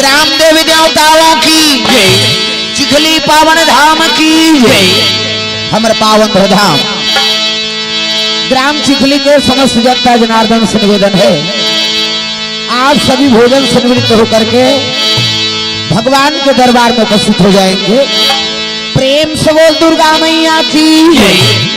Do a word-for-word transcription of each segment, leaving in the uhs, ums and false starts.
रामदेव देवताओं की जय। चिखली पावन धाम की जय। हमर पावन धाम ग्राम चिखली के समस्त जनता जनार्दन से निवेदन है, आप सभी भोजन से निवृत्त होकर के भगवान के दरबार में उपस्थित हो जाएंगे। प्रेम से बोल दुर्गा मैया की जय।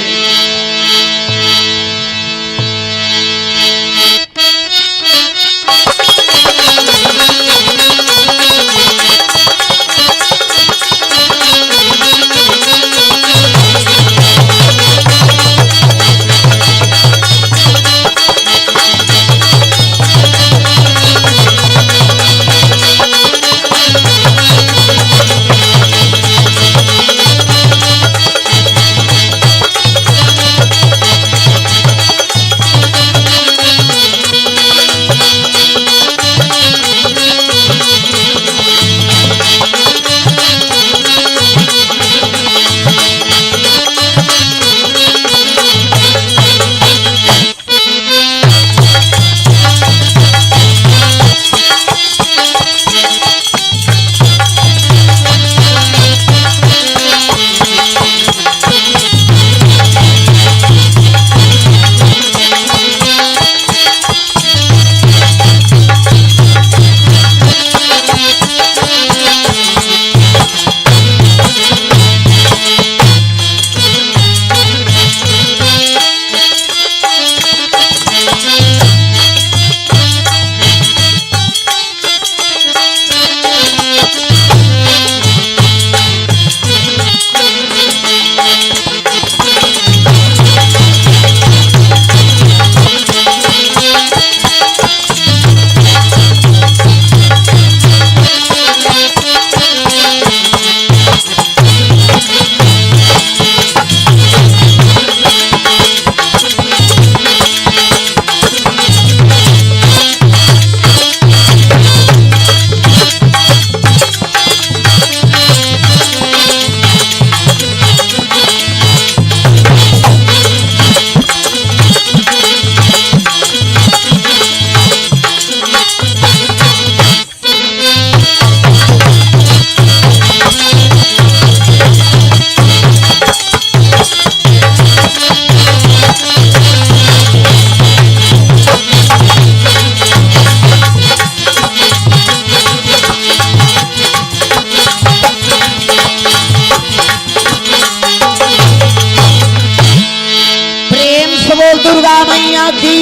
प्रेम से बोल दुर्गा मैया की।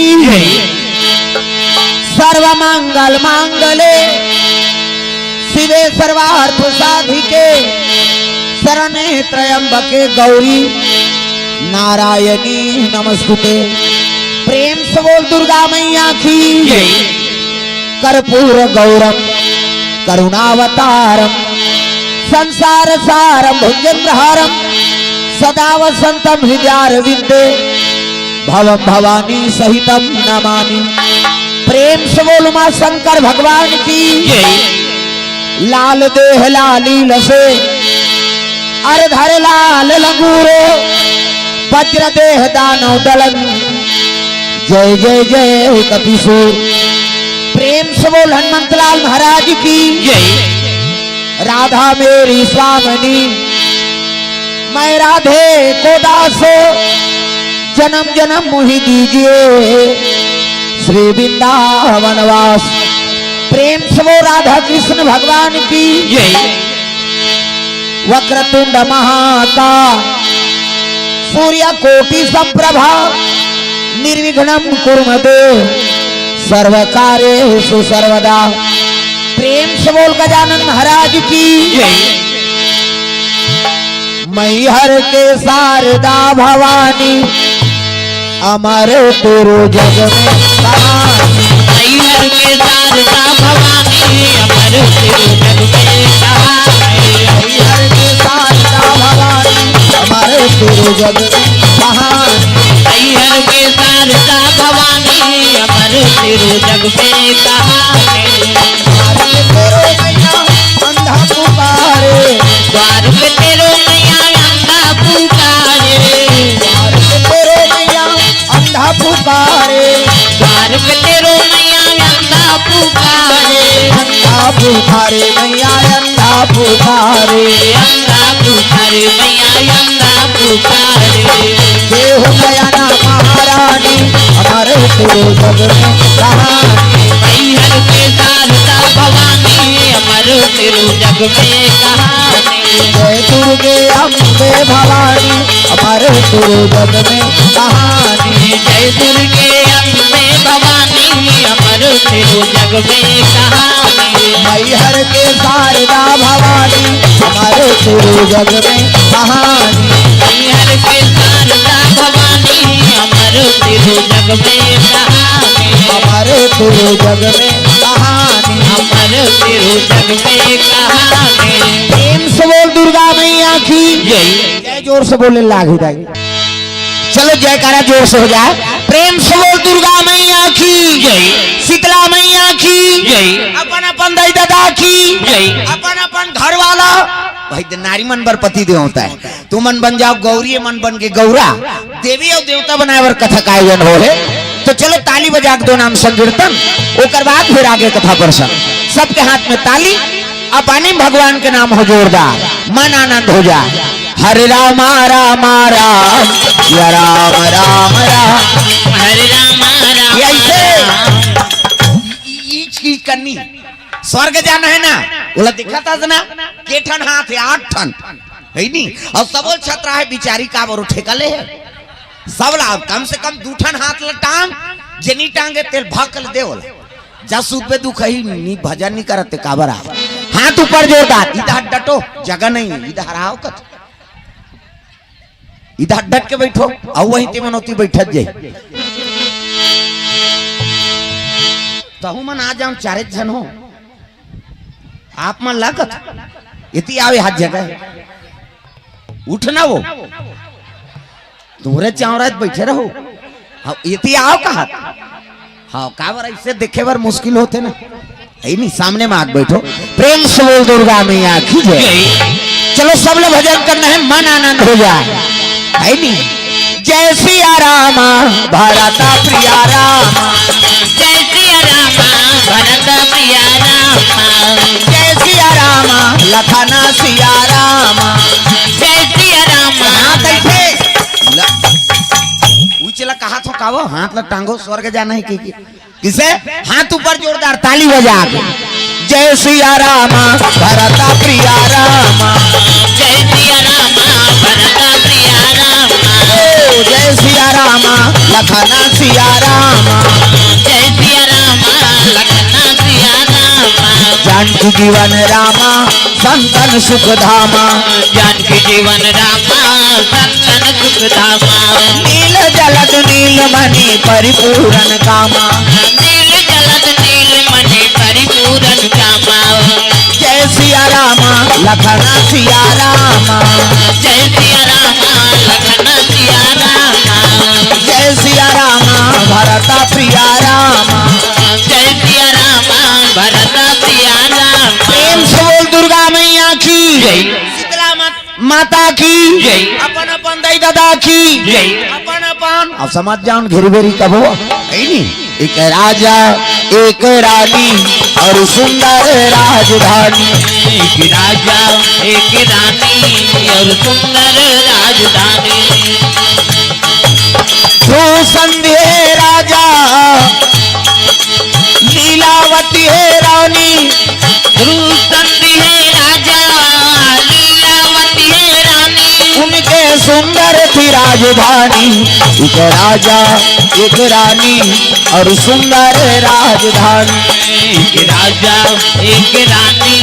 सर्व मंगल मांगले शिवे सर्वार्थ साधिके शरणे त्र्यंबके गौरी नारायणी नमस्तुते। प्रेम से बोल दुर्गा मैया की। कर्पूर गौरम करुणावतारम संसार सारम भुजगेंद्रहारम सदा वसंतम हृदयारविंदे भवम भवानी सहितम नमामि। प्रेम से बोल उमा शंकर भगवान की। लाल देह लाली लसे अर धर लाल लंगूरो वज्र देह दानव दलन जय जय जय कपिसूर। प्रेम से बोल हनुमंतलाल महाराज की। राधा मेरी स्वामिनी मैं राधे को दास जनम जनम मुहि दीजिए श्री वृंदावन वास। प्रेम से बोल राधा कृष्ण भगवान की। वक्रतुंड महाका सूर्य कोटि संप्रभा निर्विघ्नम कुरु मे देव सर्व कार्येषु सर्वदा। प्रेम से बोल गजानन महाराज की। मैहर के शारदा भवानी अमर तेरो जग में कहानी। मैहर के शारदा भवानी अमर तेरो जग में कहानी। मैहर के शारदा भवानी अमर तेरो जग में कहानी। मैहर के शारदा भवानी अमर तेरो जग में कहानी। द्वार पे तेरो मैया अंधा पुकारे। द्वार पे तेरो मैया अंधा पुकारे। द्वार पे तेरो मैया अंधा पुकारे। द्वार पे तेरो मैया अंधा पुकारे। अंधा पुकारे मैया अंधा पुकारे। अंधा पुकारे मैया अंधा पुकारे। देहु नयना महारानी अमर तेरे जग में कहानी। मैहर के शारदा भवानी अमर तेरे जग में कहानी। जय दुर्गे अम्बे भवानी अमर तेरे जग में कहानी। जय दुर्गे अम्बे भवानी अमर तेरे जग में कहानी। मैहर के शारदा भवानी अमर तेरे जग में कहानी। मैहर के शारदा भवानी अमर तेरे जग में कहानी। अमर तेरे जग में कहानी। अमर तेरे जग में कहानी। प्रेम से बोल दुर्गा मैया की जय। जय जोर से बोले, लाग हो जाएगी। चलो जयकारा जोर से हो जाए। प्रेम से बोल दुर्गा मैया की जय। शीतला मैया की जय। अपन अपन दाई ददा की जय। अपन अपन घर वाला भाई दे-, नारी मन बर पति देव होता है। तुमन बन जाव गौरी, मन बन के गौरा, देवी अउ देवता बनाए बर कथा का आयोजन हो हे। तो चलो ताली बजा के दो नाम संकीर्तन, ओकर बाद फिर आगे कथा प्रसंग। सबके हाथ में ताली, अब आनी भगवान के नाम हो जोरदार, मन आनंद हो जाए। हरे रामा रामा राम, या राम राम राम। हरे रामा रामा ये ऐसे राम। ई, ई चीज करनी। स्वर्ग जाना है ना, बोला दिखा था ना, के ठन हाथ है, आठ ठन। है नी? अउ सबो छतरा हे बिचारी का बरो ठेका ले हे। सब ला कम से कम दू ठन हाथ ला टांग, जे नी टांगे तेल भक ले दे ओला। जा सूत पे दुख ही नी, भजन नी करत ते काबर आ। हाथ ऊपर जोरदार, इधर डटो, जगह नहीं है, इधर आओ कत। इधर डट के बैठो, अउ वहीं ते मनोती बैठत जे। तहु मन आ जाओ, चारे झन हो। आप मन लागत एती आवे हाथ जगह है। उठ ना वो, तुमरे चावरात बैठे रहो। हाँ, एती आओ कहा। हाँ, काबर ऐसे देखे बर मुश्किल होते ना। है नी, सामने में आके बैठो। प्रेम से बोल दुर्गा मैया की जय। चलो सब लोग भजन करना है, मन आनंद हो जाए। है नी? जय सिया रामा भरत प्रिया रामा। जय सिया रामा भरत प्रिया रामा। जय सिया रामा लखन सिया रामा। जय सिया रामा। हाथ ऐसे ल-, उचला कहा थो कावो, हाथ ला टांगो, स्वर्ग जाना है कि, कि किसे? हाथ ऊपर जोरदार ताली बजा के। जय सिया रामा भरत प्रिया रामा। जय सिया रामा भरत प्रिया रामा। ओ जय सिया रामा लखन सिया रामा। जय सिया रामा लखन सिया रामा। जानकी जीवन रामा संतन सुख धामा। जानकी जीवन रामा संतन सुख धामा। नील जलद नील मणि परिपूरन कामा। नील जलद नील मणि परिपूरन कामा। जय सिया रामा लखन सिया रामा। जय सिया रामा लखन सिया रामा। जय सिया रामा भरत प्रिया रामा। जय सिया रामा भरत प्रिया रामा। प्रेम से बोल दुर्गा मैया की जय। शीतला माता माता की जय। अपन अपन दाई ददा की जय। अपन अपन अब समझ जाओ घेरी बेरी कब हो। है नी? एक राजा एक रानी और सुंदर राजधानी। एक राजा एक रानी और सुंदर राजधानी। भूषण है राजा लीलावती है रानी। भूषण है राजा लीलावती है रानी। उनके सुंदर थी राजधानी। एक राजा एक रानी और सुंदर राजधानी। एक राजा एक रानी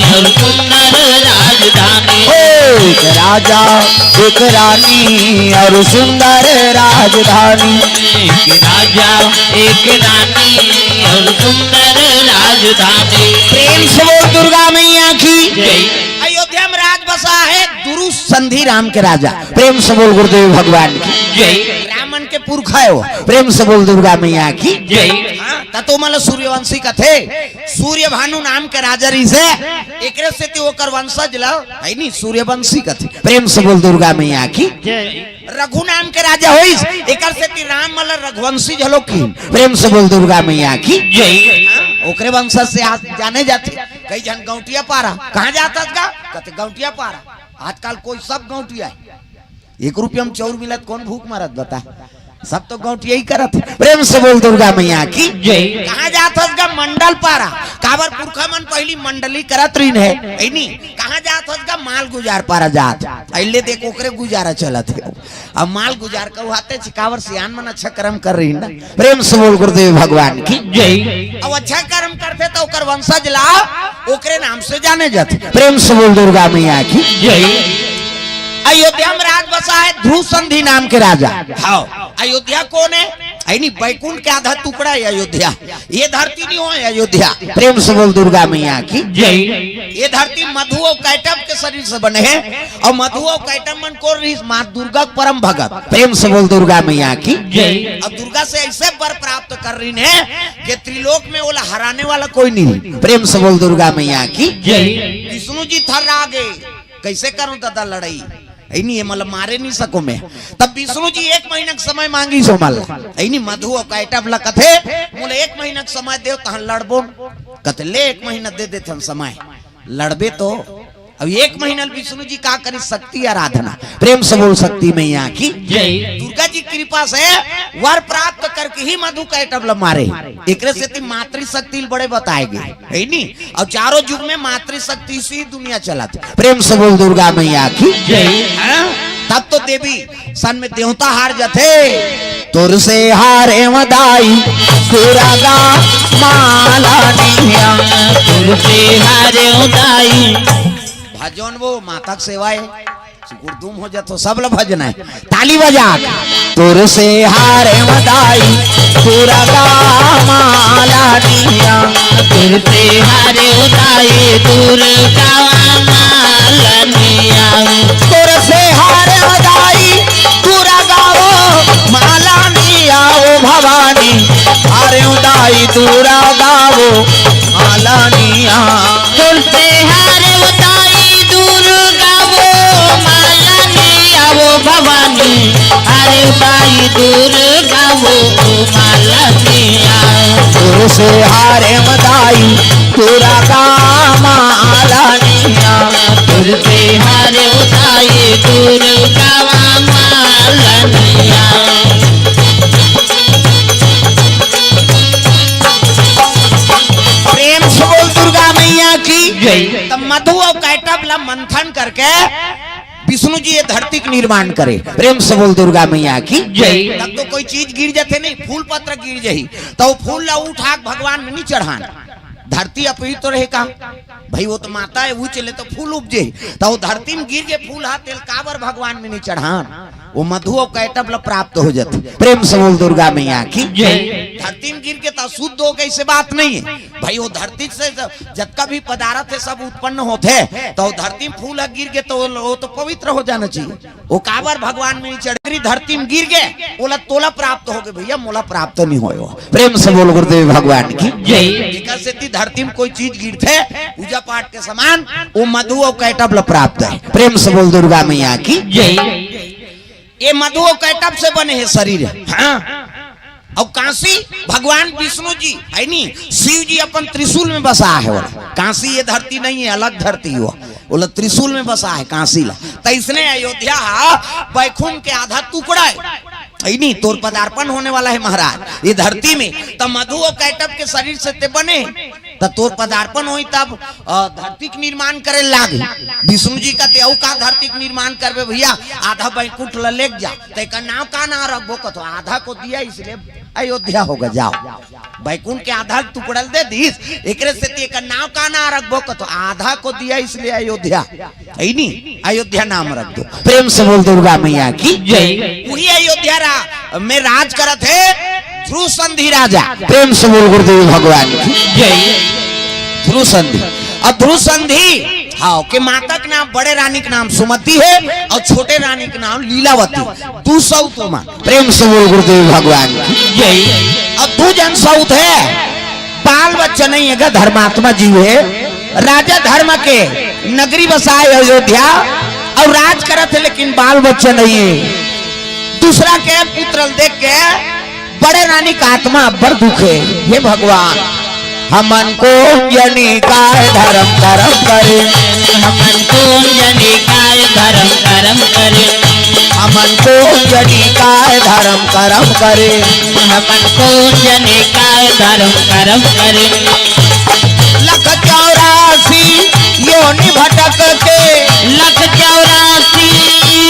और सुंदर राजधानी। ओ, एक राजा एक रानी और सुंदर राजधानी। एक राजा एक रानी और सुंदर राजधानी। प्रेम से बोल दुर्गा मैया की जय। अयोध्या में राज बसा है दुरु संधि राम के राजा। प्रेम से बोल गुरुदेव भगवान की जय। रामन के पुरखा है वो। प्रेम से बोल दुर्गा मैया की जय। हाँ, त तो मतलब सूर्यवंशी कथे। सूर्य भानु नाम के राजा रहिसे, एकरे सेती ओकर वंशज ल है नी सूर्यवंशी कथे। प्रेम से बोल दुर्गा मैया की। जय। रघु नाम के राजा होइस, एकर सेती राम मतलब रघुवंशी घलो की। प्रेम से बोल दुर्गा मैया की। जय। हाँ, ओकरे वंशज से आज जाने जाथे। कई झन गौंटिया पारा, "कहाँ जात हस गा?" कथे, "गौंटिया पारा।" आजकल कोई सब गौंटिया हे। एक रुपया में चाउर मिलत, कौन भूख मरत बता? सब तो गौंटिया ही करत हे। प्रेम से बोल दुर्गा मैया की जय। "कहाँ जात हस गा?" "मंडल पारा।" काबर पुरखा मन पहली मंडली करत रहिन हे, है नी? "कहाँ जात हस गा?" "माल गुजार पारा जात।" अइले देख, ओकरे गुजारा चलत हे। अब माल गुजार के उहाते छिकावर सियान मन अच्छा कर्म कर रहिन ना। प्रेम से बोल गुरुदेव भगवान की जय। अब अच्छा कर्म करथे त ओकर वंशज ला ओकरे नाम से जाने जाथे। प्रेम से बोल दुर्गा मैया की जय। अयोध्या में राज बसा है ध्रुव संधि नाम के राजा। हाँ, अयोध्या कौन है? यानी बैकुंठ के आधा टुकड़ा है अयोध्या। ये धरती नहीं हो, अयोध्या। प्रेम से बोल दुर्गा मैया की जय। ये धरती मधु और कैटभ के शरीर से बने हैं, और मधु और कैटभ मन को रहिस माँ दुर्गा के परम भगत। प्रेम से बोल दुर्गा मैया की जय। और दुर्गा से ऐसे वर प्राप्त कर रहिन हे कि त्रिलोक में ओला हराने वाला कोई नहीं। प्रेम से बोल दुर्गा मैया की जय। विष्णु जी थर्रा गे, "कैसे करूं दादा लड़ाई? ऐ नहीं, ये मतलब मारे नहीं सको मैं।" तब विष्णु जी एक महीना के समय मांगिस ओ मन ला। ऐ नहीं, मधु और कैटभ ला कथे, "मोला एक महीना के समय देव, तहां लड़बो।" कथे, "ले, एक महीना दे देथन समय, लड़बे तो।" अब एक महीना ले विष्णु जी का करिस? शक्ति आराधना। प्रेम से बोल शक्ति मैया की जय। दुर्गा जी कृपा से वर प्राप्त करके ही मधु कैटभ ला मारे। एकरे सेती मातृशक्ति ल बड़े बताए गे, है नी? और चारों युग में मातृशक्ति से ही दुनिया चलत हे। प्रेम से बोल दुर्गा मैया की जय। हाँ? तब तो देवी सन में देवता हार जाथे। "तोर से हारे मदाई, तोरा गा माला निया, तोर से हारे मदाई।" भजन वो माता के सेवा हे। सुकुरदुम हो जाथो, सब ला भजना हे। ताली बजा के। "तोर से हारे मदाई, तोरा गा माला निया, तोर से हारे मदाई, तोर गा माला निया, तोर से हारे मदाई, तोरा गा वो माला निया, ओ भवानी, हारे मदाई, तोरा गा वो माला निया।" तोर से हारे मदाई दुर्गा वो माला निया, वो भवानी, हारे मदाई दुर्गा वो माला निया। तोर से हारे मदाई, तोरा गा माला निया। तोर से हारे मदाई दुर्गा वो माला निया। प्रेम से बोल दुर्गा मैया की जय। तब मधु और कैटभ ला मंथन करके विष्णु जी ये धरती के निर्माण करे। प्रेम से बोल दुर्गा मैया की जय। तब तो कोई चीज गिर जाथे नहीं, फूल पत्र गिर जाही, त वो फूल ला उठा के भगवान में नहीं चढ़ान। धरती अपवित्र रहे का? भाई, वो तो माता हे, उही ले तो फूल उपजे। त वो धरती में गिर गे फूल हा, तेला काबर भगवान में नहीं चढ़ान? वो मधु और कैटभ ला प्राप्त हो जाथे। प्रेम से बोल दुर्गा मैया की जय। धरती में गिर गे त अशुद्ध हो गे, ऐसे बात नहीं हे भाई। वो धरती से ज-, जतका भी पदार्थ हे, सब उत्पन्न होथे, त वो धरती में फूल ह गिर गे त वो, वो तो पवित्र हो जाना चाहिए। वो काबर भगवान में नहीं चढ़े, धरती में गिर गे, ओला तोला प्राप्त हो गे भैया, मोला प्राप्त नहीं होय। प्रेम से बोल गुरुदेव भगवान की जय। एकर सेती धरती में कोई चीज गिरथे, पूजा पाठ के समान, वो मधु और कैटभ ला प्राप्त हे। प्रेम से बोल दुर्गा मैया की जय। ये मधु और कैटभ से बने हे शरीर। हाँ। और काशी भगवान विष्णु जी, है नी, शिव जी अपन त्रिशूल में बसा हे। बोला, काशी ये धरती नहीं हे, अलग धरती हो। बोला, त्रिशूल में बसा हे काशी ला। त इसने अयोध्या हा बैकुंठ के आधा टुकड़ा हे। है नी, तोर पदार्पण होने वाला हे महाराज, ये धरती में। त मधु और कैटभ के शरीर से ते बने, त तोर पदार्पण होही तब, अ, धरती के निर्माण करे लाग। विष्णु जी कथे, "अउ का धरती के निर्माण करबे भैया, आधा बैकुंठ ल लेग जा।" त एकर नाव का नाव रखबो? कथो, "आधा को दिया इसलिए अयोध्या होगा, जाओ।" बैकुंठ के आधा टुकड़ा ल दे दीस, एकरे सेती एकर नाव का नाव रखबो? कथो, "आधा को दिया इसलिए अयोध्या।" है नी, अयोध्या नाम रख दो। प्रेम से बोल दुर्गा मैया की जय। वही अयोध्या रा-, में राज करत हे ध्रुव संधि राजा। प्रेम से बोल गुरुदेव भगवान की जय। ध्रुव संधि। और ध्रुव संधि, हाँ, के माता के नाम, बड़े रानी के नाम सुमति हे और छोटे रानी के नाम लीलावती। दू सौत ओमा। प्रेम से बोल गुरुदेव भगवान की जय। और दू झन सौत हे, बाल बच्चा नहीं हे गा, धर्मात्मा जीव हे। राजा धर्म के नगरी बसाए अयोध्या और राज करत हे, लेकिन बाल बच्चा नहीं हे। दूसरा के पुत्र ल देख के बड़े रानी का आत्मा अब्बड़ दुखे। हे भगवान, हमन कोन जनी काय धरम करम करे। हमन कोन जनी काय धरम करम करे। हमन कोन जनी काय धरम करम करे। हमन कोन जनी काय धरम करम करे। लख चौरासी योनि भटक के। लख चौरासी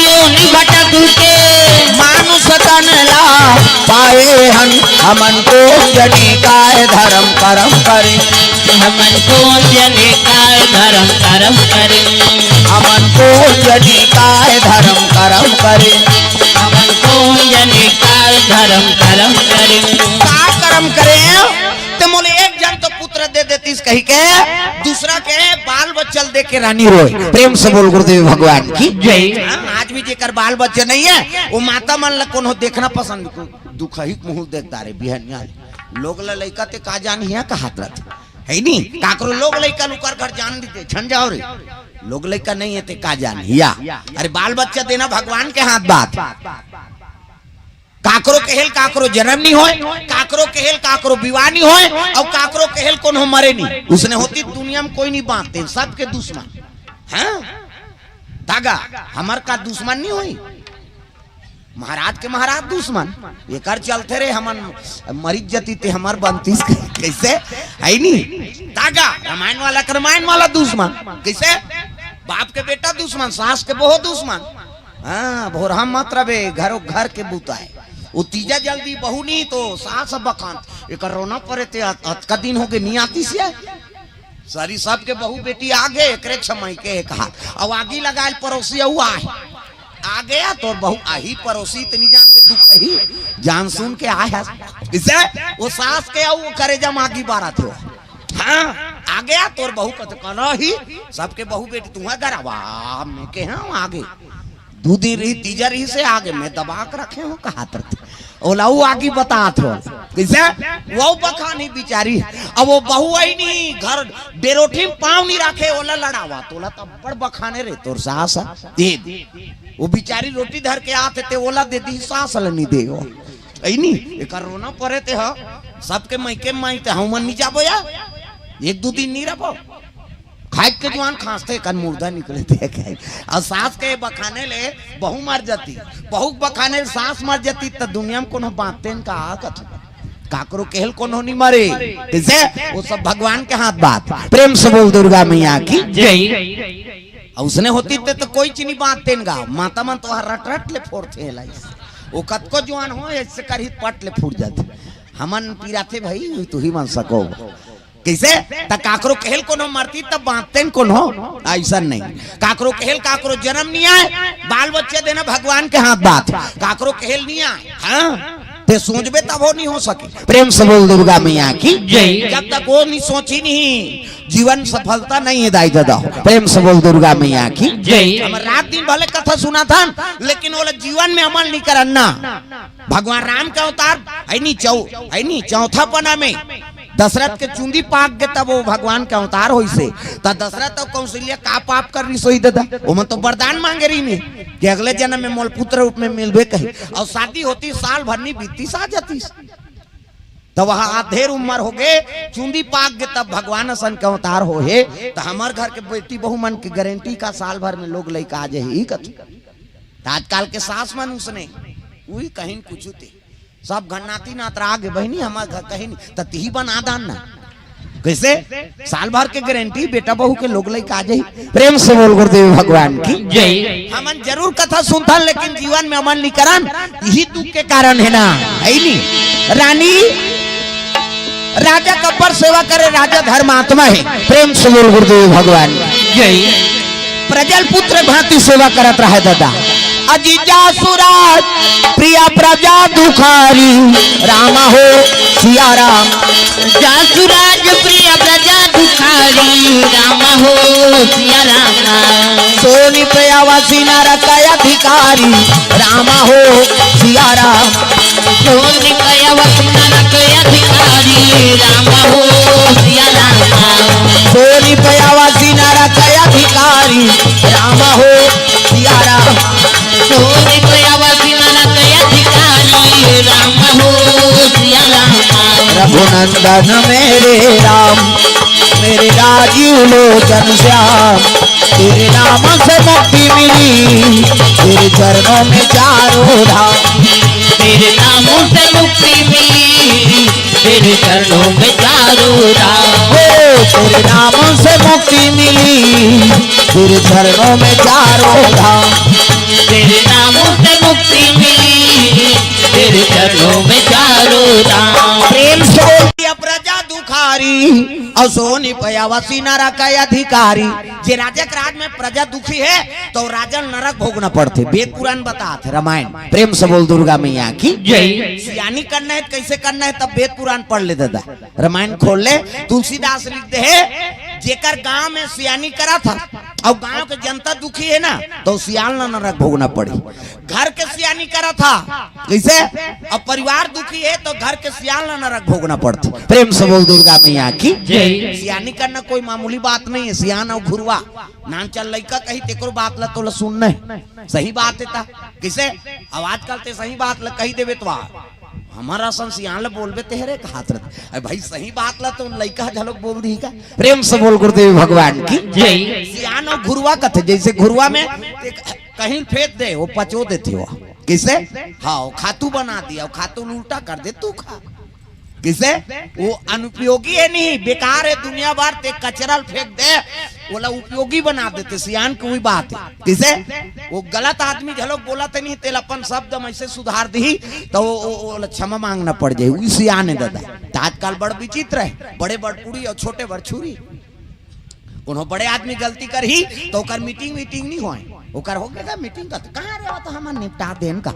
योनि भटक के। मानुष तन ला पाए हन। हमन कोन जनी काय धरम करम करे। हमन कोन जनी काय धरम करम करे। हमन कोन जनी काय धरम करम करे। हमन कोन जनी काय धरम करम करे। का करम करे? ते मोले एक जन तो पुत्र दे देतिस कहि के दूसरा के बाल बच्चा ल दे के रानी रोए। प्रेम से बोल गुरुदेव भगवान की जय। हाँ, आज भी जेकर बाल बच्चा नहीं है, वो माता मन ला कोनो देखना पसंद, दुखही मुँह देख डारे बिहनिया। लोग ला लइका ते का जान हिया कहात रहत। है नी? काकरो लोग लइका लुकर घर जान दीते, छन जाओ रे। लोग लइका नहीं है ते का जान हिया। अरे बाल बच्चा देना भगवान के हाथ बात। काकरो कहेल काकरो जन्म नहीं होय, काकरो कहेल काकरो विवाह नहीं होय, और काकरो कहेल कोनो मरे नहीं। उसने होती दुनिया में कोई नहीं बांटते, सबके दुश्मन। हाँ? तागा, हमर का दुश्मन नहीं होई? महाराज के महाराज दुश्मन। एकर चलते रे हमन मरित जती ते हमर बनतीस कैसे? है नी? तागा, रामायण वाला के रामायण वाला दुश्मन। कैसे? बाप के बेटा दुश्मन, सास के बहू दुश्मन। हाँ, भोरहा मत रबे, घरो घर के बूता है। वो तीजा जल्दी बहू नहीं तो सास बखान। एकर रोना परे ते अत-, अतका दिन हो गए नहीं आती से। सारी सबके बहू बेटी आगे, एकरे छमई के एक हाथ। अब आगी लगायल पड़ोसी अऊ आए। आ गया तोर बहू आही पड़ोसी, इतनी जान बे दुख ही। जान सुन के आए है। इसे वो सास के अऊ करेजा में आगी बारत हो। हाँ, आ गया तोर बहू का तो कहना ही। सबके बहू बेटी तुम्हें घर आवा, मैं के हाँ आगे। दू दिन रही, तीजा रही से आगे, मैं दबा के रखे हूँ, कहा तरती। ओला वो आगी बतात हो। कैसे? वो बखानी बिचारी। अब वो बहू आई नहीं, घर डेरोठी में पाँव नहीं रखे, ओला लड़ावा। तोला तब बड़ बखाने रे, तोर सास है। दे दे। वो बिचारी रोटी धर के आते ते, ओला दे दी, सास ल नहीं दे वो। ऐ नहीं, एकर रोना परे ते ह। सबके मायके माई ते, हम नहीं जाबो या। एक दू दिन नहीं रहबो। खाए के जुआन खांसते कन मुर्दा निकले थे कहे। और सास के बखाने ले बहू मर जाती, बहू के बखाने ले सास मर जाती, त दुनिया में कोनो बातें का आ कथी? काकरो कहल कोनो नहीं मरे। कैसे? वो सब भगवान के हाथ बात। प्रेम से बोल दुर्गा मैया की जय। और उसने होती ते तो कोई चीनी बातें गा। माता मन तो हर रट रट ले फोड़ते हैं लाइस। वो कतको जुआन हो, ऐसे कर ही पट ले फूट जाते। हमन पिराथे भाई, तू ही मन सको। कैसे? त काकरो कहल कोनो मरती, तब बांधते न कोनो। ऐसा नहीं। काकरो कहल काकरो जन्म नहीं आए, बाल बच्चे देना भगवान के हाथ बात। काकरो कहल नहीं आए, हाँ? ते सोचबे तब हो नहीं हो सके। प्रेम से बोल दुर्गा मैया की जय। जब तक वो नहीं सोची नहीं, जीवन सफलता नहीं है दाई दादा। प्रेम से बोल दुर्गा मैया की जय। हम रात दिन भले कथा सुना था, लेकिन वो लोग जीवन में अमल नहीं करना। भगवान राम के अवतार है नी चौ-, है नी चौथा पना में दशरथ के चुंदी पाक गे तब वो भगवान के अवतार होइसे। त दशरथ और कौशल्या का पाप कर रही सोई दादा? ओमन तो वरदान मांगे रही ने कि अगले जन्म में मोल पुत्र रूप में मिलबे कही। और शादी होती साल भर नहीं बीती सा जाती। त वह आधेर उम्र हो गए, चुंदी पाक गे तब भगवान असन के अवतार हो हे। त हमर घर के बेटी बहू मन के गारंटी का साल भर में लोग लइका आ जाही कथी? त आजकल के सास मन उसने, उही कहीं कुछ ते। सब घर नाती नातरा आगे बहिनी, हमर घर कहीं नहीं, त तिही बना दान ना। कैसे? साल भर के गारंटी, बेटा बहू के लोग लइका आ जाही। प्रेम से बोल गुरुदेव भगवान की जय। हमन जरूर कथा सुनथन, लेकिन जीवन में अमल नहीं करन, यही दुख के कारण है ना, है नी? रानी, राजा कब्बर सेवा करे, राजा धर्मात्मा है। प्रेम से बोल गुरुदेव भगवान की जय। प्रजल पुत्र भांति सेवा करत रहे दादा। अजी जासुराज प्रिय प्रजा दुखारी, राम हो सिया राम। जासुराज प्रिय प्रजा दुखारी, राम हो सिया राम। सोनी पे आवासी नरक अधिकारी, राम हो सिया राम। सोनी पे आवासी नरक अधिकारी, राम हो सिया राम। सोनी पे आवासी नरक अधिकारी, राम हो सिया राम। सोनी पे आवासी नरक अधिकारी, राम हो सिया राम। रघुनंदन धन मेरे राम, मेरे राजीव लोचन श्याम, तेरे नाम से मुक्ति मिली, तेरे चरणों में चारों धाम। तेरे नाम से मुक्ति मिली, तेरे चरणों में चारों धाम। ओ, तेरे नाम से मुक्ति मिली, तेरे चरणों में चारों धाम। तेरे नाम से मुक्ति मिली, तेरे चरणों में चारों धाम। प्रेम से बोल दिया, प्रजा दुखारी, अउ सोनी पयावसी नरक अधिकारी। जे राजा के राज में प्रजा दुखी हे, तो राजा नरक भोगना पड़थे। वेद पुराण बतात हे, रामायण। प्रेम से बोल दुर्गा मैया की जय। सियानी करना हे, कइसे करना हे, तब वेद पुराण पढ़ ले दादा, रामायण खोल ले। तुलसीदास लिख दे हे, जेकर गांव में सियानी करत हे अउ गांव के जनता दुखी हे ना, तो सियान ला नरक भोगना पड़ही। घर के सियानी करत हे, कइसे? अब परिवार दुखी हे तो घर के सियान ला नरक भोगना पड़थे। प्रेम से बोल दुर्गा मैया की जय। सियानी करना कोई मामूली बात नहीं हे। सियान अउ घुरवा, नानचन लइका कही तेकरो बात ला तोला सुनना हे। सही बात हे ता, कइसे? अब आजकल ते सही बात ला कही देबे तो आ, हमर असन सियान ला बोलबे तेहरे कहात रथे। अरे भाई, सही बात ला तो लइका घलोक बोल दिही का? प्रेम से बोल गुरुदेव भगवान की जय। सियान अउ घुरवा कथे, जइसे घुरवा में ते कहीं फेंक दे, वो पचो देथे वो। कइसे? हाँ, वो खातू बना दिया, वो खातू ल उल्टा कर दे, तू खा। कइसे? वो अनुपयोगी हे नहीं, बेकार हे, दुनिया भर ते कचरा ल फेंक दे, ओला उपयोगी बना देथे, सियान के वही बात हे। कइसे? वो गलत आदमी घलोक बोलत हे नहीं, तेला अपन शब्द में अइसे सुधार दिही, तो वो, वो, ओला क्षमा मांगना पड़ जाही, वही सियान हे दादा। तो आजकल बड़ विचित्र हे, बड़े बड़ कुड़ी अउ छोटे बड़ छुरी। कोनो बड़े आदमी गलती करही, तो ओकर मीटिंग वीटिंग नहीं होय, ओकर हो गे मीटिंग का, कहाँ रे, वो तो हमन निपटा देन का।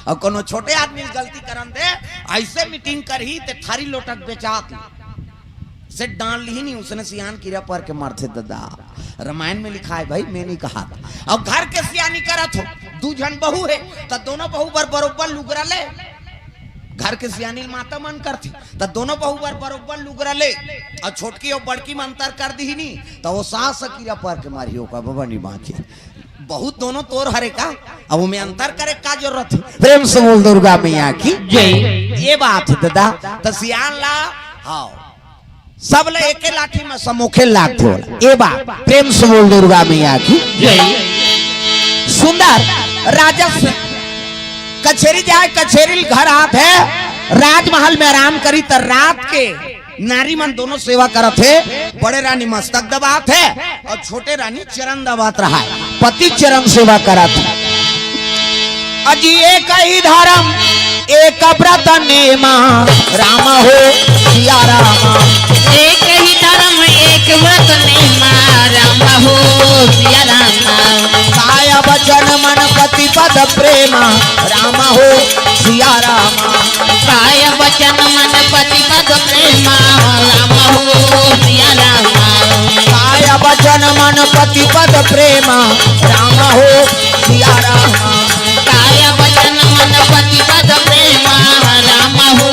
अउ कोनो छोटे आदमी गलती करन दे, अइसे मीटिंग करही, ते थारी लोटा के बेचात ले। से डांट लिही नहीं, उसने सियान कीरा पर के मरथे दादा। रामायण में लिखा हे भाई, मैं नहीं कहात। अब घर के सियानी करत हो, दू झन बहू हे, त दोनों बहू बर बरोबर लुगरा ले। घर के सियानी माता मन करथे, त दोनों बहू बर बरोबर लुगरा ले। अउ छोटकी अउ बड़की में अंतर कर दिही नहीं, त वो सास कीरा पर के मरही, ओकर बबा नहीं बांचे। बहू दोनों तोर हरे का, अब ओमे अंतर करे का जरूरत हे? प्रेम से बोल दुर्गा मैया की जय। ये बात हे दादा, त सियान ला, हाँ, सब ला एके लाठी में समोखे लागथे ओला। ये बात, प्रेम से बोल दुर्गा मैया की जय। सुंदर राजा से कचेरी जाय, कचेरी घर आत हे, राजमहल में आराम करी, त रात के नारी मन दोनों सेवा करत हे। बड़े रानी मस्तक दबात हे अउ छोटे रानी चरण दबात रहा हे, पति चरण सेवा करत हे। अजी एक ही धर्म एक व्रत नेमा, राम हो सिया रामा। एक ही धर्म एक व्रत नेमा, राम हो सिया रामा। काय वचन मन पति पद प्रेमा, राम हो सिया रामा। काय वचन मन पति पद प्रेमा, राम हो सिया रामा। काय वचन मन पति पद प्रेमा, राम हो सिया रामा। काय वचन मन पति पद प्रेमा, राम हो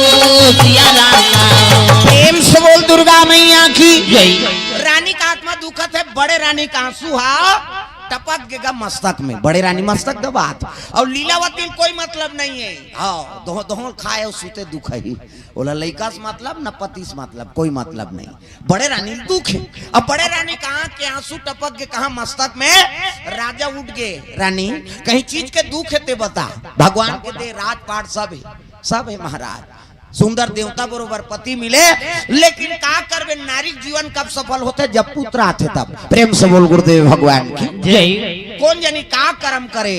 सिया रामा। प्रेम से बोल दुर्गा मैया की जय। रानी का आत्मा दुखत हे, बड़े रानी का आंसू हा टपक गे गा मस्तक में, बड़े रानी मस्तक दबात। अउ लीलावती ल कोई मतलब नहीं हे। हाँ, दोह दोह खाय अउ सुते दुखही। ओला लइका से मतलब, न पति से मतलब, कोई मतलब नहीं। बड़े रानी ल दुख हे। अब बड़े रानी का आंख के आंसू टपक गे कहा मस्तक में, राजा उठ गे। रानी, कहीं चीज के दुख हे ते बता। भगवान के दे राजपाट सब हे, सब हे महाराज। सुंदर देवता बरोबर पति मिले, लेकिन का करबे, नारी के जीवन कब सफल होथे? जब पुत्र आथे तब। प्रेम से बोल गुरुदेव भगवान की जय। कोन जनी का करम करे,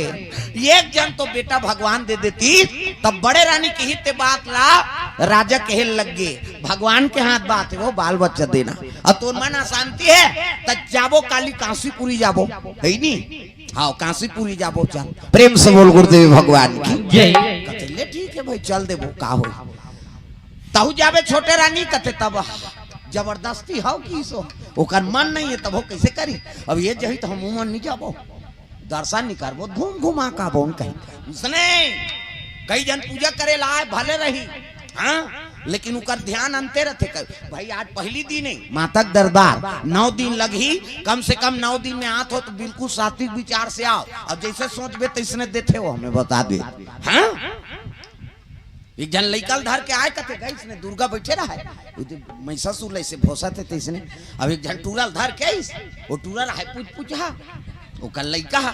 एक जन तो बेटा भगवान दे देतिस, तब बड़े रानी किहिस ते बात ला राजा कहे लग गे, भगवान के हाथ बात हे वो बाल बच्चा देना। अउ तोर मन अशांति हे, त जाबो काली कांसीपुरी जाबो, हे नी? हाँ, कांसीपुरी जाबो, चल। प्रेम से बोल गुरुदेव भगवान की जय। कथे, ले ठीक हे भाई, चल देबो, का होही। तहू जाबे छोटे रानी, कथे, तब जबरदस्ती हव कि सो, ओकर मन नहीं हे, तब हो कइसे करी? अब ये जही त हमू मन नहीं जाबो, दर्शन नहीं करबो, घूम घुमा का बोन कही। उसने कई जन पूजा करे ला आय, भले रही, हाँ, लेकिन उकर ध्यान अंते रथे। भाई, आज पहली दिन हे, माता के दरबार, नौ दिन लगही, कम से कम नौ दिन में आत हो तो बिल्कुल सात्विक विचार से आव। अब जइसे सोचबे तइसने देथे वो, हमें बता दे। हाँ, एक झन लइका ल धर के आय कथे, गइस ने दुर्गा बइठे रहय, ओ दे महिषासुर ल अइसे भोंसत हे तइसने। अब एक झन टूरा ल धर के आइस, ओ टूरा रहय पुचपुचहा, ओकर लइका ह,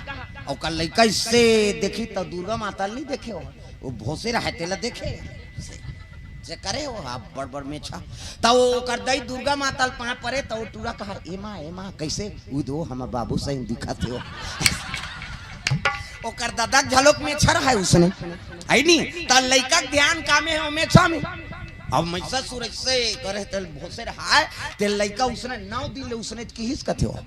ओकर लइका अइसे देखही त दुर्गा माता ल नइ देखे हो, ओ भोंसे रहय तेला देखे, अइसे करे हो, हा बड़ बड़ मेछा। त ओकर दई दुर्गा माता ल पाँव परे त ओ टूरा कहय, "ए माँ, ए माँ, कइसे?" "ओ दे हमर बाबू सही दिखत हे ओ।" ओकर ददा के घलोक मेछा रहय उसने, हइ नी? त लइका के ध्यान का में हे, ओ मेछा में। अब महिषासुर अइसे करे तेला भोंसे रहय, ते लइका उसने नौ दिन ले उसने किहिस कथे हो।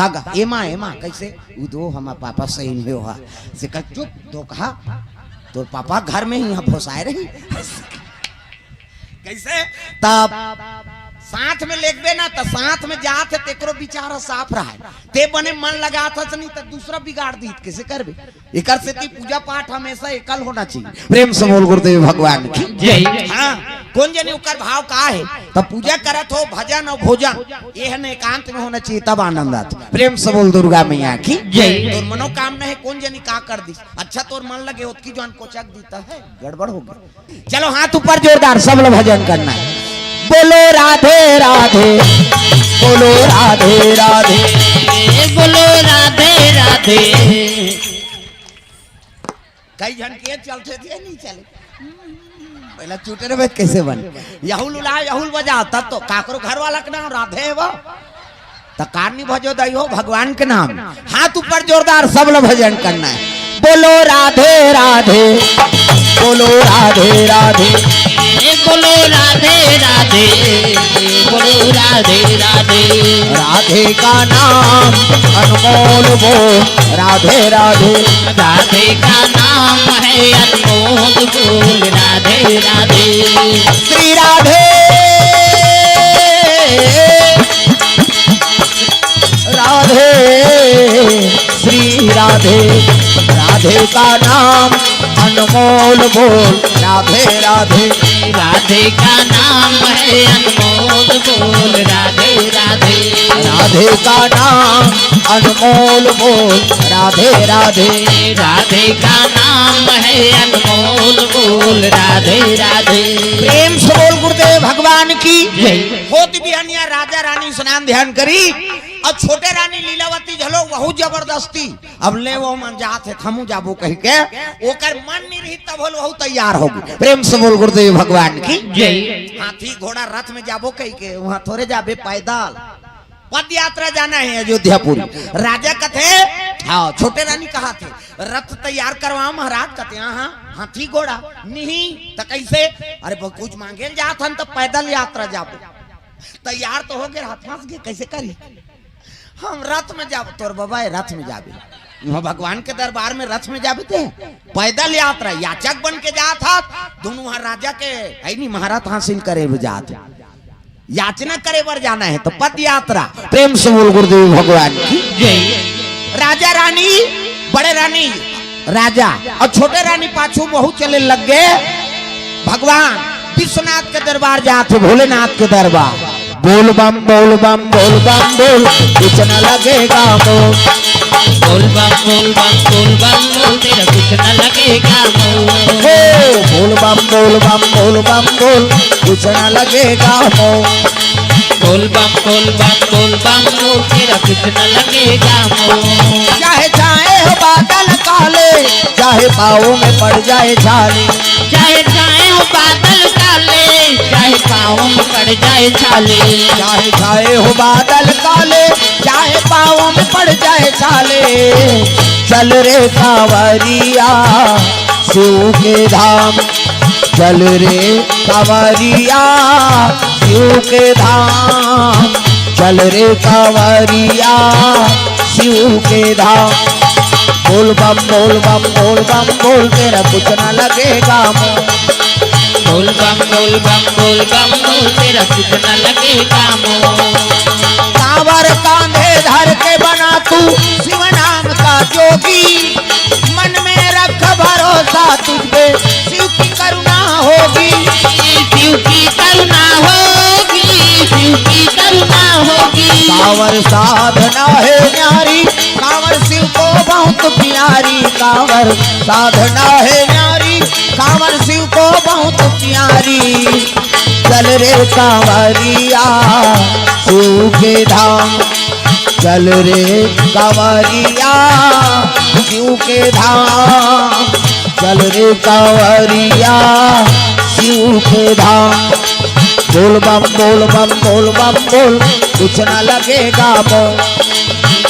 त गा, "ए माँ, ए माँ, कइसे?" "ओ दे हमर पापा सही नइ हे ओ हा।" से कह, "चुप, धोखा, तोर पापा घर में ही हा भोंसाय रही।" कइसे? तब साथ में लेगबे ना, त साथ में जात हे, तेकरो विचार ह साफ रहय। ते बने मन लगात हस नहीं, त दूसरा बिगाड़ दीत, कइसे करबे? एकर सेती पूजा पाठ हमेशा एकल होना चाहिए। प्रेम से बोल गुरुदेव भगवान की। जय। हाँ, कोन जनी ओकर भाव का हे, त पूजा करत हो, भजन अउ भोजन, ये ह न एकांत में होना चाहिए, तब आनंद आथे। प्रेम से बोल दुर्गा मैया की। जय। तोर मनोकामना हे, कोन जनी का कर दिस, अच्छा तोर मन लगे ओतकी जोन कोचक दीत हे, गड़बड़ हो गे। चलो हाथ ऊपर जोरदार, सब लोग भजन करना है। बोलो राधे राधे, बोलो राधे राधे। ए, बोलो राधे राधे। कई झन के चलथे थे, नहीं चले। पहला चुटेर में कइसे बन? यहुल उला, यहुल बजा, तब तो काकरो घर वाला के नाम राधे हे वो। त कारनी भजो दई हो भगवान के नाम। हाथ ऊपर जोरदार, सब लोग भजन करना है। बोलो राधे राधे, बोलो राधे राधे। ए, बोलो राधे राधे, बोलो राधे राधे। राधे का नाम अनमोल बोल, राधे राधे। राधे का नाम है अनमोल बोल, राधे राधे। श्री राधे राधे, श्री राधे। राधे का नाम अनमोल बोल, राधे राधे। राधे का नाम है अनमोल बोल, राधे राधे। राधे का नाम अनमोल बोल, राधे राधे। राधे का नाम है अनमोल बोल, राधे राधे। प्रेम से बोल गुरुदेव भगवान की। जय। होत बिहनिया राजा रानी स्नान ध्यान करी, अउ छोटे रानी लीलावती झलो वहू जबरदस्ती। अब ले वो मन जात हे, हमू जाबो कहिके, ओकर मन नइ रही, तब होल वहू तैयार होगे। प्रेम से बोल गुरुदेव भगवान की। जय। हाथी घोड़ा रथ में जाबो कहिके, उहाँ थोरे जाबे पैदल। पद यात्रा जाना हे अयोध्यापुरी। राजा कथे, हाँ, छोटे रानी कहथे, रथ तैयार करवाव महाराज, कथे, हाँ, हाँ, हाथी घोड़ा नहीं, त कइसे? अरे, ब-, कुछ मांगे ल जात हन, त पैदल यात्रा जाबो। तैयार तो होगे, रथ फंस गे, कइसे करी? हम रथ में जाबो, तोर बबा ए रथ में जाबे। इहाँ भगवान के दरबार में रथ में जाबे ते? पैदल यात्रा, याचक बन के जात हस, दुनों ह राजा के, हइ नी, महारथ हासिल करे बर जात हे। याचना करे बर जाना हे त पद यात्रा। प्रेम से बोल गुरुदेव भगवान की। जय। राजा रानी, बड़े रानी, राजा अउ छोटे रानी पाछू वहू चले लग गे। भगवान विश्वनाथ के दरबार जात हे, भोलेनाथ के दरबार। बोल बम, बोल बम, बोल बम, बोल, कुछ न लगेगा मोल। बोल बम, बोल बम, बोल बम, बोल, तेरा कुछ न लगेगा मोल। हे, बोल बम, बोल बम, बोल बम, बोल, कुछ न लगेगा मोल। बोल बम, बोल बम, बोल बम, बोल, तेरा कुछ न लगेगा मोल। चाहे छाए हो बादल काले, चाहे पाँव में पड़ जाए छाले। चाहे छाए हो बादल काले, चाहे पाँव में पड़ जाए छाले। चाहे छाए हो बादल काले, चाहे पाँव में पड़ जाए छाले। चल रे कांवरिया शिव के धाम, चल रे कांवरिया शिव के धाम, चल रे कांवरिया शिव के धाम। बोल बम, बोल बम, बोल बम, बोल, तेरा कुछ ना लगेगा मोल। बोल बम, बोल बम, बोल बम, बोल, तेरा कुछ ना लगेगा मोल। कांवर कांधे धर के बना तू शिव नाम का जोगी, मन में रख भरोसा तुझ पे, शिव की करुणा होगी। शिव की करुणा होगी, शिव की करुणा होगी। कांवर साधना है न्यारी, कांवर शिव को बहुत प्यारी कांवर साधना है न्यारी, कांवर शिव को बहुत प्यारी। चल रे कांवरिया शिव के धाम, चल रे कांवरिया शिव के धाम, चल रे कांवरिया शिव के धाम। बोल बम बोल बम बोल बम बोल, कुछ ना लगेगा मोल।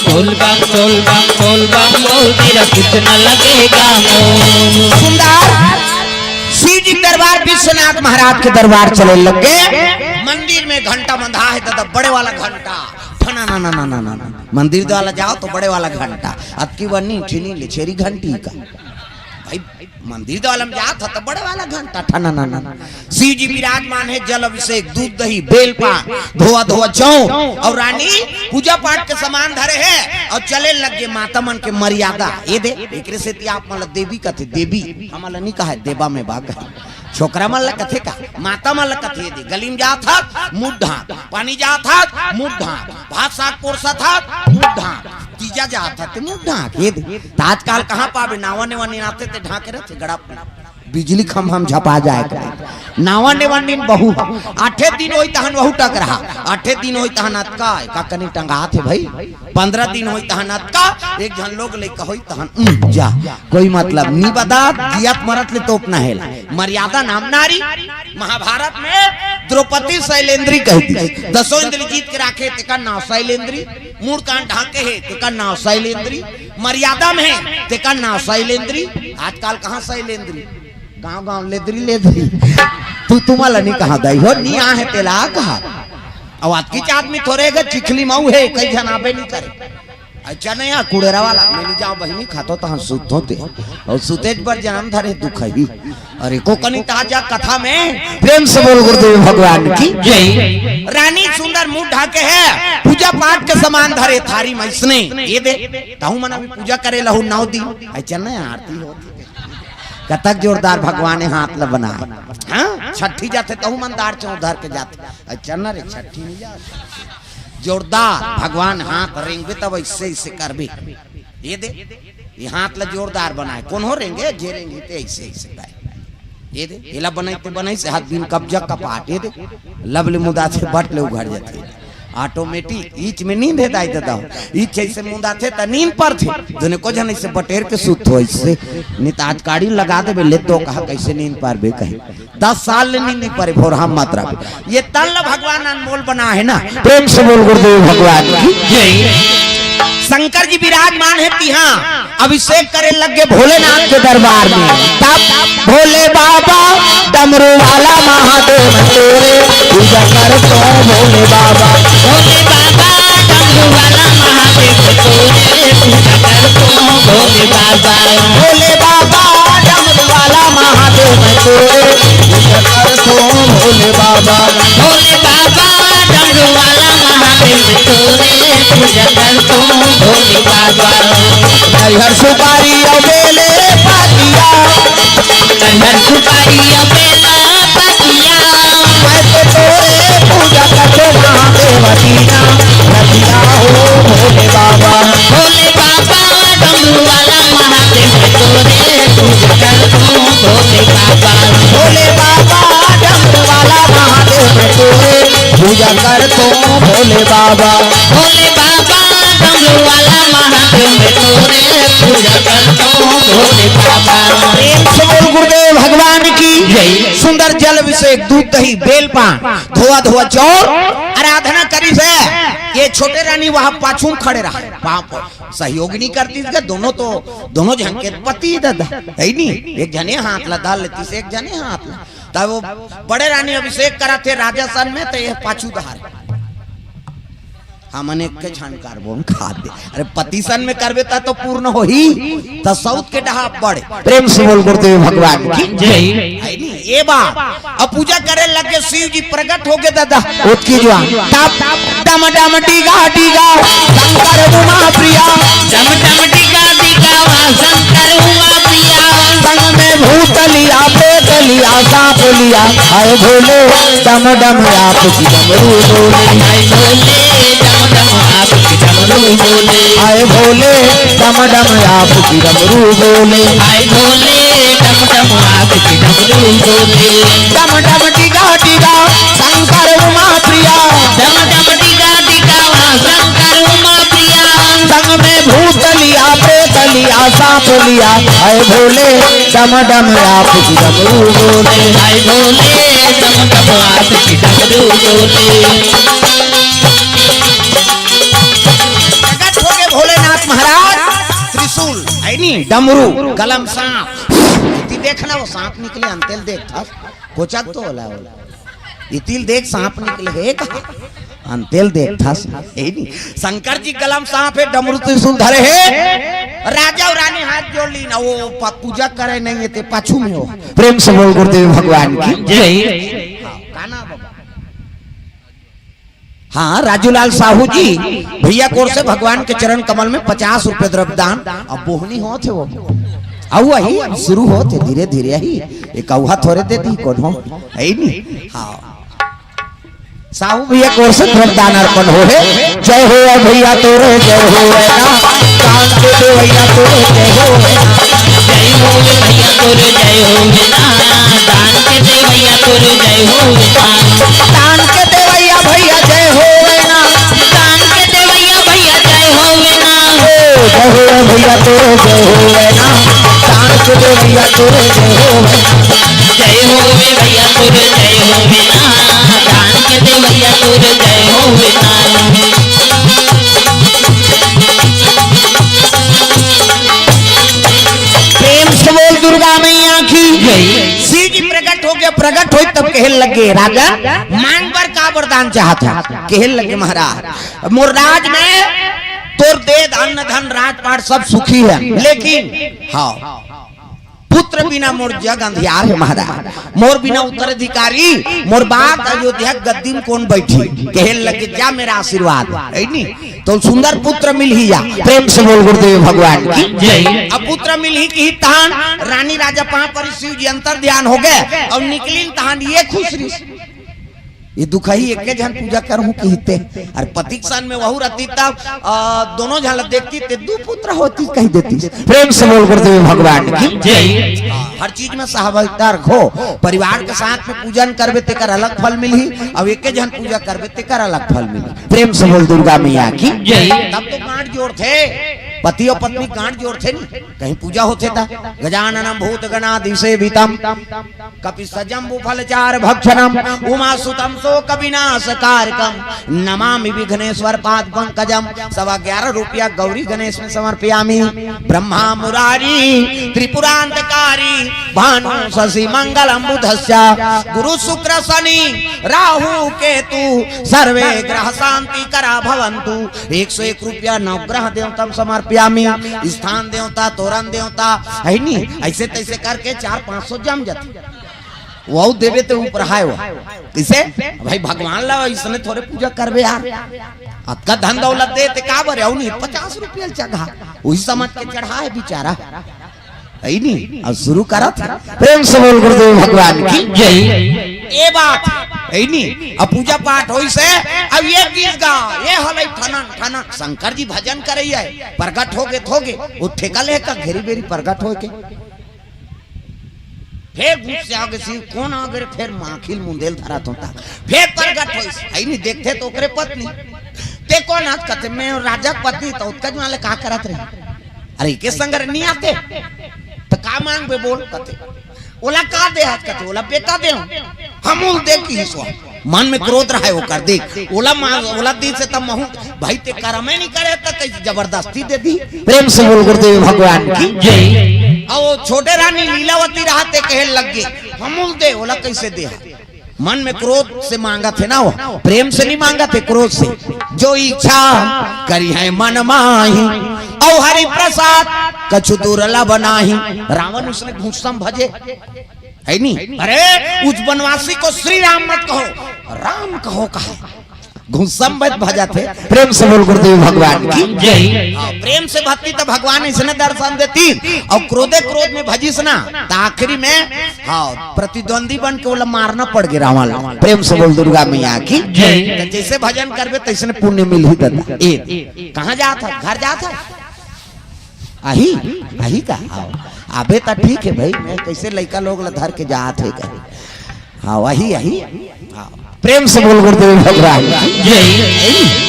बोल बम बोल बम बोल बम बोल, तेरा कुछ न लगेगा मोल। सुंदर शिव जी के दरबार, विश्वनाथ महाराज के दरबार चले लग गए। मंदिर में घंटा बंधा है दादा, बड़े वाला घंटा। ठना ना ना ना ना ना ना। मंदिर वाला जाओ तो बड़े वाला घंटा। अतकी बनी ठिनी ले छेरी घंटी का। भाई, मंदिर दवालम जात ह त बड़े वाला घंटा ठना ना ना। शिव जी विराजमान है, जल अभिषेक, दूध दही, बेल पान, धोआ धोआ जौ और रानी पूजा पाठ के सामान धरे है और चले लग गे। माता मन के मर्यादा ये दे, एकरे सेती आप मन ला देवी कथे, देवी हमन ला नहीं कहा है, देवा में बा कहे। छोकरा मन ला कथे का, माता मन ला कथे दे। गली में जात हत, मुड़ ढांक, पानी जात हत, मुड़ ढांक, भात साग पोरसत हत, मुड़ ढांक, तीजा जात हत, मुड़ ढांक ये दे। त आजकल कहाँ पाबे, नावा नेवा निनाथे ते ढांके रहथे गड़ा। बिजली खंभा में झपा जाए के। नावा नेवा नीन बहू ह। आठे दिन होई तहन वहू टकरहा। आठे दिन होई तहन अतका, का कनी टंगात हे भाई। पंद्रह दिन होई तहन अतका, एक झन लोग लइका होई तहन, उम, जा। कोई मतलब नी बता, जियत मरत ले तोपना हेला। मर्यादा नाम नारी। महाभारत में द्रौपदी शैलेंद्री कह दी। दसों इंद्री जीत के राखे, तेकर नाव शैलेंद्री। मूड़ कान ढांके हे, तेकर नाव शैलेंद्री। मर्यादा में हे, तेकर नाव शैलेंद्री। आजकल कहाँ शैलेंद्री? गांव गांव लेदरी लेदरी। तू तुम्हाला नहीं कहा दाई हो, नहीं आ है तेला कहा। अब आज की आदमी थोड़े गे चिखली मऊ है, कई झन आबे नहीं करे। अच्छा नहीं, आ कुड़ेरा वाला, मैं नहीं जाओ बहिनी, खातो तहां सुतो ते। और सुतेज पर जन्म धरे दुख ही। अरे को कनी ताजा कथा में प्रेम से बोल गुरुदेव भगवान की। जय। रानी सुंदर मुंह ढाके है, पूजा पाठ के सामान धरे थारी में इसने। ये दे, ताहू मन अभी पूजा करे लहू नौ दिन। अच्छा नहीं, आरती होती। कतक जोरदार भगवान हाथ ल बनाए। हाँ, छठी जाथे तहू मन दार चौंक धर के जाथे। अच्छा न रे, छठी नहीं जाथे। जोरदार भगवान हाथ रेंगबे तब ऐसे ऐसे करबे। ये दे, ये हाथ ल जोरदार बनाए। कोनो रेंगे, जे रेंगे ते ऐसे ऐसे करे। ये दे, एला बनाई ते बनाई से हाथ बिन कब्जा कपाट। ये दे, लवली मुदा से बट ले उघड़ जाथे। ऑटोमेटिक, ईच में नींद हे दाई ददा हो। ईच ऐसे मुंदाथे त नींद परथे। दुने को झन ऐसे बटेर के सुत हो ऐसे। नहीं त आज काड़ी लगा देबे, ले तो कहा कैसे नींद पारबे कहे। दस साल ले नींद नहीं परे, भोर हम मत रख। ये तन ल भगवान अनमोल बना है ना। प्रेम से बोल गुरुदेव भगवान की। जय। शंकर जी विराजमान है तिहां। अभिषेक करे लग गे भोलेनाथ के दरबार में। तब भोले बाबा डमरू वाला महादेव तोरे पूजा करतो भोले बाबा। भोले बाबा डमरू वाला महादेव तोरे पूजा करतो भोले बाबा। भोले बाबा डमरू वाला महादेव तोरे पूजा करतो भोले बाबा। भोले बाबा डमरू वाला महादेव तोरे पूजा करतो भोले बाबा। नरिहर सुपारी अउ बेले पतिया। नरिहर सुपारी अउ बेला पतिया। मैं तो तोरे पूजा करतो महादेव दीना। रतिया हो भोले बाबा। भोले बाबा डमरू वाला महादेव तोरे पूजा करतो भोले बाबा। भोले बाबा डमरू वाला महादेव तोरे पूजा करतो भोले बाबा। भोले बाबा डमरू वाला महादेव तोरे पूजा करतो भोले बाबा। प्रेम से बोल गुरुदेव भगवान की। जय। सुंदर जल अभिषेक, दूध दही, बेल पान, धोआ धोआ जौ, आराधना करिस हे। ये छोटे रानी वहां पाछू में खड़े रहा, वहां पर सहयोगिनी करती थी, दोनों तो, दोनों झन के पति दादा, है नी? एक झने हाथ ला डाल लेती से, एक झने हाथ ला। तब वो बड़े रानी अभिषेक कराथे राजा सन में, तो ये पाछू दहार। हमन एक के झन करबो, हम खा दे। अरे पति सन में करबे त तो पूर्ण होही, त सौत के डहा बड़े। प्रेम से बोल गुरुदेव भगवान की। जय। है नी? ये बात। अब पूजा करे लगे, शिव जी प्रकट हो गए दादा। ओतकी जुआन। तब डम डम डीगा डीगा शंकर उमा प्रिया। डम डम डीगा डीगा वा शंकर उमा प्रिया। संग में भूत लिया, प्रेत लिया, सांप लिया। आए भोले डम डम आपकी डमरू डोले। आए भोले डम डम आपकी डमरू डोले। आए भोले डम डम आप की डमरू बोले। हाय भोले, डम डम आप की डमरू बोले। डम डम डिगा डिगा शंकर उमा प्रिया। डम डम डिगा डिगा शंकर उमा प्रिया। संग में भूत लिया, प्रेत लिया, सांप लिया। हाय भोले, डम डम आप की डमरू बोले। हाय भोले, डम डम आप की डमरू बोले। प्रकट हो गए भोलेनाथ महाराज, त्रिशूल, है नी, डमरू, गलम सांप। इति देखना, वो सांप निकले, अंतेल देख था, कोचक तो होला, होला। इतिल देख, सांप निकले हे का? अंतेल देख था, है नी। शंकर जी गलम सांप हे, डमरू त्रिशूल धरे हे। राजा और रानी हाथ जोड़ ली ना, वो प-, पूजा करे नहीं है, ते पाछू में हो। प्रेम से बोल गुरुदेव भगवान की जय। हाँ, का नाम बाबा? हाँ, राजूलाल साहू जी, भैया कोर से भगवान के चरण कमल में पचास रुपये द्रव्य दान। अब बोहनी होत हे वो, अउ वही शुरू होत हे धीरे धीरे ही। एक अउहा थोड़े दे दी कोनो, है नी? हाँ, साहू भैया कोर से द्रव्य दान अर्पण हो हे। जय हो भैया तोरे, जय हो ना, दान के देवैया तोरे, जय हो ना। जय हो भैया तोरे, जय हो ना, दान के देवैया तोरे, जय हो ना। दान के देवैया भैया जय होवे ना। दान के देवैया भैया जय होवे ना। ओ, जय हो भैया तोरे जय होवे ना। दान के देवैया तोरे जय होवे ना। जय होवे भैया तोरे जय होवे ना। दान के देवैया तोरे जय होवे ना। प्रेम से बोल दुर्गा मैया की जय। शिव जी प्रकट हो गया, प्रकट हो तब कहे लगे, राजा मांग बर का वरदान चाहत है? कहे लगे, महाराज मोर राज में तोर दे अन्न धन राजपाट सब सुखी है, लेकिन हाँ, पुत्र बिना मोर जग अंधियार है महाराज। मोर बिना उत्तराधिकारी, मोर बाद अयोध्या गद्दी में कौन बैठी? कहे लगे, जा मेरा आशीर्वाद है नी, तो सुंदर पुत्र मिलही या। प्रेम से बोल गुरुदेव भगवान की जय। अब पुत्र मिलही की तहान रानी राजा पांव परी, शिव जी अंतर ध्यान हो गए और निकलिन तहान ये खुश रही। ये दुखही एके झन पूजा करहूं किहिते, और पति के सन में वहू रहती तब, आ, दोनों झन ला देखती ते दू पुत्र होती कह देती। प्रेम से बोल गुरुदेव भगवान की जय। हाँ, हर चीज में सहभागिता रखो। परिवार के साथ में पूजन करबे तेकर अलग फल मिलही, अब एके झन पूजा करबे तेकर अलग फल मिलही। प्रेम से बोल दुर्गा मैया की जय। तब तो गांठ जोड़थे, पति और पत्नी गांठ जोड़थे नी, कहीं पूजा होथे ता। गजाननम भूत गणादिसेवितम कपित्थ जम्बू फल चारु भक्षणम उमा सुतम शोक विनाश कारकम नमामि विघ्नेश्वर पाद पंकजम। सवा ग्यारह रुपया गौरी गणेश में समर्पयामि। ब्रह्मा मुरारी त्रिपुरांतकारी भानु शशि मंगलम बुधस्य गुरु शुक्र शनि राहु केतु सर्वे ग्रह शांति करा भवंतु। एक सौ एक रुपया नवग्रह देवता समर्पयामी, स्थान देवता, तोरण देवता, है नी, ऐसे तैसे करके चार पाँच सौ जम जाती। वो देवे ते ऊपर है वो। इसे भाई भगवान ला इसने थोड़े पूजा करबे यार। अतका धन दौलत दे ते का बरे, अउ नहीं पचास रुपया चढ़ा, वही समझ के चढ़ा है बेचारा। है नी? अब शुरू करत। प्रेम से बोल गुरुदेव भगवान की जय। ए बात है नी? अब पूजा पाठ होई से, अब ये गीत गा, ये हलई ठनन ठनन, शंकर जी भजन करैया है, प्रगट हो गे, हो गे, वो ठेका ले का घेरी बेरी प्रगट हो के। फेर गुस्से आ गे शिव, कौन आ गे रे? फेर माखिल मुंदेल धरत होता, फेर प्रगट होई से, है नी? देखते तो ओकरे पत्नी, ते कौन आज कथे, मैं राजा के पत्नी, तो उत्कज वाले का करत रही? अरे, के संग रे नहीं आते? तो का मांगबे बोल कथे। ओला का दे हाथ कथे, ओला बेटा दे। हमू ल दे किहिस ओ। मन में क्रोध रहे ओकर, देख। ओला मांग, ओला दी से तब महू, भाई ते करमे नहीं करे त कैसे जबरदस्ती दे दी? प्रेम से बोल गुरुदेव भगवान की जय। अउ छोटे रानी लीलावती रहा ते कहे लग गे, हमू ल दे, ओला कैसे दे हाथ? मन में क्रोध से मांगत हे ना वो, प्रेम से नहीं मांगत हे, क्रोध से। जो इच्छा करी है मन माही, अउ हरि प्रसाद कछु दुर्लभ नाही। रावण उसने घुस्सम भजे, है नी? अरे, उस वनवासी को श्री राम मत कहो, राम कहो कहा। घुस्सम मत भजत हे। प्रेम से बोल गुरुदेव भगवान की जय। हाँ, प्रेम से भक्ति तो भगवान इसने दर्शन देती, अउ क्रोधे क्रोध में भजिस ना, तो आखिरी में हाँ, प्रतिद्वंदी बन के ओला मारना पड़ गे रावण ला। प्रेम से बोल दुर्गा मैया की जय। तो जैसे भजन करबे तैसने पुण्य मिलही दादा। ए, कहाँ जात हे? घर जात हे? आही, आही का? हाँ। आबे त ठीक हे भाई, मैं कइसे लइका लोग ला धर के जात हे कहे। हाँ, आही, आही। हाँ। प्रेम से बोल गुरुदेव भगवान की जय।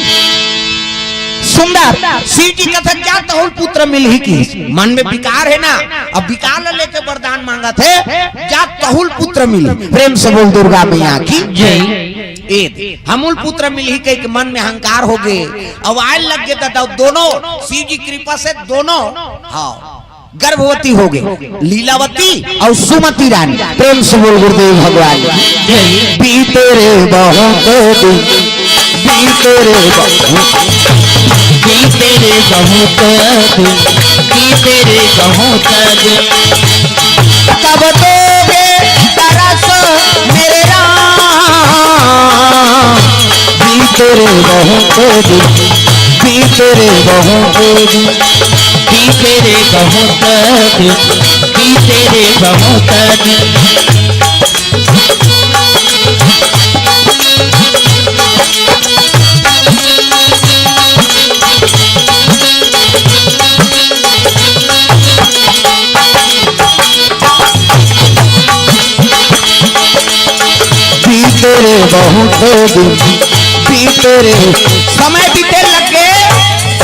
सुंदर, शिव जी कथे, "जा तहुल पुत्र मिलही" कहिस। मन में विकार हे ना, अब विकार ला लेके वरदान मांगत हे, "जा तहुल पुत्र मिलही।" प्रेम से बोल दुर्गा मैया की जय। ए, "हमूल पुत्र मिलही" कहिके मन में अहंकार होगे, अब आए लग गे दादा, दोनों शिव जी कृपा से दोनों, हाँ, गर्भवती होगे, लीलावती अउ सुमति रानी। प्रेम से बोल गुरुदेव भगवान की। बीते रे बहुत दिन, बीते रे बहुत, बीते रे बहुत दिन, बीते रे बहुत दिन। कब दोगे तरस मेरे राम, बीते रे बहुत दिन, बीते रे बहुत दिन, बीते रे बहुत दिन, बीते रे बहुत दिन। बीते रे बहुत दिन, बीते रे। समय बीते लग गे,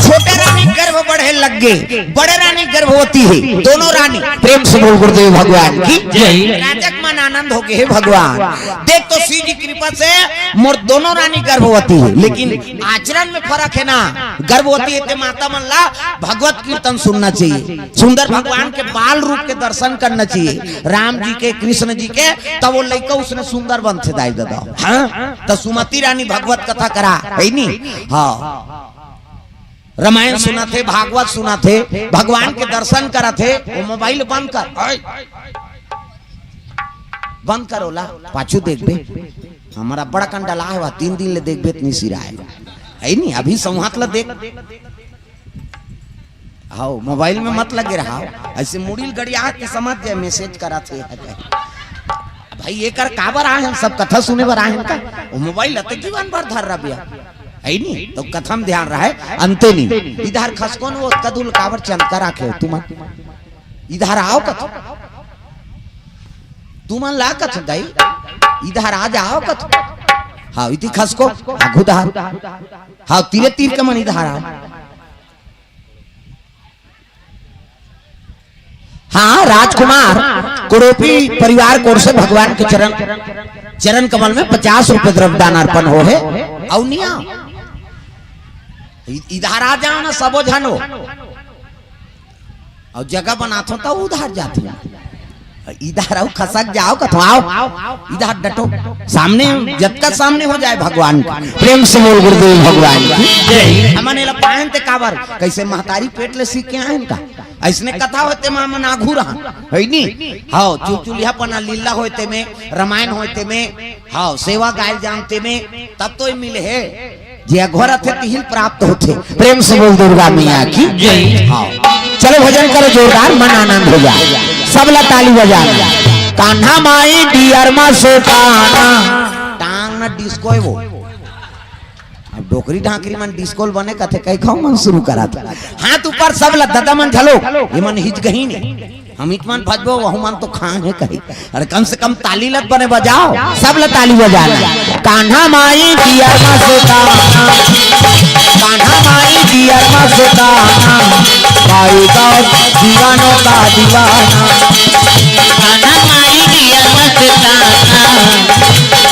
छोटे रानी गर्भ बढ़े लग गे, बड़े रानी गर्भवती हे, दोनों रानी। प्रेम से बोल गुरुदेव भगवान की जय। राजा के मन आनंद होगे, "हे भगवान, देख तो शिव जी कृपा से मोर दोनों रानी गर्भवती हे, लेकिन आचरण में फरक हे ना, गर्भवती हे ते माता मन ला भगवत कीर्तन सुनना चाहिए, सुंदर भगवान के बाल रूप के दर्शन करना चाहिए, राम जी के, कृष्ण जी के, तब वो लइका उसने सुंदर बनथे दाई ददा।" हाँ, त सुमति रानी भगवत कथा करा, हे नी? हाँ, रामायण सुनाथे, भागवत सुनाथे, भगवान के दर्शन कराथे, वो मोबाइल बंद कर, बंद कर ओला, पाछू देखबे, हमर अब्बड़ अकन डला हे, तीन दिन ले देखबे त नी सिराय, हे नी? अभी संवात ला देख। हाँ, मोबाइल में मत लगे रहा, अइसे मुड़ी ल गड़िया के समझ जाए, message कराथे। भाई, एकर काबर आए हन, सब कथा सुने बर आए हन का? वो मोबाइल ल तो जीवन भर धर रहा भैया, हे नी? त कथा में ध्यान रहे, अंते नी। इधर खसको न, वो कदुल काबर चंद करा के तुमन इधर आओ कथो, तुमन ला कथो दाई, इधर आ जाओ कथो। हाँ, इति खसको, आघू धार। हाँ, तीरे तीर के मन इधर आओ। हाँ, राजकुमार कुरूपी परिवार कोर से भगवान के चरण, चरण कमल में पचास रुपये द्रव्य दान अर्पण हो हे। अउ निया, इ-, इधर आ जाओ ना सबो झन हो। अउ जगह बनाथो त उधर जाथो। इधर आओ, खसक जाओ, कथो आओ, इधर डटो, सामने, जतका सामने हो जाए भगवान का। प्रेम से बोल गुरुदेव भगवान की जय। हमन एला पायन ते काबर, कइसे महतारी पेट ले सीख के आयन का? अइसने कथा होते मा मन आघू रहा, हे नी? हाँ, चुलचुलिया पना लीला होते में, रामायण होते में, हाँ, सेवा गाय जानते में, तब तो ये मिले हे। जे अघोर अथे तिहिल प्राप्त होथे। प्रेम से बोल दुर्गा मैया की जय। हाँ। चलो भजन करो जोरदार, मन आनंद हो जाए। सब ला ताली बजाना। कान्हा माई डियर मा से कान्हा। टांग ना डिस्को हे वो। अब डोकरी ढाकरी मन डिस्को ल बने कथे, कहि खाओ मन शुरू करा था। हाथ ऊपर सब ला, ददा मन झलो, ये मन हिच गही नहीं। हम इत मन भजबो, वहू मन तो खान हे कही। अरे कम से कम ताली लत बने बजाओ, सब ल ताली बजाना। कान्हा माई डियर मा से कान्हा, कान्हा माई डियर मा से कान्हा, भाई गौर दीवानों का दीवाना। कान्हा माई डियर मा से कान्हा,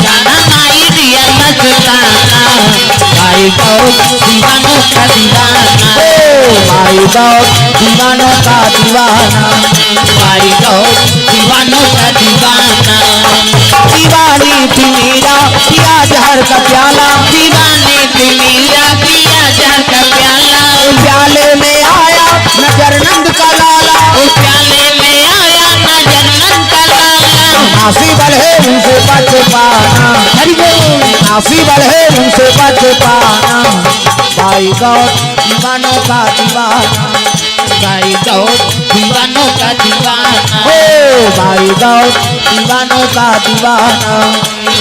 कान्हा माई डियर मा से कान्हा, भाई गौर दीवानों का दीवाना। ओ भाई गौर दीवानों का दीवाना। भाई गौर दीवानों का दीवाना। दीवानी थी मीरा, पिया जहर का प्याला। दीवानी थी मीरा, पिया जहर का प्याला। प्याले में आया नजर नंद का लाला। प्याले में आया नजर नंद का लाला। नासी बल है उनसे बच पाना। हरि बोल। नासी बल है उनसे बच पाना। भाई गौर दीवानों का दीवाना। भाई गौर दीवानों का दीवाना। ओ भाई गौर दीवानों का दीवाना।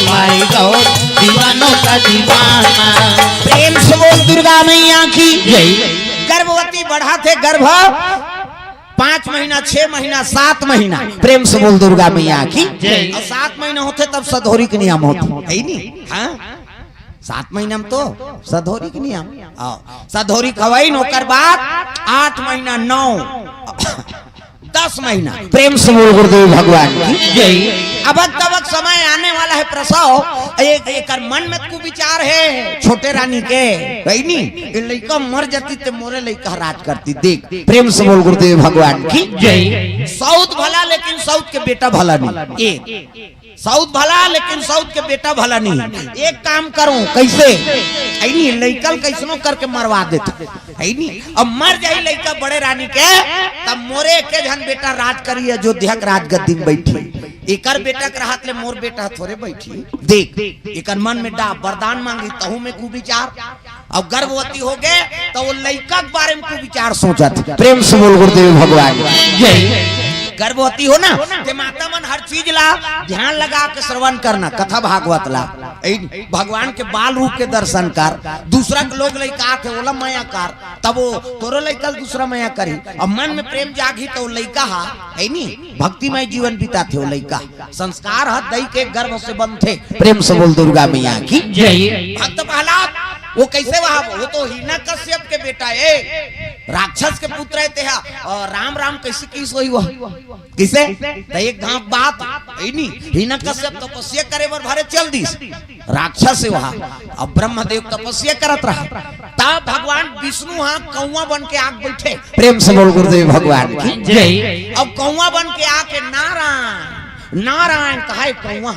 भाई गौर दीवानों का दीवाना। प्रेम से बोल दुर्गा मैया की जय। गर्भवती बढ़ाथे गर्भ पांच महीना, छह महीना, सात महीना, प्रेम से बोल दुर्गा मैया की। जय। अउ सात महीना होथे तब सधौरी के नियम होथे, हे नी? हाँ, सात महीना में तो सधौरी के नियम। आओ, सधौरी खवाइन, ओकर बाद आठ महीना, नौ, दस महीना, प्रेम से बोल गुरुदेव भगवान की। जय। अबक तबक समय आने वाला हे प्रसव, एक, एकर मन में कुविचार हे छोटे रानी के, हे नी? ये लइका मर जाती ते मोरे लइका राज करती। देख, प्रेम से बोल गुरुदेव भगवान की। जय। सौत भला लेकिन सौत के बेटा भला नहीं। एक, सौत भला लेकिन सौत के बेटा भला नहीं। एक काम करो, कैसे? अइनी लइका ल कैसनो करके मरवा देते, हे नी? अब मर जाही लइका बड़े रानी के, तब मोरे एके झन बेटा राज करी, अयोध्या के राजगद्दी में बैठी। एकर बेटा के रहत ले मोर बेटा थोरे बैठी। देख, एकर मन में डा वरदान मांगी, तहू में कुविचार। अउ गर्भवती हो गे, त वो लइका के बारे में कुविचार सोचत। प्रेम से बोल गुरुदेव भगवान की। जय। गर्भवती हो ना, ते माता मन हर चीज ला ध्यान लगा के श्रवण करना, कथा भागवत ला। ए, भगवान के बाल रूप के दर्शन कर, दूसरा के लोग लइका आथे, ओला मया कर, तब वो तोरो लइका ल दूसरा मया करही। अब मन में प्रेम जागही, त वो लइका हा, हे नी, भक्तिमय जीवन बिताथे वो लइका। संस्कार ह दई के गर्भ से बनथे। प्रेम से बोल दुर्गा मैया की। जय। भक्त प्रहलाद, वो कैसे वहां, वो तो हिरण्यकश्यप के बेटा हे, राक्षस के पुत्र हे तेहा, अउ राम राम कैसे किस होही वो? किसे? त एक घांव बात, हे नी, हिरण्यकश्यप तपस्या करे बर भरे चल दिस, राक्षस हे वहां। अब ब्रह्मदेव तपस्या करत रहा, तब भगवान विष्णु हा कौआ बन के आके बैठे। प्रेम से बोल गुरुदेव भगवान की। जय। अब कौआ बन के आके नारायण, नारायण कहाय कौआ।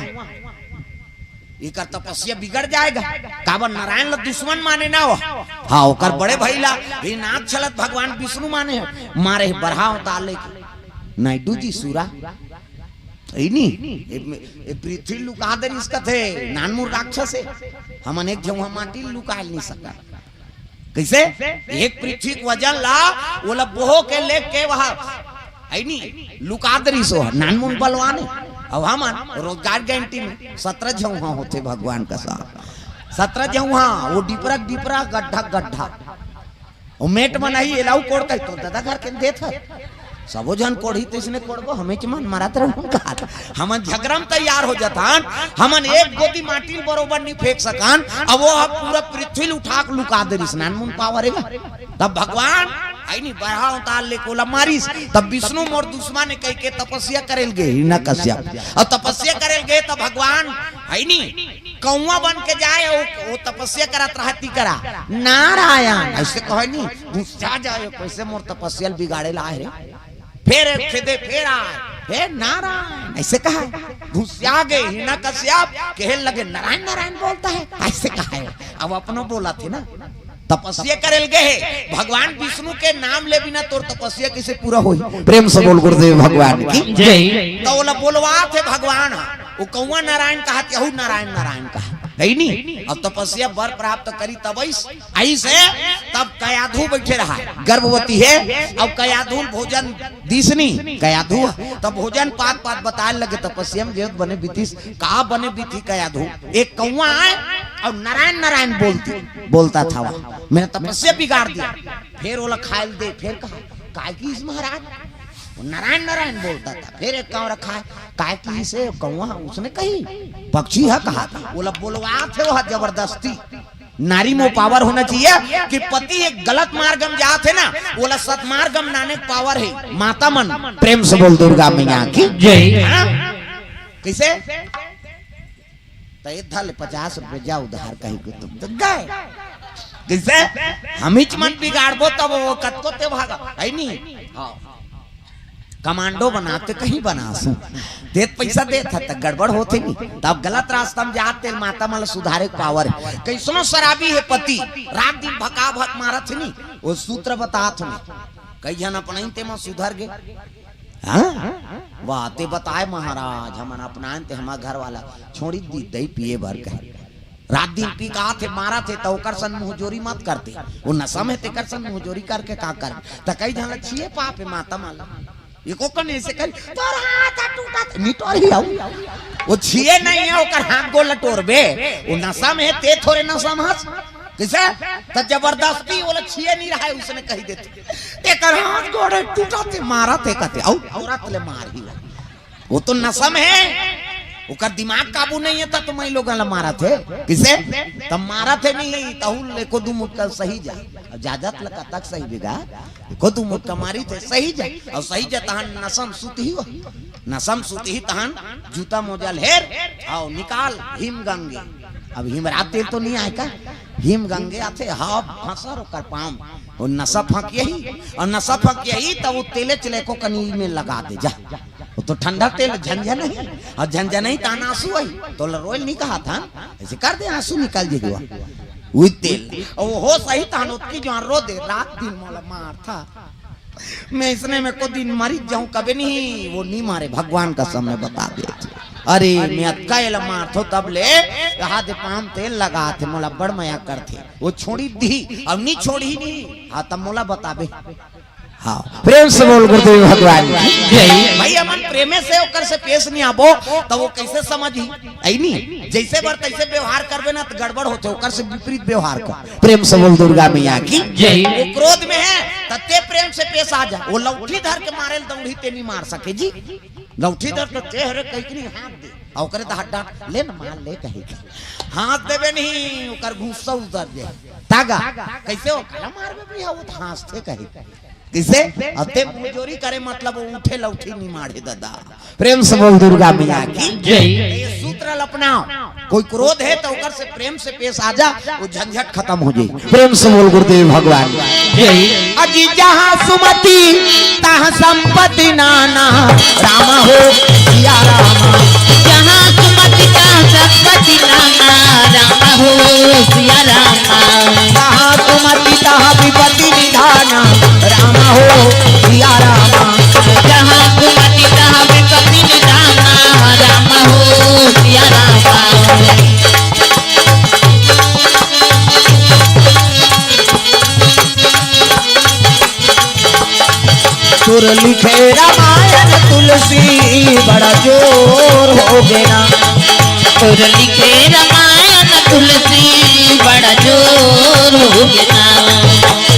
एकर तपस्या बिगड़ जाय गा। काबर नारायण ला दुश्मन माने ना हो। हाँ, ओकर बड़े भाई ला हिरणाक्ष ला त भगवान विष्णु माने हे। मारे हे बरहा अवतार लेके। नायडू जी सूरा। हे नी, ए, ए पृथ्वी लुका दे रिस कथे, नानमुन राक्षस हे। हमन एक झउहा माटी लुकाय नहीं सकन। कैसे? एक पृथ्वी के वजन ला, ओला बोहो के लेके वहां, हे नी, लुका दे रिस हो, नानमुन बलवान हे। अब हमन रोजगार गारंटी में सतरा झउहा होथे भगवान का साथ। सतरा झउहा, वो डिपरा डिपरा, गड्ढा गड्ढा। वो मेट म नहीं, एला अउ कोड़ कही तो दादा घर के देत हे। सबो झन कोड़ही तइसने कोड़बो, हमेच मन मरत रहूं का। हमन झगरा म तैयार हो जाथन, हमन एक गोदी माटी ल बरोबर नहीं फेंक सकन, अब वो ह पूरा पृथ्वी ल उठा के लुका दे रिस, नानमुन पावर हे गा। तब भगवान, हे नी, बरहा अवतार लेके ओला मारिस, तब विष्णु मोर दुश्मन हे कहिके तपस्या करे ल गे हिरण्यकश्यप। अउ तपस्या करे ल गे तब भगवान, हे नी, कौआ बन के जाय, वो, वो तपस्या करत रहा ती करा, नारायण, अइसे कहे नी, गुस्सा जाय, कैसे मोर तपस्या ल बिगाड़े ला आय रे। फेर खेदे, फेर आय, हे नारायण, अइसे कहाय। गुस्सा गे हिरण्यकश्यप, कहे लगे, नारायण, नारायण बोलता है, अइसे कहाय। अब अपनो बोलथे ना, तपस्या करे ल गे हे, भगवान विष्णु के नाम ले बिना तोर तपस्या कैसे पूरा होही? प्रेम से बोल गुरुदेव भगवान की। जय। त ओला बोलवाथे भगवान, वो कौआ नारायण कहाथे, यहू नारायण नारायण कहाथे, हे नी? अब तपस्या बर प्राप्त करी तब अइस, अइस हे, तब कयाधु बैठे रहा, गर्भवती हे, अब कयाधु ल भोजन दिस नी, कयाधु, तब भोजन पात पात बताय लगे, तपस्या म जेवत बने बीतिस, का बने बीती कयाधु, एक कौआ आय अउ नारायण नारायण बोलती, बोलता था वह, मैंने तपस्या बिगाड़ दिया। फेर ओला खाय ल दे, फेर कहा, काय किहिस महाराज? वो नारायण नारायण बोलता था। फेर एक कौआ रखा है, काय किहिस कौआ? उसने कही, पक्षी ह कहा था। ओला बोलवाथे वो ह जबरदस्ती। नारी म पावर होना चाहिए कि पति एक गलत मार्ग म जाथे ना, ओला सतमार्ग म लाने के पावर हे। माता मन, प्रेम से बोल दुर्गा मैया की। जय। हाँ? कैसे? त ए धर ले पचास रुपये, जा उधार कही के तुम तो गए। जैसे हमीच मन बिगाड़बो तब वो कतको ते भागा, हे नी? हाँ। कमांडो बनाते कहीं बनासु। देत पैसा देत हे त गड़बड़ होथे नी। तब गलत रास्ता म जात तेल माता मन ल सुधारे के पावर हे। कैसनो शराबी हे पति, रात दिन भका भक मारत हे नी, वो सूत्र बतात हे नी। कई झन अपनई ते म सुधर गे। हाँ? वाह, ते बताय महाराज, हमन अपनान ते हमर घर वाला छोड़ी दी दई पिए बर कहे। रात दिन पी के आथे, मारत हे, त ओकर सन मुंहजोरी मत करते। वो नशा में तेकर सन मुंहजोरी करके का कर? त कई झन ल छिए पाप हे माता मन ल। एको कन ऐसे कर, "तोर हाथ ह टूटत," निटोर ही आऊ। वो छिए नहीं हे, ओकर हाथ गोल ल टोरबे। वो नशा में हे, ते थोरे नशा में हस। कइसे? त जबरदस्ती ओला छिए नइ रहय, उसने कहि देथे, "तेकर हाथ गोड़ टूटथे, मारथे," कथे, अउ औरत ले मारही। वो तो नशा में है, ओकर दिमाग काबू नइ हे, त तो मैं लोगन ला मारथे। कइसे? त मारथे नहीं, तहू ले एको दू मुक्का सहि जा। अब जाजत ला कतक सहिबे गा, एको दू मुक्का मारिथे, सहि जा। अउ सहि जा, तहन नशा म सुतही हो। नशा म सुतही, तहन जूता मोजा ल हेर, अउ निकाल हिम गंगे। अब हिमरा तेल तो नइ आय का? हिम गंगे आथे, हव, भसर ओकर पाँव म। अउ नशा फँकियही, अउ नशा फँकियही, त वो तेले चले को कनी में लगा दे, जा। वो तो ठंडा तेल झंझनही, अउ झंझनही तहन आँसू आही, तोला रोए ल नइ कहत हन, अइसे कर दे, आँसू निकल जाही। वो तेल, अउ होसही तहन ओतकी जोर रो दे, "रात दिन मोला मारथा, मैं अइसने में एको दिन मरिच जाहूँ," कबे नहीं, वो नइ मारे, भगवान कसम मैं बता देत हँव। "अरे, मैं अतका एला मारथों तब ले, कहा दे पाँव म तेल लगाथे, मोला बड़ मया करथे, वो छोड़ी दिही, अब नइ छोड़ही नहीं, हाँ, तब मोला बताबे।" हाँ, प्रेम से बोल गुरुदेव भगवान की जय। भाई, हमन प्रेमे से ओकर से पेश नइ आबो, त वो कइसे समझही? अइ नहीं, जइसे बर तइसे व्यवहार करबे ना, त गड़बड़ होथे, ओकर से विपरीत व्यवहार कर। प्रेम से बोल दुर्गा मैया की जय। वो क्रोध में हे, त तें प्रेम से पेश आ जा, वो लउठी धर के मारे ल दउड़ही, तें नइ मार सके जी। लउठी धर त तें हरे कहिके नहीं हाथ दे, अउ ओकरे त हाथ डाँट, "ले न मार ले," कहिके हाथ देबे नहीं, ओकर गुस्सा उतर जाय। तागा, कइसे हो? "काला मारबे भइया, वो त हाँसथे," कहिके। कइसे? अउ तें मुँहजोरी करे, मतलब वो उठे लउठी नइ मारे ददा। प्रेम से बोल दुर्गा मैया की जय। ये सूत्र ल अपनाव, कोई क्रोध हे त ओकर से प्रेम से पेश आ जा, वो झंझट खतम हो जाही। प्रेम से बोल गुरुदेव भगवान की जय। अजी जहाँ सुमति तहाँ संपत्ति नाना, राम हो सिया राम। जहाँ सुमति तहाँ संपत्ति नाना, राम हो सिया राम। जहाँ सुमति तहाँ विपत्ति निधाना, राम हो सिया राम। जहाँ सुमति तहाँ विपत्ति निधाना, राम हो सिया राम। तोर लिखे रामायण तुलसी बड़ा जोर होगे ना। तोर लिखे रामायण तुलसी बड़ा जोर होगे ना।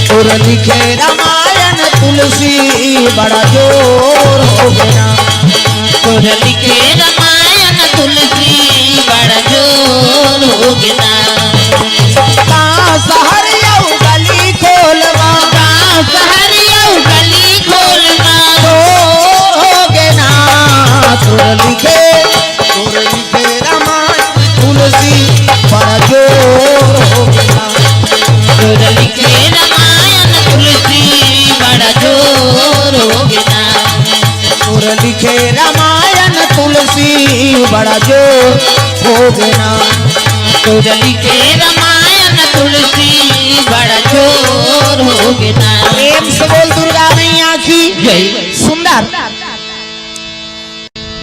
तोर लिखे रामायण तुलसी बड़ा जोर होगे ना। तोर लिखे रामायण तुलसी बड़ा जोर होगे ना। का सहर अउ गली खोलवा। का सहर अउ गली खोलवा। जोर होगे ना। तोर लिखे, तोर लिखे रामायण तुलसी बड़ा जोर होगे ना। तोर लिखे रामायण तुलसी बड़ा जोर होगे ना। तोर लिखे रामायण तुलसी बड़ा जोर होगे ना। तोर लिखे रामायण तुलसी बड़ा जोर होगे ना। प्रेम से बोल दुर्गा मैया की जय। सुंदर।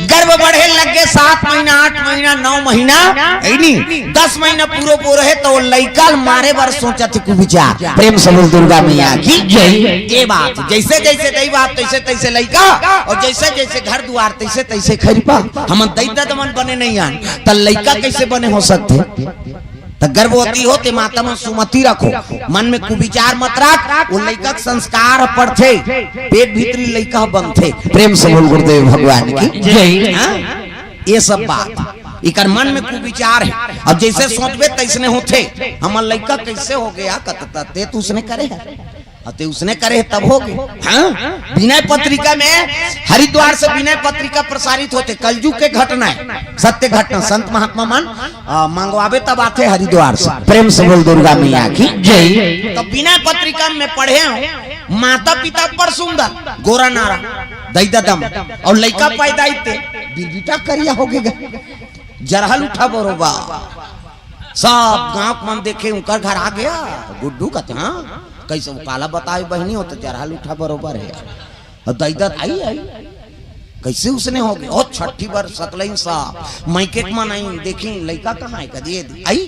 गर्भ बढ़े लगे सात महीना, आठ महीना, नौ महीना, अइ नहीं, दस महीना पूरो पूरो हे त वो लइका ल मारे बर सोचथे कुविचार। प्रेम से बोल दुर्गा मैया की जय। ये बात, जइसे जइसे दई बाप तइसे तइसे लइका, अउ जइसे जइसे घर दुआर तइसे तइसे खइरपा। हमन दई ददा मन बने नइ आन, त लइका कइसे बने हो सकथे? त गर्भवती हो ते माता मन सुमति रखो, मन में कुविचार मत राख, वो लइका के संस्कार पड़थे, पेट भीतरी लइका बनथे। प्रेम से बोल गुरुदेव भगवान की जय। हाँ? ये सब बात इकर मन में कुविचार हे। अब जइसे सोचबे तइसने होथे। हमर लइका कइसे होगे, कतका तें तो उसने करे हे। अउ तें उसने करे हे तब होगे। हाँ? विनय पत्रिका में, हरिद्वार से विनय पत्रिका प्रसारित होथे, कलजुग के घटना हे, सत्य घटना। संत महात्मा मन, आ, मंगवाबे तब आथे हरिद्वार से। प्रेम से बोल दुर्गा मैया की जय। त विनय पत्रिका में पढ़े हँव, माता पिता बड़ सुंदर, गोरा नारा, दई ददा मन, अउ लइका पैदा होइस ते बिरबिटा करिया होगे गा, जरहल उठा बरोबर। सब गाँव के मन देखे, उंकर घर आगे गुड्डू कथे, हाँ, कइसे वो काला बताय बहिनी, वो तो जरहल उठा बरोबर हे। अउ दई ददा, अई, अई, कइसे उसने होगे? ओ छट्ठी बर सतलइन साहब, मइके के मन आइन, देखिन, लइका कहाँ हे? कथे, "ये दे।" अई,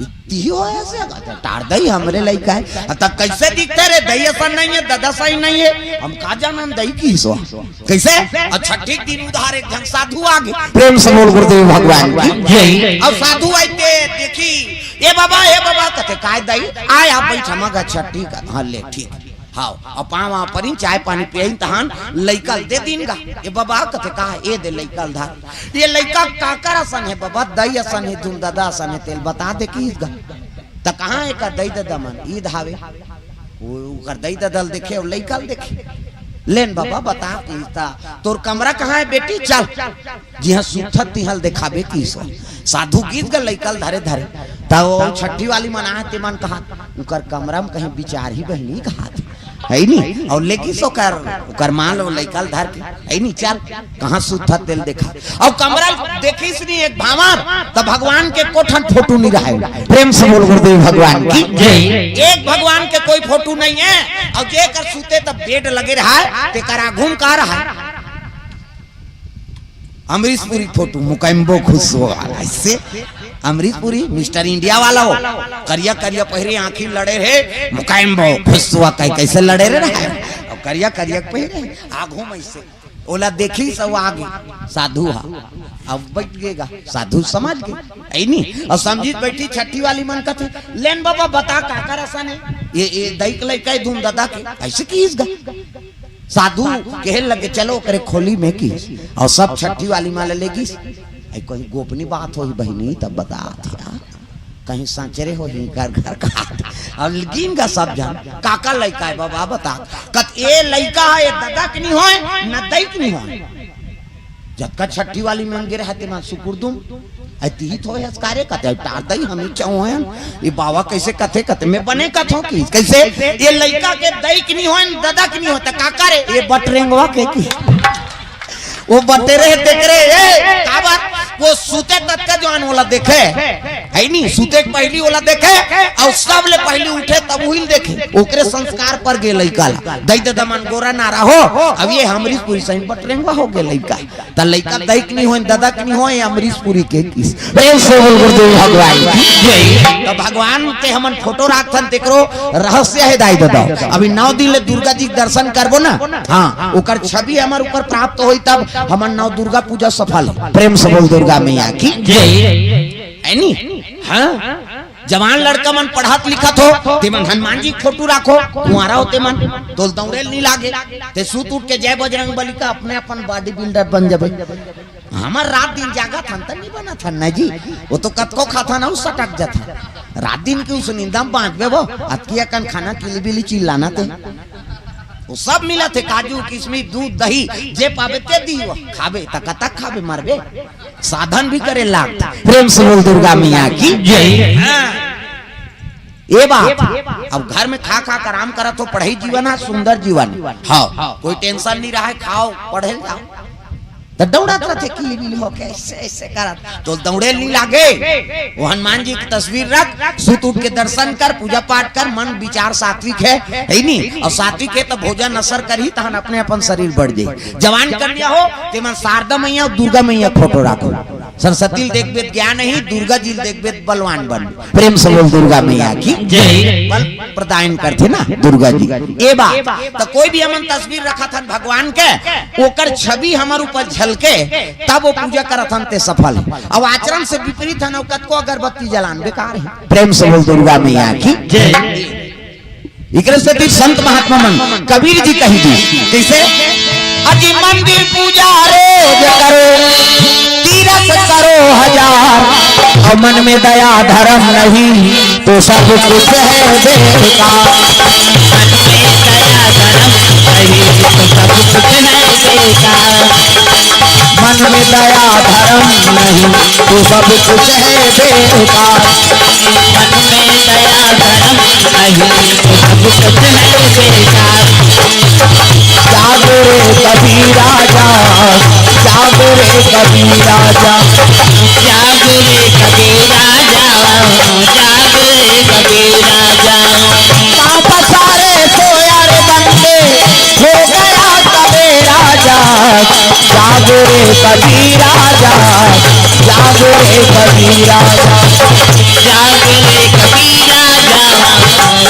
तिही हो अइसे? कथे, "टार दई, हमरे लइका हे।" "त कइसे दिखथे रे? दई असन नइ हे, ददा सही नइ हे।" हम का जानन दई किहिस हो। कइसे? अउ छट्ठी के दिन उधार एक झन साधु आगे। प्रेम से बोल गुरुदेव भगवान की जय। अउ साधु आइस ते देखिस, ए बाबा, ए बाबा, कथे, "काय दाई?" "आय, आप बैठ, हम गा छट्ठी का।" "हाँ, ले, ठीक।" हाँ, अब पाँव परीन, चाय पानी पियइन, तहान लइका ल दे दीन गा। "ए बाबा," कथे, "का हे?" "ए दे लइका ल धर।" "ये लइका काकर असन हे बाबा?" "दई असन हे, धुन ददा असन हे, तेल बता दे किस गा।" "त कहाँ हे का दई ददा मन?" "ईद हावे।" वो ओकर दई ददा ल देखे अउ लइका ल देखे। "लेन बाबा, बता किस ता, तोर कमरा कहाँ हे बेटी? चल, जिहाँ सुतत तिहाँ ल देखाबे किस।" साधु गिस गा लइका ल धरे धरे, त वो छट्ठी वाली मन आए, ते मन कहत, "ओकर कमरा म कहीं बिचारही बहिनी," कहत, है नी? अउ लेकिस ओकर, ओकर माँ ल लइका ल धर के, है नी? "चल, कहाँ सुतत तेल देखा।" अउ कमरा देखिस नी एक भांवर, त भगवान के एको ठन फोटो नी रहय। प्रेम से बोल गुरुदेव भगवान की जय। एक भगवान के कोई फोटो नहीं है। अउ जेकर सुते त बेड लगे रहय, तेकर आघू म का रहय? अमरीशपुरी फोटो, मुकैम्बो खुशबू वाला। इससे अमरीशपुरी, मिस्टर इंडिया वाला हो, करिया करिया पहिरे, आँखी लड़े रहे, मुकैम्बो खुशबू कह, कैसे लड़े रहे? अउ करिया करिया पहिरे, आघू म ऐसे। ओला देखिस अउ आगे साधु हा, अब बइठ गे गा, साधु समझ गे, है नी? अउ समझिस बइठिस छट्ठी वाली मन कथे, "लेन बाबा, बता काकर असन हे? ये, ये दई के लइका हे, धुन ददा के, अइसे किस गा?" साधु कहे लगे, "चलो ओकरे खोली में," किस, अउ सब छट्ठी वाली मन ल ले गिस। "अई कोई गोपनीय बात होही बहिनी, तब बतात हे।" कहीं सचरे होही घर घर का। अउ गिन गा सब झन, "काकर लइका हे बाबा, बता।" कथे, "ए लइका हे, ए ददा के नी होय, न दई के नी होय। जतका छट्ठी वाली मन गे रहे, तेमन सुकुर दुम। अई तिही थोय हस का रे?" कथे, "अई टार दई, हमी चौहन। ये बाबा कइसे कथे?" कथे, "मैं बने कथों कि कइसे? ये लइका के दई के नी होय, न ददा के नी होय, त काकर हे?" "ये बटरेंगवा के," कि वो बटेरे हे, तेकरे, ए, काबर? वो सुते ततका जवान ओला देखे, है नी? सुते के पहिली ओला देखे, अउ सबले पहिली उठे तब उही ल देखे। ओकरे संस्कार पर गे लइका ला। दई ददा मन गोरा नारा हो, अब ये अमरीशपुरी सही बटरेंगवा हो गे लइका। त लइका दई के नी होय, ददा के नी होय, अमरीशपुरी के किस। प्रेम से बोल गुरुदेव भगवान की जय। त भगवान के हमन फोटो राखथन, तेकरो रहस्य हे दाई ददा। अभी नौ दिन ले दुर्गा जी के दर्शन करबो ना, हाँ, ओकर छवि हमर ऊपर प्राप्त होई, तब हमर नौ दुर्गा पूजा सफल। प्रेम से बोल दुर्गा मैया की जय। है नी? हाँ? जवान लड़का मन पढ़त लिखत हो, तेमन हनुमान जी के फोटो राखो, कुंवारा हो तेमन, तोल दौड़े ल नी लागे, ते सुत उठ के जय बजरंग बली का, अपने अपन बॉडी बिल्डर बन जबे। हमर रात दिन जागत हन त नी बनत हन ना जी, वो तो कतको खाथन अउ सटक जाथन। रात दिन के उस निंदा म बांचबे वो, अतकी अकन खाना किली बिली चिल्लाना ते। वो सब मिलत हे, काजू, किशमिश, दूध, दही, जे पाबे ते दी वो। खाबे त कतक खाबे, मरबे। साधन भी करे लागथे। प्रेम से बोल दुर्गा मैया की जय। हाँ। ए बात, अब घर में खा खा के आराम करत हो, पढ़ई जीवन हे, सुंदर जीवन हे। हाँ, कोई टेंशन नी रहय, खाओ, पढ़े ल जाओ। त दौड़त रथे, किली बिली होके, ऐसे, ऐसे करत। तोल दौड़े ल नी लागे। वो हनुमान जी के तस्वीर रख, सुत उठ के दर्शन कर, पूजा पाठ कर, मन विचार सात्विक हे, है नी? अउ सात्विक हे त भोजन असर करही, तहन अपने अपन शरीर बढ़ जाही। जवान कन्या हो, तेमन शारदा मैया अउ दुर्गा मैया के फोटो राखो। सरस्वती ल देखबे त ज्ञान आही, दुर्गा जी ल देखबे त बलवान बनबे। प्रेम से बोल दुर्गा मैया की जय। बल प्रदान करथे ना दुर्गा जी। ए बात, त कोई भी हमन तस्वीर रखत हन भगवान के, ओकर छवि हमर ऊपर झलके, तब वो पूजा करत हन ते सफल हे। अब आचरण से विपरीत हन, अउ कतको अगरबत्ती जलान बेकार हे। प्रेम से बोल दुर्गा मैया की जय। एकरे सेती संत महात्मा मन, कबीर जी कहि दिस, कइसे? अति मंदिर पूजा रोज करो, तीरथ करो हजार, अउ मन में दया धर्म नहीं, तो सब कुछ है बेकार। मन में दया धर्म नहीं, तो सब कुछ है बेकार। मन में दया धर्म नहीं, तो सब कुछ है बेकार। मन में दया धर्म नहीं, तो सब कुछ है बेकार। जागो रे कबीरा जाग, जागो रे कबीरा जाग। जागो रे कबीरा जाग, जागो रे कबीरा जाग। पाप सारे सोया रे बंदे, हो गया सबेरा जाग। जागो रे कबीरा जाग, जागो रे कबीरा जाग। जागो रे कबीरा जाग,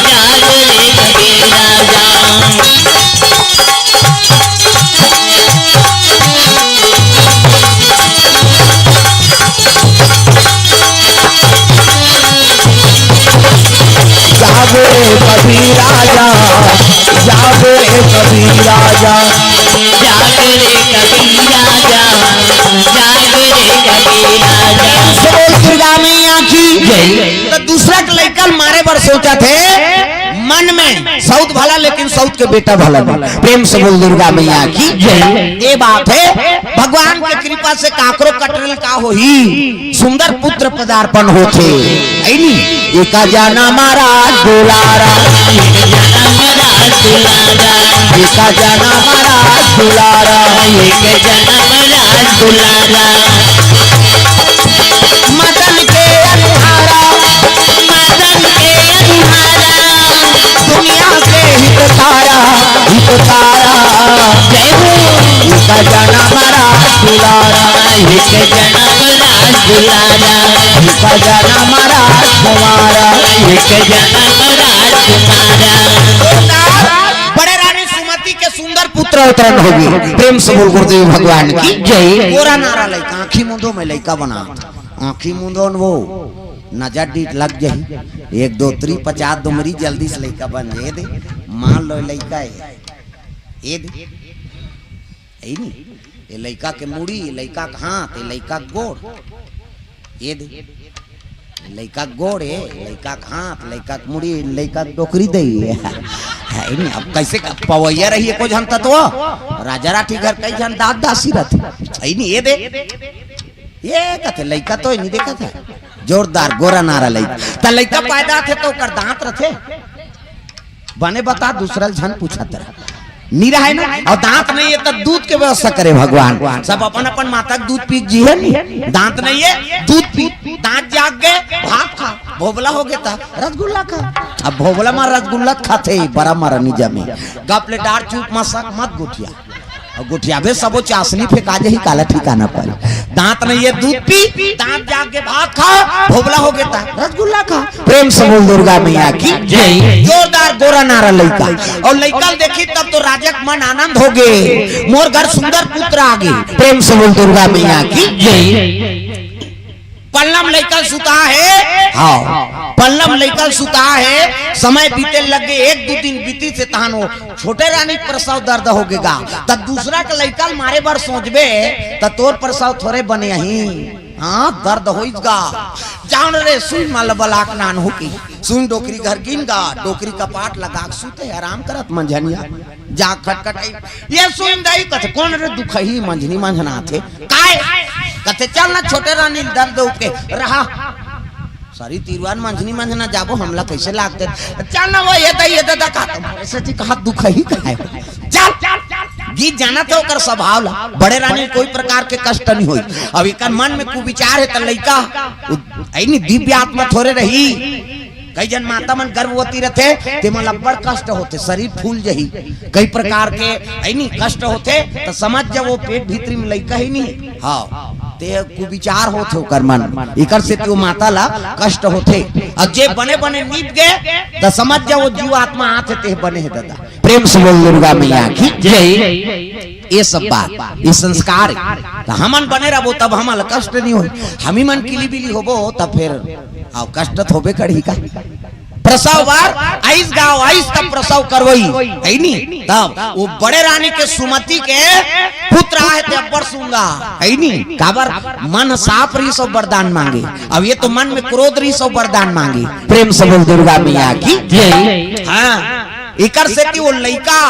जागो रे कबीरा जाग। प्रेम से बोल दुर्गा मैया की जय। तो दूसरा के लइका ल मारे बर सोचथे मन में, सउत भला लेकिन सउत के बेटा भला नहीं। प्रेम से बोल दुर्गा मैया की जय। ये बात हे, भगवान के कृपा से काकरो कटरल का होही, सुंदर पुत्र पदार्पण होथे, है नी? एका जनम राज दुलारा, एका जनम राज दुलारा, मदन के अनुहारा, मदन के अनुहारा, दुनिया के हितकारा, हितकारा। जय हो। एका जनम राज दुलारा, एक जनम राज दुलारा, एका जनम राज कुमारा, एक जनम राज कुमारा। बड़े रानी सुमति के सुंदर पुत्र अवतरण होगे। प्रेम से बोल गुरुदेव भगवान की जय। गोरा नारा लइका, आँखी मूंदो में लइका बना, आँखी मूंदो न वो नजर डीठ लग जाही, एक दो त्री पचास दो मरी जल्दी से लइका बन जाए दे। मान लो लइका है, ये दे, है नी? ये लइका के मुड़ी, ये लइका के हाथ, ये लइका के गोड़, ये दे, ये लइका के गोड़, ये लइका के हाथ, लइका के मुड़ी, लइका के डोकरी दे, है नी? अब कैसे का पवैया रही है कोई झन तत्व, राजा राठी घर कई झन दास दासी रहते, है नी? ये दे, ये कथे लइका तो नहीं देखा था, जोरदार गोरा नारा लइका। त लइका पैदा थे तो ओकर दांत रथे? बने बता, दूसरा ल झन पूछत रह। नी रहे ना, और दांत नहीं है तो दूध के व्यवस्था करे भगवान। सब अपन अपन माता के दूध पी के जी है नी, दांत नहीं है, दूध पी, दांत जाग गए, भात खा, भोबला हो गया था, रसगुल्ला खा। अब भोबला मा रसगुल्ला खाथे, बड़ा मरनी जमे। गप ले डार चुप, मसक मत गोठिया। अउ गोठियाबे सबो चासनी फेंका जाही, काला ठिकाना पर। दांत नहीं है दूध पी, दांत जाग के भात खा, भोबला हो गया था, रसगुल्ला खा। प्रेम से बोल दुर्गा मैया की जय। जोरदार गोरा नारा लइका। अउ लइका ल देखी तब तो राजा के मन आनंद होगे, मोर घर सुंदर पुत्र आगे। प्रेम से बोल दुर्गा मैया की जय। पल्लम लइका ल सुता हे, हाँ, पल्लम लइका ल सुता हे, समय बीते लगे, एक दू दिन बीती से तहान वो छोटे रानी के प्रसव दर्द होगे गा, त दूसरा के लइका ल मारे बर सोचबे, त तोर प्रसव थोरे बने अही। हाँ, दर्द होइस गा। जान रे, सुई मा ल बलाक नान हो की, सुई डोकरी घर गिन गा, डोकरी कपाट लगा के सुते, आराम करत मंझनिया। जा खटखटाई, ये सुन दाई कथे, "कौन रे दुखही मंझनी मंझनाथे?" "काय?" कथे, "चल ना छोटे रानी दर्द उके रहा।" सरी तिरवान मंझनी मंझना जाबो, हमला कैसे लागते? "चल ना वो ये दाई, ये दादा," कहा, "तुम्हारे से जी कहा दुखही कहा है?" चल, गीत जाना तो ओकर स्वभाव ला, बड़े रानी कोई प्रकार के कष्ट नहीं होई। अब एकर मन में कुविचार है त लइका, उ-, ऐनी दिव्य आत्मा थोरे रही। कई जन माता मन गर्भवती रथे, ते मन अब्बड़ कष्ट होथे, शरीर फूल जही, कई प्रकार के ऐनी कष्ट होथे, त समझ जा वो पेट भीतरी में लइका ही नहीं। हाँ, ते कुविचार होथे ओकर मन, एकर से तो माता ला कष्ट होथे। अउ जे बने बने नीप गे, त समझ जा वो जीव आत्मा आथे, ते बने हे दादा। प्रेम से बोल दुर्गा मैया की जय। ये सब बात, ये संस्कार है। त हमन बने रहबो तब हमन ला कष्ट नहीं होई। हमी मन किली बिली होबो तब फिर आओ कष्ट त होबे करही का। प्रसव बार आइस गाँव आइस तब प्रसव करवई, है नी? तब वो बड़े रानी के सुमति के पुत्र आहे ते अब्बड़ सूंघा, है नी? काबर मन साफ रही सो वरदान मांगे, अब ये तो मन में क्रोध रही सो वरदान मांगे। प्रेम से बोल दुर्गा मैया की जय। हाँ, एकर सेती वो लइका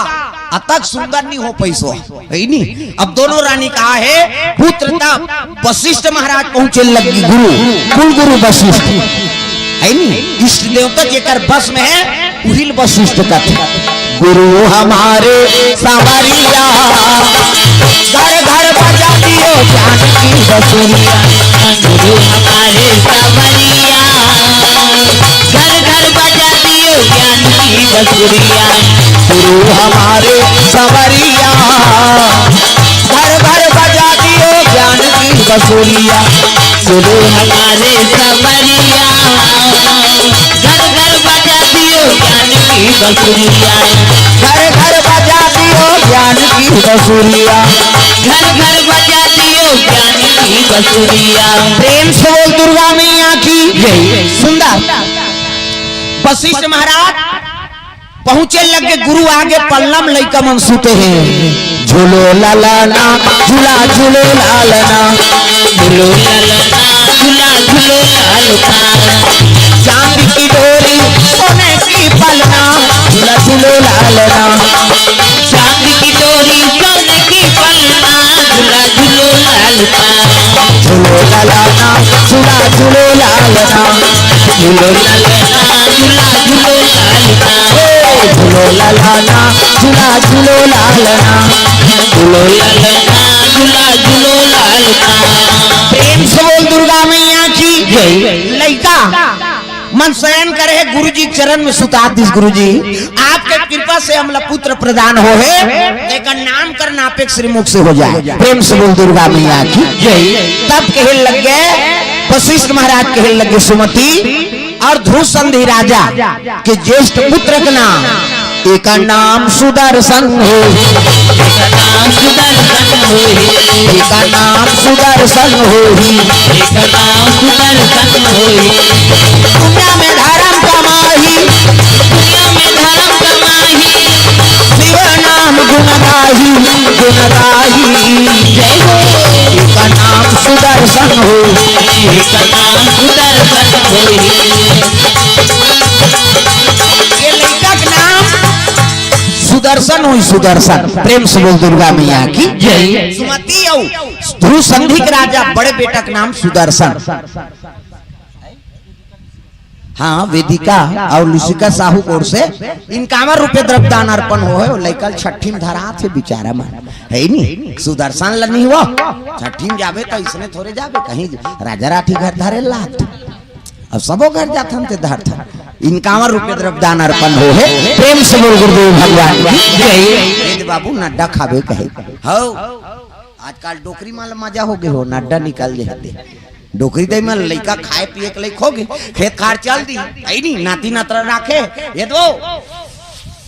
अतक सुंदर नहीं हो पैसो, है नी? अब दोनों रानी का हे पुत्र तब वशिष्ठ महाराज पहुंचे लगी गुरु, कुल गुरु वशिष्ठ, है नी? इष्ट देवता जेकर बस में है, उहिल वशिष्ठ कथे। गुरु हमारे सांवरिया, घर घर बजा दियो ज्ञान की बसुरिया। गुरु हमारे सांवरिया, घर घर बजा दियो ज्ञान की बसुरिया। गुरु हमारे सांवरिया, घर घर बजा दियो ज्ञान की बसुरिया। गुरु हमारे सांवरिया, घर घर बजा दियो ज्ञान की बसुरिया। घर घर बजा दियो ज्ञान की बसुरिया। घर घर बजा दियो ज्ञान की बसुरिया। प्रेम से बोल दुर्गा मैया की जय। सुंदर। वशिष्ठ महाराज पहुंचे लगे गुरु आगे पलना म लइका मन सुते हे। झूलो लालना, झूला झूलो लालना। झूलो लालना, झूला झूलो लालना। चांदी की डोरी सोने की पलना। झूला झूलो लालना। चांदी की डोरी सोने की पलना। झूला झूलो लालना। झूलो लालना, झूला झूलो लालना। झूलो लालना, झूला झूलो लालना। हे, झूलो लालना, झूला झूलो लालना। झूलो लालना, झूला झूलो लालना। प्रेम से बोल दुर्गा मैया की जय। लइका मन शयन करे हे, गुरुजी चरण में सुता दिस। गुरुजी, आपके कृपा से हमला पुत्र प्रदान हो हे, तेकर नामकरण आपे श्रीमुख से हो जाए। प्रेम से बोल दुर्गा मैया की जय। तब कहे लग गए, वशिष्ठ महाराज कहे लग गए, सुमति, अउ ध्रुव संधि राजा के ज्येष्ठ पुत्र के नाम, एकर नाम सुदर्शन होही। एकर नाम सुदर्शन होही। एकर नाम सुदर्शन होही। एकर नाम सुदर्शन होही। दुनिया में धर्म कमाही। दुनिया में धर्म कमाही। शिव नाम गुण गाही। गुण गाही। जय हो। एकर नाम सुदर्शन होही। एकर नाम सुदर्शन होही। ये लइका के नाम सुदर्शन होही, सुदर्शन। प्रेम से बोल दुर्गा मैया की जय। सुमति अउ ध्रुव संधि के राजा बड़े बेटा के नाम सुदर्शन। हाँ, वेदिका अउ लुसिका साहू के ओर से इनकावर रुपये द्रव्य दान अर्पण होहे। लइका ल छठी में धरात हे बिचारा मन, हे नी? सुदर्शन ल नहीं हो, छठी में जाबे त इसने थोरे जाबे, कहीं राजा राठी घर धरे लात। अब सबो घर जाथन ते धरथन। इनकावर रुपये द्रव्य दान अर्पण होहे। प्रेम से बोल गुरुदेव भगवान की जय। ए दे बाबू, नड्डा खाबे कहे। हौ, आजकल डोकरी मन ल मजा हो गए हो, नड्डा निकल जे हते। डोकरी दई मन लइका खाए पिए के लइक हो गए, खेत खार चल दी, अई नी, नाती नतरा राखे, ये दो।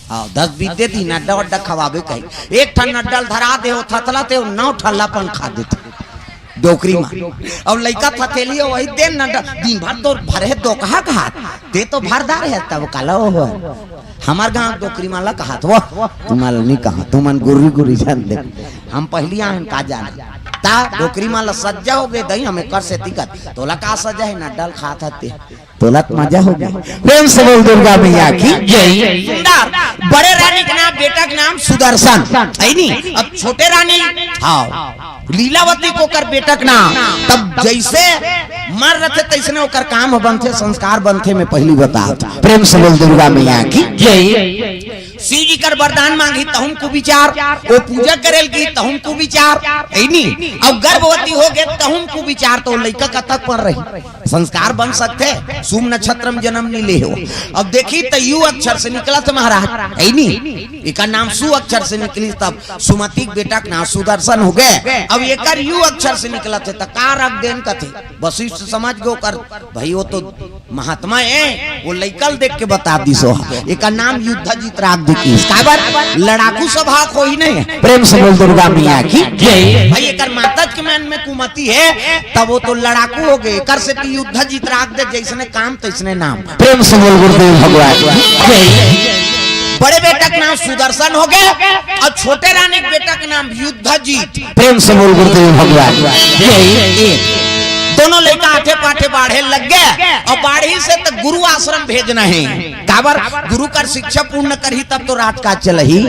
हाँ, दस बीस दे दी, नड्डा वड्डा खवाबे कही। एक ठन नड्डा ल धरा दे हो, थथला ते हो, नौ ठल्ला पन खा देते। डोकरी मन। अउ लइका थथेली हो, वही दे नड्डा, दिन भर तो भरे दो कहा कहा, ते तो भरदार है, तब काला हो। हमर गांव डोकरी मन ल कहात हो, तुमन ल नहीं कहा, तुमन गुर्री गुर्री जान दे। हम पहिली आए हन का जाना। ता डोकरी मन ल सज्जा हो गए दई, हम एकर सेती कत। तोला का सज्जा है, नड्डा ल खात हते। तोला त मजा हो गया। प्रेम से बोल दुर्गा मैया की जय। सुंदर, बड़े रानी के नाम, बेटा के नाम सुदर्शन, है नी? अब छोटे रानी, हाँ, लीलावती के ओकर बेटा के नाम, तब जैसे मर रथे तैसने ओकर काम बनथे, संस्कार बनथे, मैं पहिली बतात। प्रेम से बोल दुर्गा मैया की जय। शिव जी कर वरदान मांगी तहुम कुविचार, ओ पूजा करेल की तहुम कुविचार, है नी? अब गर्भवती हो गए तहुम कुविचार, तो लइका कतक पर रही, संस्कार बन सकथे, शुभ नक्षत्र में जन्म नहीं ले हो। अब देखी त यू अक्षर से निकलत महाराज, है नी? एकर नाम सु अक्षर से निकली, तब सुमति के बेटा के नाम सुदर्शन हो गए। अब एकर यू अक्षर से निकलत हे, त का रख देन कथे? वशिष्ठ समझ गए ओकर, भाई वो तो महात्मा है, वो लइका ल देख के बता दिस हो। एकर नाम युद्ध जीत राख दे की। काबर? लड़ाकू स्वभाव कोई नहीं है। प्रेम से बोल दुर्गा मैया की जय। भाई एकर माता के मन में कुमति है, तब वो तो लड़ाकू हो गए, एकर सेती युद्ध जीत राख दे, जैसने काम तैसने नाम। प्रेम से बोल गुरुदेव भगवान की जय। बड़े बेटा के नाम सुदर्शन हो गए अउ छोटे रानी के बेटा के नाम युद्ध जीत। प्रेम से बोल गुरुदेव भगवान की जय। दोनों लइका आठे पाठे बाढ़े लग गए अउ बाढ़ी से त गुरु आश्रम भेजना है। काबर? गुरु कर शिक्षा पूर्ण करही तब तो राज काज चलही।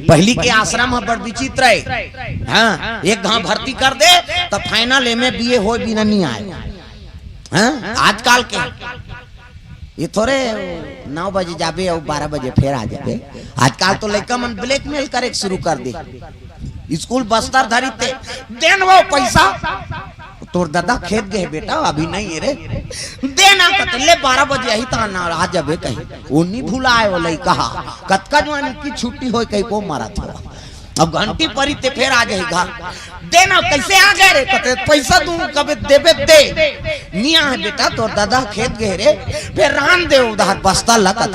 पहिली के आश्रम ह बड़ विचित्र है। हाँ, एक घाव भर्ती कर दे त final M A B A होए बिना नहीं आए। हाँ, आजकल के ये थोरे नौ बजे जाबे अउ बारह बजे फेर आ जाबे। आजकल तो लइका मन blackmail करे के शुरू कर दे। स्कूल बस्तर धरी ते, देन वो पैसा। तोर दादा खेत गए बेटा, अभी नहीं है रे। देना कत ले बारह बजे आही त ना आ जाबे कही। वो नहीं भुलाए वो लइका हा। कतका जवानी की छुट्टी होए कही को मारा था। अब घंटी परी ते फेर आ जाही घर। देना कैसे आ गए रे? कते पैसा दूं, कबे देबे दे। निया है बेटा, तोर दादा खेत गए रे, फेर रान दे उधार बस्ता लगत।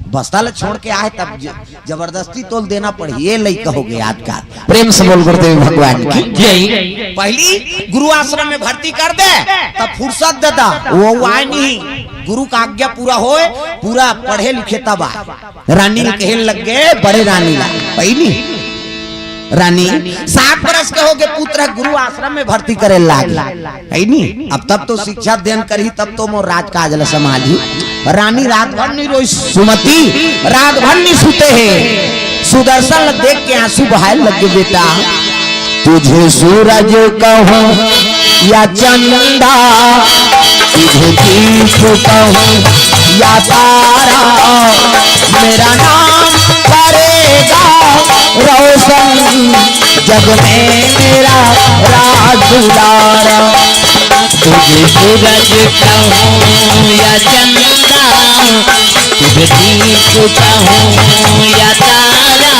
बस्ता ल छोड़ के आए तब ज-, जबरदस्ती तोल देना पड़ी। ये लइका हो गए आजकल। प्रेम से बोल गुरुदेव भगवान की जय। पहली गुरु आश्रम में भर्ती कर दे, तब फुर्सत दादा, वो आए नहीं। गुरु का आज्ञा पूरा होय, पूरा पढ़े लिखे तब आय। रानी ल कहे लग गे, बड़े रानी ला, पहिली रानी, सात बरस के हो गे, पुत्र गुरु आश्रम में भर्ती करे लाग, पहिली। अब तब तो शिक्षा अध्ययन करही, तब तो मोर राजकाज ल संभालही। रानी रात भर नहीं रोई, सुमति रात भर नहीं सुते हे। सुदर्शन ल देख के आंसू बहाए लग गे, बेटा, तुझे सूरज कहूँ या चंदा, तुझे दीप कहूँ या तारा, मेरा नाम करेगा रोशन जग में मेरा राज दुलारा। तुझे सूरज कहूँ या चंदा, तुझे दीप कहूँ या तारा,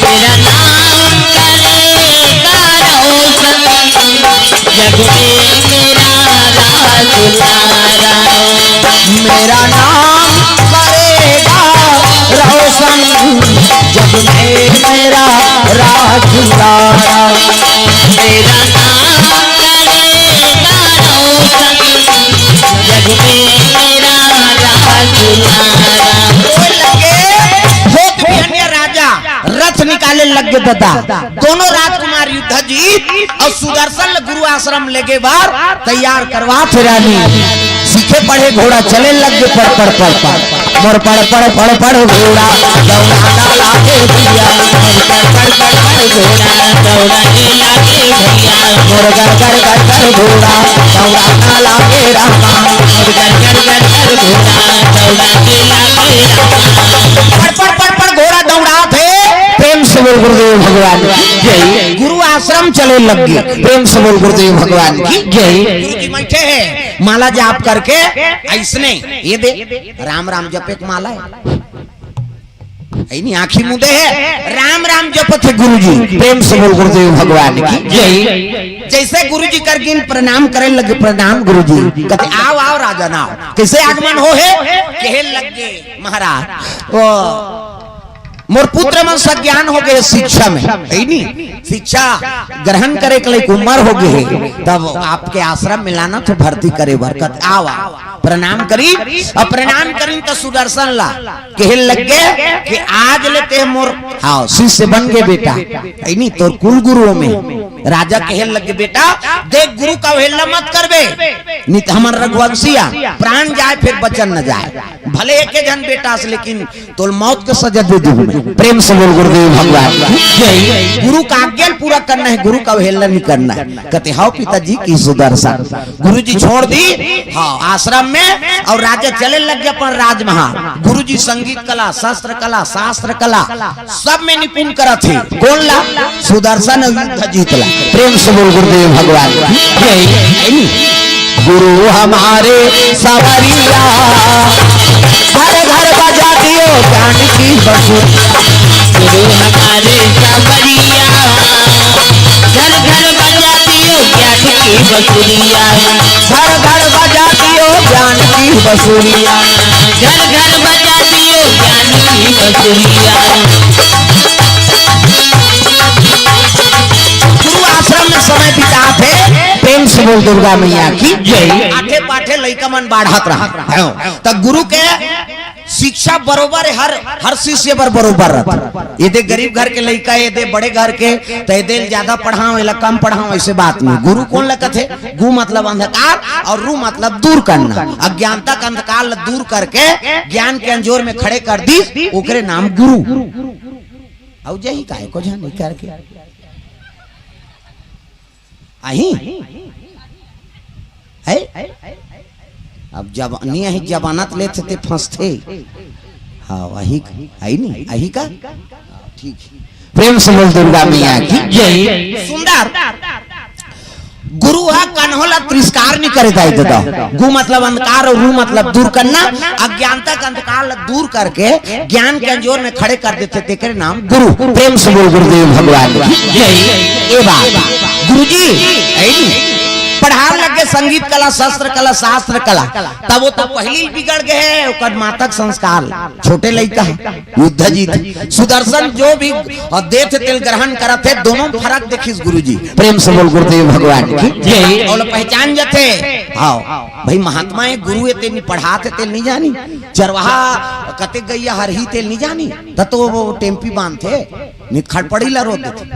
मेरा नाम करेगा रोशन जग में मेरा राज दुलारा। मेरा नाम करेगा रोशन जग में मेरा राज दुलारा। मेरा नाम करेगा रोशन जग में मेरा राज दुलारा। रोए लगे, होत बिहनिया राजा रथ निकाले लग गे ददा। दोनों राजकुमार युद्ध जीत अउ सुदर्शन ल गुरु आश्रम लेगे बर तैयार करवाथे रानी। सीखे पढ़े घोड़ा चले लग गे पड़ पड़ पड़ पड़। मोर पड़ पड़ पड़ पड़ घोड़ा दौड़ाना लागे भैया। मोर पड़ पड़ पड़ पड़ घोड़ा दौड़ाने लागे भैया। मोर गर गर गर गर घोड़ा दौड़ाना लागे रामा। मोर गर गर गर गर घोड़ा दौड़ाने लागे रामा। पड़ पड़ पड़ पड़ घोड़ा दौड़ाथे। प्रेम से बोल गुरुदेव भगवान की जय। गुरु आश्रम चले लग गे। प्रेम से बोल गुरुदेव भगवान की जय। गुरु जी बैठे हे माला जाप करके, अइसने ये दे राम राम जपे के माला हे। अइनी आँखी मुदे हे, राम राम जपत हे गुरु जी। प्रेम से बोल गुरुदेव भगवान की जय। जैसे गुरु जी कर गिन प्रणाम करे लगे, प्रणाम गुरु जी। कथे, "आओ, आओ राजन, आओ।" कैसे आगमन हो हे? कहे लग गे महाराज, ओ मोर पुत्र मन सज्ञान हो गे शिक्षा में, हे नी? शिक्षा ग्रहण करे के लायक उम्र हो गे हे, तब आपके आश्रम में लाना थे भर्ती करे बर। कथे, "आओ, आओ।" प्रणाम करी, अब प्रणाम करी त सुदर्शन ला कहे लग गे कि आज ले ते मोर, हाँ, शिष्य बन गे बेटा, हे नी? तोर कुल गुरुओं में। राजा कहे लग गे, "बेटा देख, गुरु का अवहेलना मत करबे, नहीं तो हमन रघुवंशिया प्राण जाए फिर वचन न जाए। भले एक झन बेटा से, लेकिन तोल मौत के सजा दे दूँ मैं।" प्रेम से बोल गुरुदेव भगवान की जय। गुरु का आज्ञा पूरा करना हे, गुरु का अवहेलना नहीं करना हे। कथे, "हव पिताजी" कहि सुदर्शन। गुरु जी छोड़ दी, हाँ, आश्रम में, अउ राजा चले लग गे अपन राजमहल। गुरु जी संगीत कला, शस्त्र कला, शास्त्र कला, सब में निपुण करत हे। कोन ला? सुदर्शन अउ युद्ध जीत ला। प्रेम से बोल गुरुदेव भगवान की जय। गुरु हमारे सावरिया, घर घर बजा दियो ज्ञान की बंसुरिया। गुरु हमारे सावरिया, घर घर बजा दियो ज्ञान की बंसुरिया। घर घर बजा दियो ज्ञान की बंसुरिया। घर घर बजा दियो ज्ञान की बंसुरिया। गुरु आश्रम में समय बितात हे। प्रेम से बोल दुर्गा मैया की जय। आठे पाठे लइका मन बाढ़त रहा, त गुरु के शिक्षा बरोबर हे, हर, हर शिष्य बर बरोबर रथे। ये दे गरीब घर के लइका, ये दे बड़े घर के, त ये दे ल ज्यादा पढ़ाओ, ये ला कम पढ़ाओ, ऐसे बात नहीं। गुरु कोन ला कथे? गु मतलब अंधकार अउ रु मतलब दूर करना। अज्ञानता का अंधकार ला दूर करके ज्ञान के अंजोर में खड़े कर दिस, ओकरे नाम गुरु। अउ जही काय को झन नहीं करके आही है। अब जब नहीं आही, जमानत लेथे ते फंसथे। हाँ, वही आई नहीं, आई का? हाँ, ठीक है। प्रेम से बोल दुर्गा मैया की जय। सुंदर गुरु ह कन्हो ला तिरस्कार नहीं करे दाई ददा। गु मतलब अंधकार अउ रु मतलब दूर करना, अज्ञानता का अंधकार ला दूर करके ज्ञान के अंजोर में खड़े कर देथे, तेकरे नाम गुरु। प्रेम से बोल गुरुदेव भगवान की जय। ए बात गुरुजी, ऐ नी? पढ़ान लग गे संगीत कला, शस्त्र कला, शास्त्र कला, तब वो तो पहिली बिगड़ गे हे, ओकर माता के संस्कार ला। छोटे लइका हे, युद्ध जीत। सुदर्शन जो भी देथे तेल ग्रहण करत हे, दोनों फरक देखिस गुरुजी। प्रेम से बोल गुरुदेव भगवान की जय। अउ पहचान जथे, हव भाई, महात्मा ए, गुरु ए, तेन पढ़ात हे, तेन नइ जानी। चरवाहा कते गइया हरही, तेन नइ जानी। त तो वो टेम्पी बांधथे, नइ त खड़पड़ी ला रोक देथे।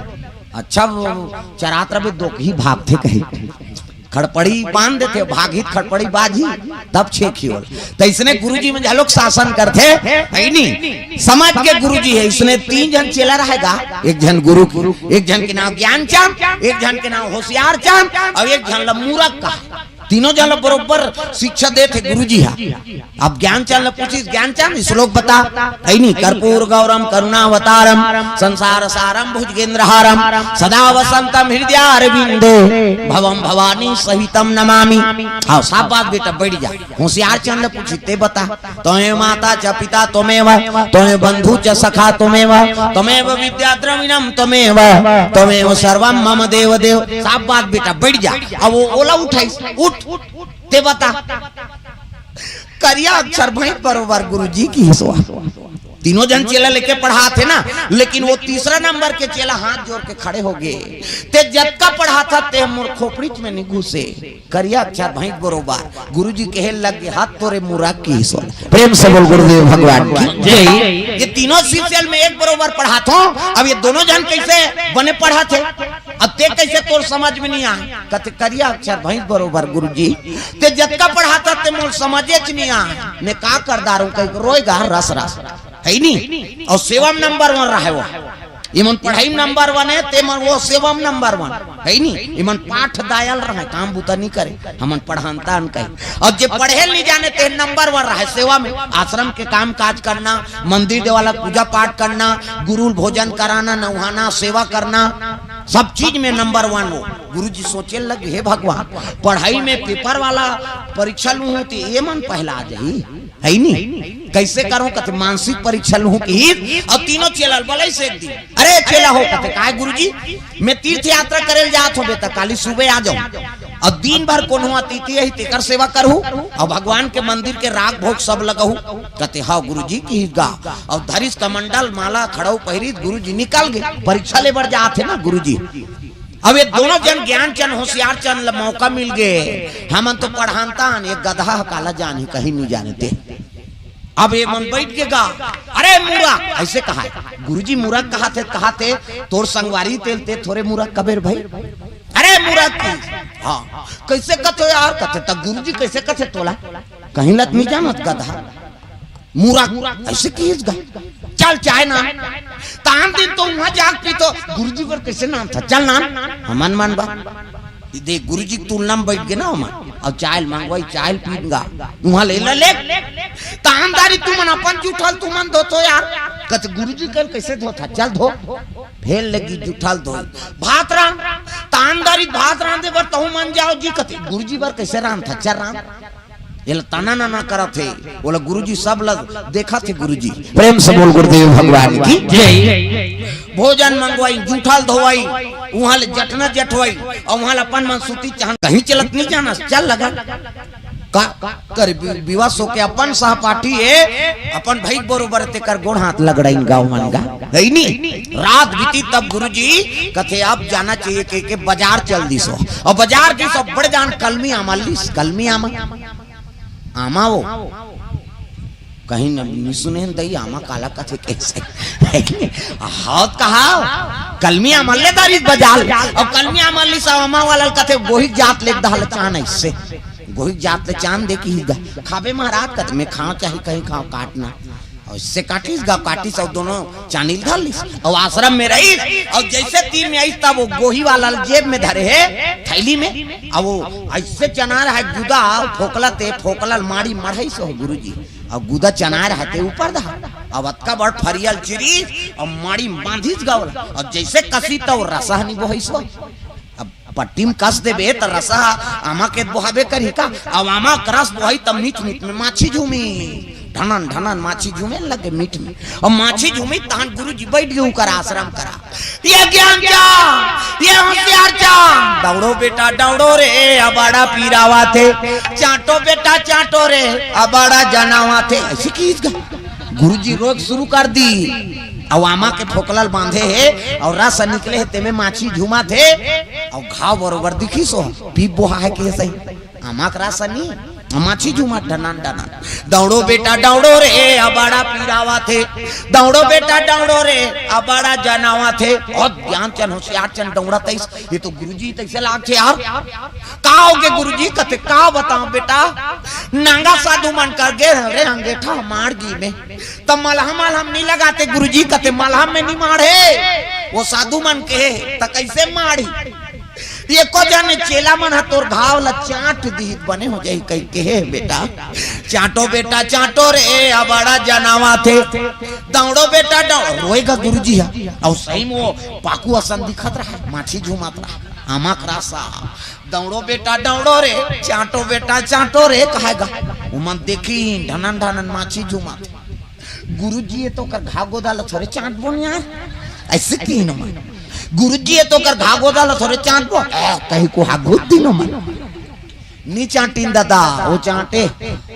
अच्छा, वो चरात रबे, दोकही भागथे कहे। खड़पड़ी बांध देथे, भागही त खड़पड़ी बाजही, तब छेंकही ओला। त अइसने गुरुजी मन घलोक शासन करथे, हइ नी? समझ के गुरुजी हे। अइसने तीन झन चेला रहय गा, एक झन गुरु, एक झन के नांव ज्ञानचंद, एक झन के नांव होशियारचंद, अउ एक झन ल मूरख कहा। तीनों झन ल बरोबर शिक्षा देथे गुरुजी हा। अब ज्ञानचंद ल पूछिस, "ज्ञानचंद, श्लोक बता।" हइ नी? "कर्पूर गौरम करुणावतारम, संसार सारम भुजगेंद्रहारम, सदा वसंतम हृदयारविंदे, भवम भवानी सहितम नमामि।" हव, शाबाश बेटा, बइठ जा। होशियारचंद ल पूछिस, "तें बता।" "त्वमेव माता च पिता त्वमेव, त्वमेव बंधु च सखा त्वमेव, त्वमेव विद्या द्रविणम त्वमेव, त्वमेव सर्वम मम देव देव।" शाबाश बेटा, बइठ जा। अब वो ओला उठाइस, "उठ।" "तें बता।" करिया अक्षर भैंस बरोबर गुरुजी किहिस ओ। तीनों झन चेला ल एके पढ़ात हे ना, लेकिन वो तीसरा नंबर के चेला हाथ जोर के खड़े होगे, "तें जतका पढ़ाथस, तेह मोर खोपड़ीच में नइ घुसे।" करिया अक्षर भैंस बरोबर। गुरुजी कहे लगे, "हद तोरे मूरख किहिस ओ।" प्रेम से बोल गुरुदेव भगवान की जय। ये तीनों शिष्य ल मैं एक बरोबर पढ़ात हंव, अब ये दोनों झन कइसे बने पढ़त हे, अब तें कइसे, तोर समझ में नइ आय? कथे, "करिया अक्षर भैंस बरोबर गुरुजी, तें जतका पढ़ाथस, तेह मोला समझेच नइ आय, मैं का कर डारंव?" कहिके रोय गा रस रस, हइ नी? अउ सेवा म नंबर वन रहय वो। ये मन पढ़ई म नंबर वन हे, ते मन वो सेवा म नंबर वन, हइ नी? ये मन पाठ दायल रहय, काम बूता नइ करे, हमन पढ़ानता अन कही। अउ जे पढ़े ल नइ जाने, ते नंबर वन रहय सेवा में, आश्रम के काम काज करना, मंदिर देवाला पूजा पाठ करना, गुरु ल भोजन कराना, नहवाना, सेवा करना, सब चीज में नंबर वन वो। गुरुजी सोचे लगे, "हे भगवान, पढ़ई में पेपर वाला परीक्षा लूहूं त ये मन पहला आ जाही, हइ नी? कइसे करंव?" कथे, "मानसिक परीक्षा लूहूं किहिस।" अउ तीनों चेला ल बलाइस एक दिन, "अरे चेला हो," कथे, "काय गुरुजी?" "मैं तीर्थ यात्रा करे ल जात हंव बेटा, काली सुबह आ जाहूं, अउ दिन भर कोनो अतिथि आही तेकर सेवा करहूं, अउ भगवान के मंदिर के राग भोग सब लगहूं।" कथे, "हव गुरुजी," किहिस गा। अउ धरिस कमंडल, माला, खड़ऊ पहिरिस, गुरुजी निकल गे। परीक्षा ले बर जात हे ना गुरुजी। अब ये दोनों झन, ज्ञानचंद होशियारचंद ल मौका मिल गे, हमन तो पढ़ानता अन, ये गदहा ह काला जानही, कहीं नइ जाने ते। अब ये मन बइठ गे गा, "अरे मूरख," अइसे कहाय, "गुरुजी मूरख कहाथे, कहाथे, तोर संगवारी तेल ते थोरे मूरख कबे रे भई?" "अरे मूरख की, हां, कइसे कथो यार?" कथे, "त गुरुजी कइसे कथे तोला? कहीं ल त नइ जानत गदहा, मूरख अइसे किहिस गा, चल चाय नान।" तान दिन तो उहां जाके पीथों, गुरुजी बर कइसे नानथस, चल नान, हमन मन बर। ये देख, गुरुजी के तुलना में बइठ गे ना ओमन, अउ चाय ल मंगवाइस, चाय ल पीन गा, उहां ले ला ले। तान दारी तुमन अपन जूठा ल तुमन धोथो यार। कथे, "गुरुजी कल कइसे धोथस, चल धो।" फेर लगिस जूठा ल धोय। "भात रांध।" तान दारी भात रांधे बर तहूं मन जाव जी, कथे, "गुरुजी बर कइसे रांधथस, चल रांध।" एला तना नना करत हे, ओला गुरुजी सब ल देखत हे गुरुजी। प्रेम से बोल गुरुदेव भगवान की जय। भोजन मंगवाई, जूठा ल धोवाई, उहां ले जटना जटवाई, अउ उहां ले अपन मन सूती चाहन, कहीं चलत नइ जानस, चल लगा। का, का कर बि-, बिवस होके अपन सहपाठी हे, अपन भई के बरोबर तेकर गोड़ हाथ लगड़ाइन गा ओमन गा, हइ नी? रात बीतिस तब गुरुजी कथे, "अब जाना चाहिए," कहिके बाजार चल दिस ओ। अउ बाजार दिस ओ, बड़ जान कलमी आमा लिस, कलमी आमा। आमा वो। कहीं न, नइ सुने हन दई, आमा काला कथे कइसे? हव त कहा, कलमी आमा ले दारिस बाजार। अउ कलमी आमा लिस, अउ आमा वाला ल कथे, "गोहिक जात ले एक दहा ल चान अइसे। गोहिक जात ले चान दे," किहिस गा। "खाबे महाराज?" कथे, "मैं खांव चाहे कहीं खांव, काट ना।" अउ अइसे काटिस गा, काटिस अउ दोनों चानी ल धर लिस अउ आश्रम में रहिस। अउ जइसे तीर में आइस, तब वो गोही वाला ल जेब में धरे हे, थैली में, अउ वो अइसे चना रहय गुदा, फोकला ते, फोकला ल माड़ी मढ़ाइस ओ गुरुजी। अउ गुदा चना रहय ते ऊपर डहर। अउ अतका बड़ फरिया ल चिरिस अउ माड़ी म बांधिस गा ओला। अउ जइसे कसिस त ओ रसा ह नइ बोहाइस ओ। अब पट्टी म कस देबे त रसा ह आमा के बोहाबे करही का? अउ आमा के रस बोहाइस त मीठ मीठ में माछी झूमिस। ढनन ढनन माछी झूमे लगे मीठ में। अउ माछी झूमिस तहन गुरुजी बइठ गे उंकर आश्रम करा। "ये ज्ञानचंद, ये होशियारचंद, दौड़ो बेटा दौड़ो रे, अबाड़ा पीरा आवत हे। चांटो बेटा चांटो रे, अबाड़ा जनावत हे।" अइसे किहिस गा। गुरुजी रोए के शुरू कर दिस। अउ आमा के फोकला ल बांधे हे अउ रस निकले हे, तेमे माछी झूमत हे अउ घाव बरोबर दिखिस ओ, पीप बोहा हे कि सही। आमा के रस अनी, माछी झूमत ढनन ढनन। दौड़ो बेटा दौड़ो रे, अबड़ा पीरावत हे। दौड़ो बेटा दौड़ो रे, अबड़ा जनावत हे। बहुत ज्ञान चंद, होशियार चंद दौड़त हे। ये तो गुरुजी तइसे लागथे यार। का होगे गुरुजी? कथे का बताओं बेटा, नांगा साधु मन कर गे रे अंगेठा माड़ गी में, त मलहम मलहम नहीं लगाते गुरुजी। कथे मलहम में नहीं माड़े, वो साधु मन के, त कइसे माड़ी? एको झन चेला मन ह तोर घाव ल चांट दिही त बने हो जाही कहिके हे बेटा। चांटो बेटा चांटो रे, अबड़ा जनावत हे। दौड़ो बेटा दौड़ो, रोएगा गुरुजी ह। अउ सही में वो पाकू असन दिखत रहा, माछी झूमत रहा, आमा के रस। दौड़ो बेटा दौड़ो रे, चांटो बेटा चांटो रे, कहेगा। उमन देखिन ढनन ढनन माछी झूमत। गुरुजी, ये तो कर घाव गोदा ल थोरे चांटबो नहीं आय, अइसे किहिन ओमन। गुरुजी, ये तो कर घाव गोदा ल थोरे चांटबो, ए, कहिके हा गोद दिन ओमन। नी चांटिन दादा, वो चांटे,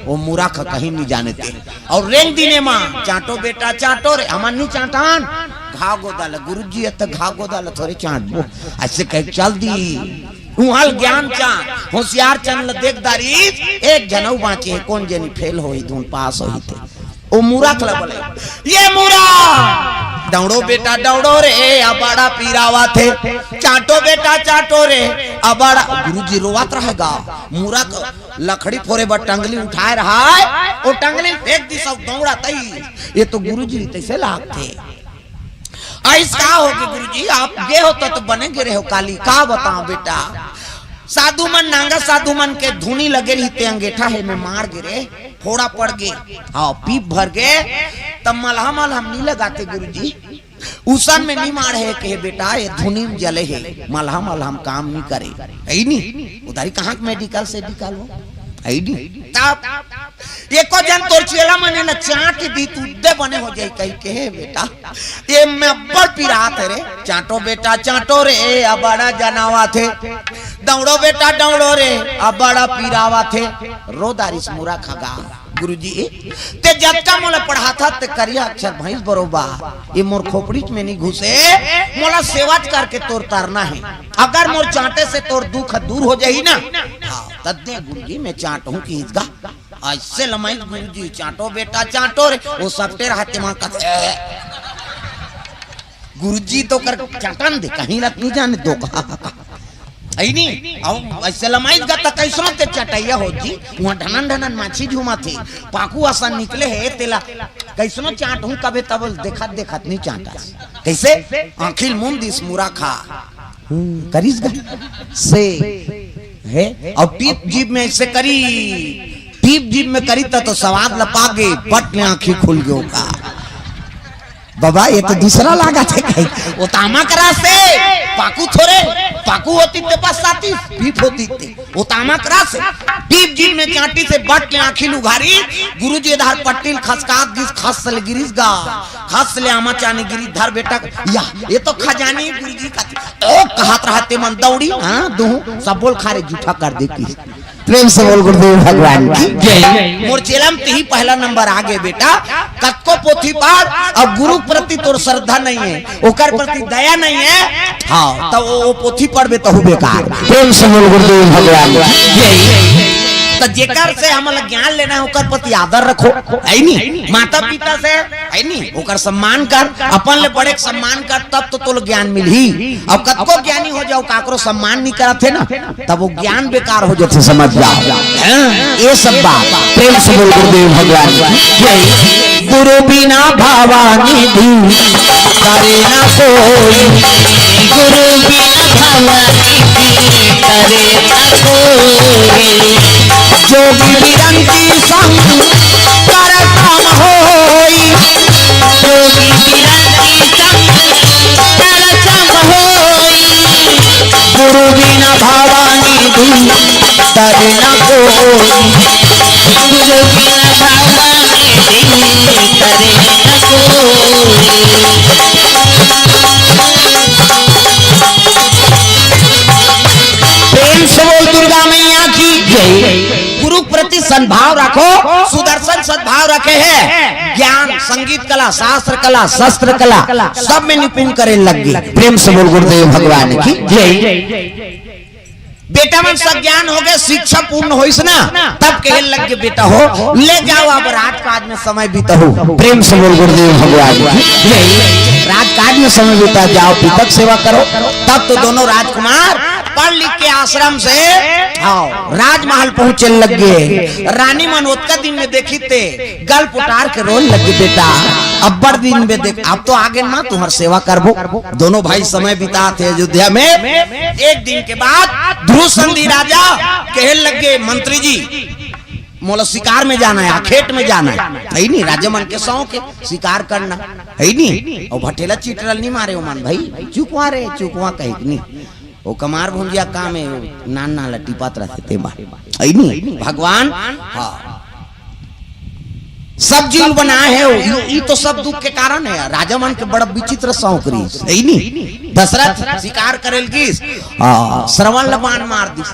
वो मुरख कहिन नी जाने ते। अउ रेंग दिने मा, चांटो बेटा चांटो रे, हमन नी चांटन। घाव गोदा ल, गुरुजी, ये तो घाव गोदा ल थोरे चांटबो, अइसे कहिके चल दी। उहां ल ज्ञान चंद, होशियार चंद ल देख डारिस, एक झन अउ बांचे हे, कोन जनी फेल होही, धुन पास होही ते। ओ मुरख ल बोले, ये मुरख, दौड़ो बेटा दौड़ो रे, अबड़ा पीरावत हे, चांटो बेटा चांटो रे, अबड़ा। गुरुजी रोवत रहेगा, मुरख लकड़ी फोरे बर टंगली उठाए रहय, ओ टंगली फेंक दिस अउ दौड़त हे। ये तो गुरुजी तइसे लागथे। अइस का होगे गुरुजी, आप गे हो त, त बने गे रहे हो काली, का बताओं बेटा, साधु मन, नांगा साधु मन के धुनी लगे रहिस ते अंगेठा हे में माड़ गे रे, फोड़ा पड़ गे, हां, पीप भर गे, त मलहम मलहम नी लगाते गुरुजी, उसन में नी माड़े हे, कहे बेटा, ये धुनी में जले हे, मलहम मलहम काम नी करे, हे नी, उधारी कहां के मेडिकल सेडिकल हो, हे नी, तब एको झन तोर चेला मन ल चांट दिही त उद्दे बने हो जाही कहिके हे बेटा। ये में अब्बड़ पिरात हे रे। चांटो बेटा चांटो रे, अबड़ा जनावत हे। दौड़ो बेटा दौड़ो रे, अबड़ा पीरावत हे। रो डारिस मुरख ह गा। गुरुजी, ते जतका मोला पढ़ाथस ते करिया अक्षर भैंस बरोबर। ये मोर खोपड़ी में नी घुसे, मोला सेवा करके तोर तरना हे। अगर मोर चांटे से तोर दुख दूर हो जाही ना, हां, त दे गुरुजी, में चांटहूं किहिस गा। अइसे लमाइस गुरुजी, चांटो बेटा चांटो रे, वो सपटे रहते मन कथे, ए। गुरुजी तो कर चटन दे, कहीं रख नी जाने दो कहा। हे नी, अउ अइसे लमाइस गा त कइसनो ते चटइया हो जी, उहां ढनन ढनन माछी झूमत हे, पाकू असन निकले हे, तेला कइसनो चांटहूं कबे तब देखत देखत नी चांटस। कइसे? आंखी ल मूंद दिस मुरख ह। हम्म, करिस गा। से, हे? अउ टीप जीभ में अइसे करी, टीप जीभ में करी त, तो सवाद ल पागे, बट ले आंखी खुल गे ओकर। बाबा, ये तो दूसरा लागत हे कहीं। वो त आमा के रस हे, पाकू थोरे, पाकू होतिस ते बस आतिस, टीप होतिस ते। वो त आमा के रस हे। टीप जीभ में चांटिस हे, बट ले आंखी ल उघारिस, गुरुजी ए डाहर पट्टी ल खसकात गिस, खस ले गिरिस गा। खस ले आमा चानी गिरी धर बेटा, या, ये तो खजानी गुरुजी का, ओ कहत रहते मन दौड़ी, हां, दूं, सब बोल खा रे जूठा कर दे की। प्रेम से बोल गुरुदेव भगवान की जय। मोर चेला म तिही पहला नंबर आ गे बेटा, कतको पोथी पढ़, अउ गुरु प्रति तोर श्रद्धा नहीं हे, ओकर प्रति दया नहीं हे, हां, त वो, वो पोथी पढ़बे तहू बेकार। प्रेम से बोल गुरुदेव भगवान की जय। त जेकर से हमन ल ज्ञान लेना हे, ओकर प्रति आदर रखो, हे नी? माता पिता से, हे नी? ओकर सम्मान कर, अपन ले बड़े के सम्मान कर, तब तो तोला ज्ञान मिलही। अब कतको ज्ञानी हो जाओ, काकरो सम्मान नहीं करत हे ना, तब वो ज्ञान बेकार हो जाथे, समझ जाओ। हां, ये सब बात प्रेम से बोल गुरुदेव भगवान की जय। गुरु बिना भवानी भी करे ना कोई, गुरु बिना भवानी भी करे ना कोई। जोगी विरंती संग कर तम होई, जोगी विरंती संग कर तम होई। गुरु बिना भवानी भी करे न कोई, गुरु बिना भवानी भी करे न कोई। प्रेम से बोल दुर्गा मैया की जय। गुरु प्रति सद्भाव रखो, सुदर्शन सद्भाव रखे हे, ज्ञान, संगीत कला, शास्त्र कला, शस्त्र कला, सब में निपुण करे लग गे। प्रेम से बोल गुरुदेव भगवान की जय। बेटा मन सज्ञान हो गए, शिक्षा पूर्ण होइस ना, तब कहे लग गए, "बेटा हो, ले जाओ, अब राजकाज में समय बिताओ।" प्रेम से बोल गुरुदेव भगवान की जय। राजकाज में समय बिता जाओ, पिता के सेवा करो। तब तो दोनों राजकुमार पढ़ लिख के आश्रम से, हाँ, राजमहल पहुंचे लग गए। रानी मन ओतका दिन में देखी ते गल पुटार के रोन लग गए, "बेटा, अब्बड़ दिन में देख, अब तो आगे ना तुम्हार सेवा करबो।" दोनों भाई समय बिताते अयोध्या में। एक दिन के बाद ध्रुव संधि राजा कहे लग गए, "मंत्री जी, मोला शिकार में जाना है, खेत में जाना है।" है नहीं, राजा मन के शौक है शिकार करना, है नहीं। और भटेला चिटरल नहीं मारे, ओमन भाई चुकवा रे, चुकवा कहे कि नहीं। वो कमार भुंजिया काम है, नान नान ला टिपत रहते ते बार। है नहीं, भगवान, हाँ। सब जीव बनाए है वो, ई, ई तो सब दुख के कारण है। राजा मन के बड़ा विचित्र शौक रहिस, है नहीं। दशरथ शिकार करे ल गिस, आ, श्रवण ल बाण मार दिस।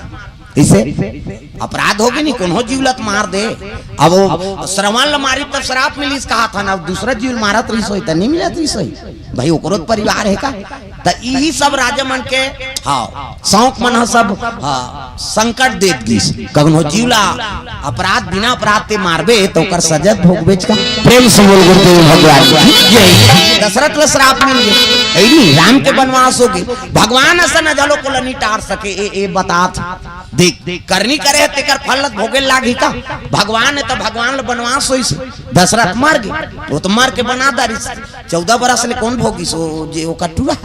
इसे अपराध होगे नहीं, कोनो जीव ल त मार दे। अब वो श्रवण ल मारी तब श्राप मिलिस कहा था ना, अब दूसरा जीव ल मारत रहिस होई त नहीं मिलत रहिस होई। भाई ओकरो त परिवार है का? त इही सब राजा मन के, हाँ, शौक मन ह सब, हाँ, संकट देत गिस। कखनो जीव ला अपराध, बिना अपराध ते मारबे त ओकर सजा भोगबेच का। प्रेम से बोल गुरुदेव भगवान की जय। दशरथ ला श्राप मिल गए, है नी, राम के वनवास हो गए। भगवान असन घलो कोला नहीं टार सके। ए, ए बतात देख, करनी करे है तेकर फल ल भोगे लागही का? भगवान है त भगवान ला वनवास होइस, दशरथ मर गए, वो तो मर के बना दारिस। चौदह बरस ले कौन भोगिस? वो जे ओकर टूरा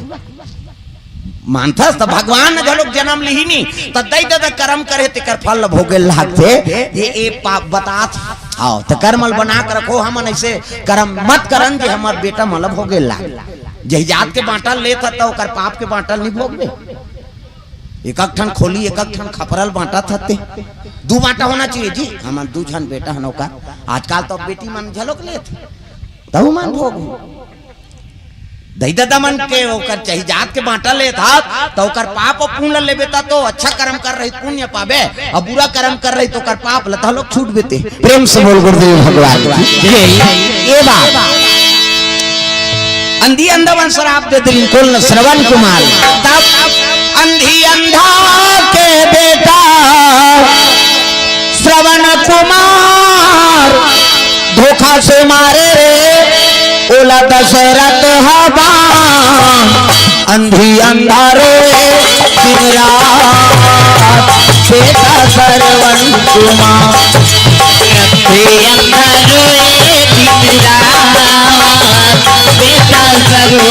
मानथस त भगवान घलोक जन्म लिही नी, त दई ददा करम करे तेकर फल ल भोगे लागथे। ये, ए पाप बतात। आओ, त करम ल बना के रखो, हमन ऐसे करम मत करन जे हमर बेटा मन ल भोगे लाग। जही जात के बांटल लेत ह, त ओकर पाप के बांटल नहीं भोगबे। एक एक ठन खोली, एक एक ठन खपरल बांटत हते। दू बांटा होना चाहिए जी, हमन दू झन बेटा हन ओकर। आजकल तो बेटी मन झलोक लेत, तहु मन भोग। दई ददा मन के ओकर चाही जात के बांटा लेत हाथ, त ओकर पाप अउ पुण्य लेबे, त तो अच्छा कर्म कर रही पुण्य पाबे, अउ बुरा कर्म कर रही त ओकर पाप ल तहलोक छूट बेते। प्रेम से बोल गुरुदेव भगवान की जय। ये बात अंधी अंधा मन श्राप दे दिल कुल श्रवण कुमार। तब अंधी अंधा के बेटा श्रवण कुमार धोखा से मारे रे, ओला दशरथ हवा। अंधी अंधा रोए दिन रात, बेटा श्रवण कुमार। अंधी अंधा रोए दिन रात, बेटा श्रवण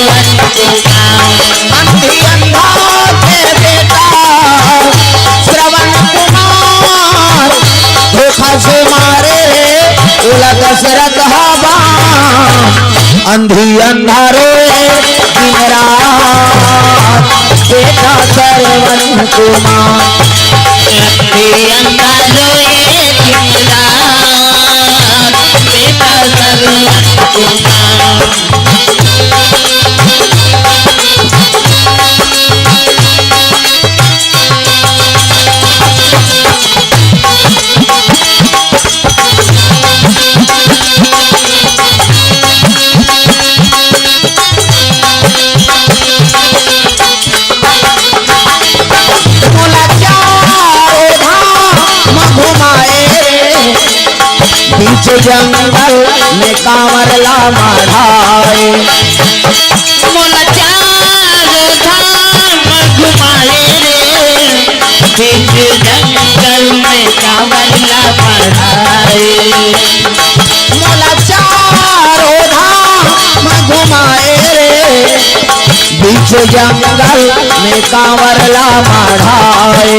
कुमार। अंधी अंधा के बेटा श्रवण कुमार धोखा से मारे रे, ओला दशरथ हवा। अंधी अंधा रोए दिन रात, बेटा श्रवण कुमार। अंधी अंधा रोए दिन रात, बेटा श्रवण कुमार। मोला चारों धाम घुमाए रे, बीच जंगल में कांवर ला मढ़ाए। मोला चारों धाम घुमाए रे, बीच जंगल में कांवर ला मढ़ाए। मोला चारों धाम घुमाए रे, बीच जंगल में कांवर ला मढ़ाए।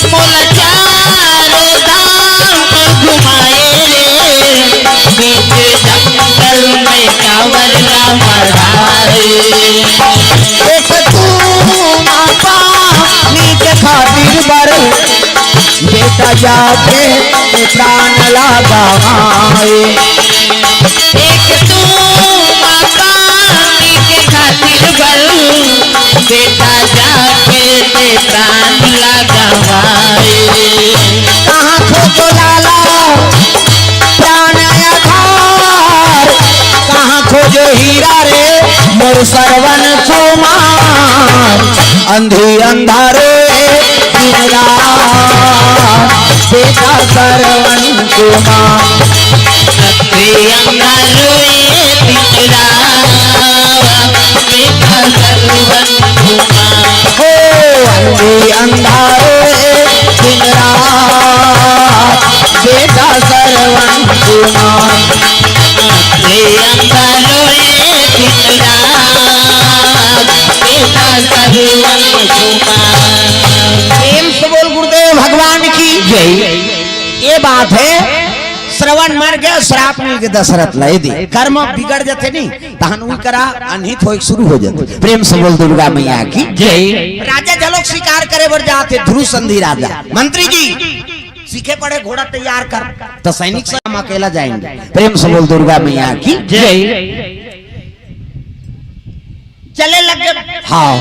मोला चारों धाम घुमाए रे, बीच जंगल में कांवर ला मढ़ाए। एक तू माता नी के खातिर बर बेटा जाके प्राण ला गवाए। एक तू माता नी के खातिर बर, बेटा जाके ते प्राण ला गवाए। कहाँ खोजो लाला प्राण आधार, कहाँ खोजो हीरा रे मोर श्रवण कुमार। अंधी अंधारे दिन रात बेटा श्रवण कुमार। अंधे अंधा रोए दिन रात बेटा श्रवण कुमार। हो अंधे अंधा रोए दिन रात बेटा श्रवण कुमार। अंधे अंधा रोए दिन रात बेटा श्रवण कुमार। प्रेम से बोल गुरुदेव भगवान की जय। ये बात है, श्रवण मर गया, श्राप मिल के दशरथ ला दे, कर्म बिगड़ जाते नहीं, तहन उही करा अनहित होए शुरू हो जाते। प्रेम से बोल दुर्गा मैया की जय। राजा झलोक शिकार करे बर जाते, ध्रुव संधि राजा, मंत्री जी सीखे पड़े घोड़ा तैयार कर, तो सैनिक से हम अकेला जाएंगे। प्रेम से बोल दुर्गा मैया की जय। चले लग गए। हाँ,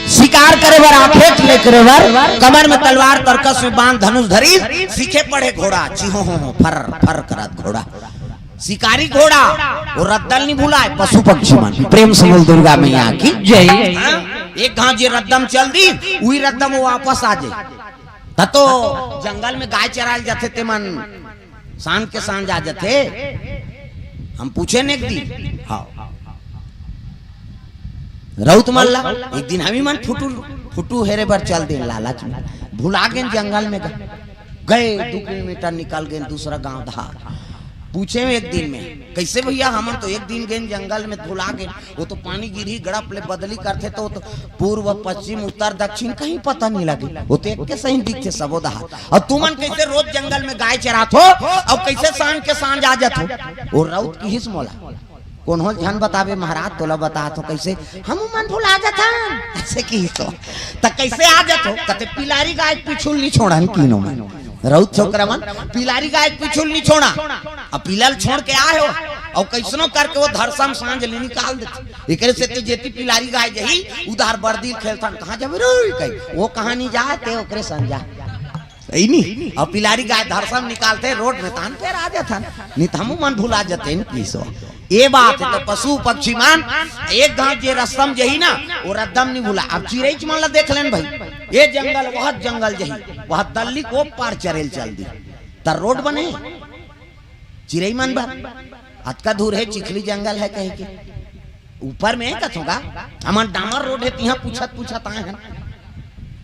शिकार करे बर, आखेट ले करे बर, कमर में तलवार, तरकस में बाण, धनुष धरी, सीखे पड़े घोड़ा, चिहो हो हो, फर फर करत घोड़ा, शिकारी घोड़ा, वो रद्दल नहीं भुलाए, पशु पक्षी मन। प्रेम से बोल दुर्गा मैया की जय। हाँ? एक घाव जे रद्दम चल दी, वही रद्दम वो वापस आ जाए। त तो जंगल में गाय चरायल जाथे ते मन सांझ के सांझ आ जाथे। हम पूछे न एक दिन, हाँ, रउत मन ला, एक दिन हम ही मन फुटू, फुटू हेरे बर चल देन लालच में, भुला गेन जंगल में ग-, गए दू किलोमीटर निकल गेन दूसरा गांव धार। पूछे एक दिन में, "कैसे भैया, हमन तो एक दिन गेन जंगल में भुला गेन, वो तो पानी गिरही गड़प ले बदली करथे तो, तो पूर्व पश्चिम उत्तर दक्षिण कहीं पता नहीं लगे, वो तो एक के सही दिखथे सबो डहार। और तुमन कैसे रोज जंगल में गाय चरात हो और कैसे सांझ के सांझ आ जात हो?" वो रउत किहिस मोला, "कोनो झन बताबे महाराज, तोला बतात हो कैसे, हमू मन भुला जाथन।" ऐसे किहिस हो। "त कैसे आ जात हो?" कते, "पिलारी गाय के पिछुल नहीं छोड़न कीनो मन।" रउत छोकरा मन पिलारी गाय के पिछुल नहीं छोड़ा, अब पिला ल छोड़ के आए हो, और कैसनो करके वो धरसम सांझ ले निकाल देथे। एकरे से तो जेती पिलारी गाय जही, उधार बर्दी ल खेलथन, "कहाँ जाबे रे?" कही, वो कहाँ नहीं जाए, ते ओकरे संग जा। सही नहीं? और पिलारी गाय धरसम निकालथे रोड में, तहन फेर आ जाथन, नहीं तो हमू मन भुला जाते हैं, किहिस हो। ये बात है, तो पशु पक्षी मन एक घाव जे रस्तम जही ना, वो रद्दम नहीं भुला। अब चिरई मन ला देख लेन भाई, ये जंगल, वह जंगल जही, वह दल्ली को पार चरेल चल दी, त रोड बने चिरई मन बर। अतका दूर है, चिखली जंगल है कहे के, ऊपर में है कथों का, हमन डामर रोड है, तिहाँ पूछत पूछत आए हैं।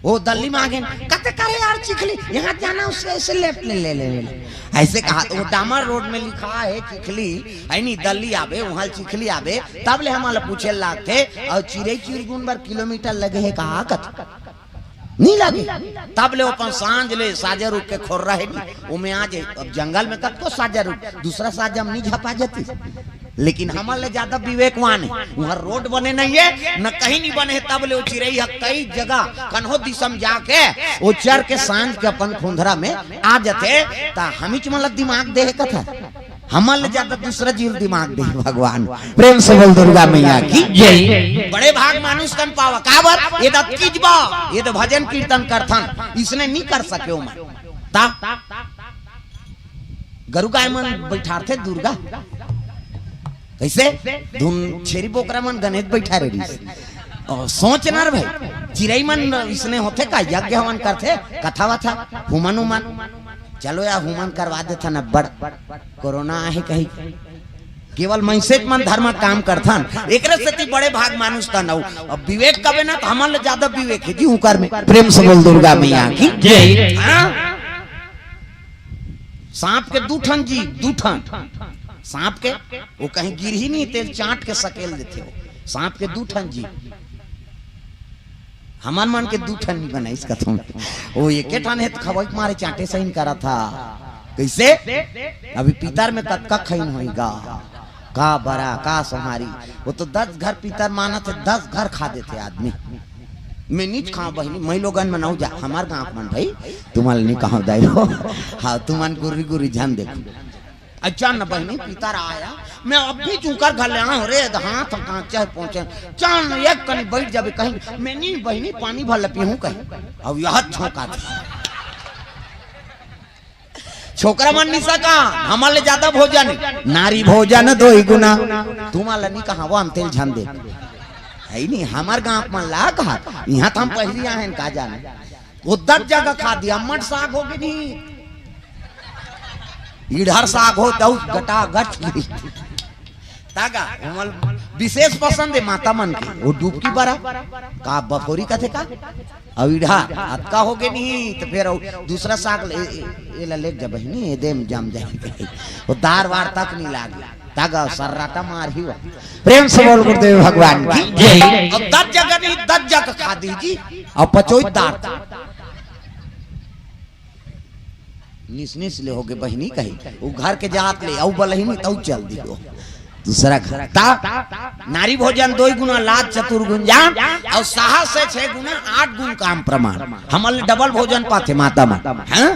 वो दल्ली में आ गेन, कते, "करे यार चिखली, यहाँ जाना उससे ऐसे लेफ्ट ले, ले, ले, ले, ले।" ऐसे कहा, तो वो डामर रोड में लिखा है चिखली, है नी, दल्ली आबे, वहाँ चिखली आबे, तब ले हमन ला पूछे लागथे, और चिरई चिरगुन बर किलोमीटर लगे है कहा कत? नहीं लगे। तब ले अपन सांझ ले साजा रुख के खोर रहे नी, ओमे आ जाए। अब जंगल में कतको साजा रुख, दूसरा साजा में नहीं झपा जाती। लेकिन हमन ले ज्यादा विवेकवान है। वहाँ रोड बने नहीं है, न कहीं नहीं बने है, तब ले वो चिरई ह कई जगह कन्हो दिशा में जाके वो चर के सांझ के अपन खोंधरा में आ जाथे, त हमीच मन ला दिमाग दे हे कथा। हमन ले ज्यादा दूसरा जीव दिमाग दे भगवान। प्रेम से बोल दुर्गा मैया की जय। बड़े भाग मानुष तन पावा, काबर? ये दत कीजबा, ये तो भजन कीर्तन करथन, इसने नहीं कर सके ओमन। ता गरु गाय मन बैठारथे दुर्गा। कैसे? धुन छेरी बोकरा मन गनेत बैठा रहिस। और सोच ना रे भाई, चिरई मन इसने होथे का? यज्ञ हवन करथे, कथा वथा, हुमन उमन। चलो यार, हुमन करवा देथन, अब्बड़ कोरोना आहे कही। केवल मनसेच मन धर्म काम करथन, एकरे सेती बड़े भाग मानुष तन अउ। अब विवेक कबे ना, त हमन ले ज्यादा विवेक हे जी उकर में। प्रेम से बोल दुर्गा मैया की जय। हाँ? सांप के दू ठन जी, दू ठन। सांप के, वो कहीं गिरही नहीं, तेल चाट के सकेल देथे हो। सांप के दू ठन जी, हमन मन के दू ठन नहीं बनाइस कथों। वो एके ठन हे त खवई के मारे चाटे सही करत हा। कैसे? अभी पितर में कतका खइन होई गा, का बरा, का सोहारी। वो तो दस घर पितर मानत हे, दस घर खा देथे आदमी। मैं नीच खाओ बहिनी, मैं लोगन में नौ जा, हमार गाँव मन भाई, तुम्हारे नहीं कहो दाई हो। हाँ, तुमन गुर्री गुर्री झन देखो। अच्छा न बहिनी, पितर आया, मैं अब भी चूकर घर ले आया हूँ रे, हाथ कांचे पहुंचे, चान एक कनी बैठ जाबे कहीं, मैं नहीं बहिनी, पानी भर ले पीहूँ कहीं। अब यह झोंका था। छोकरा मन नहीं सका, हमन ले ज्यादा भोजन, नारी भोजन दोई गुना। तुम्हारा नहीं कहा, वो हम तेल झन दे। है नहीं, हमर गांव मन ला कहा, इहां त हम पहिली आए हन, का जाने। वो दस जगह खा दिया, मट साग हो गे नहीं, इड़हर साग हो, दऊ गटा गट। तागा, हमल विशेष पसंद है माता मन के, वो डुबकी बरा, का बफोरी कथे का? अउ इड़हर, अतका हो गे नहीं, त फेर अउ दूसरा साग ले, ए, ए, एला लेके जा बहिनी, ए दे में जम जाए। वो दार वार तक नहीं लागे। तागा सर्राटा मार ही हुआ। प्रेम से बोल गुरुदेव भगवान की जय। अब दस जगह नहीं, दस जगह खा दीजी। अब पचोई दार। निस निस ले होगे बहिनी कही, वो घर के जात ले, अउ बलहिनी तऊ चल दियो दूसरा घर। ता नारी भोजन दो गुना, लाज चतुर गुंजान, अउ साहस से छह गुना, आठ गुण काम प्रमाण। हमल डबल भोजन पाथे माता मन, हैं?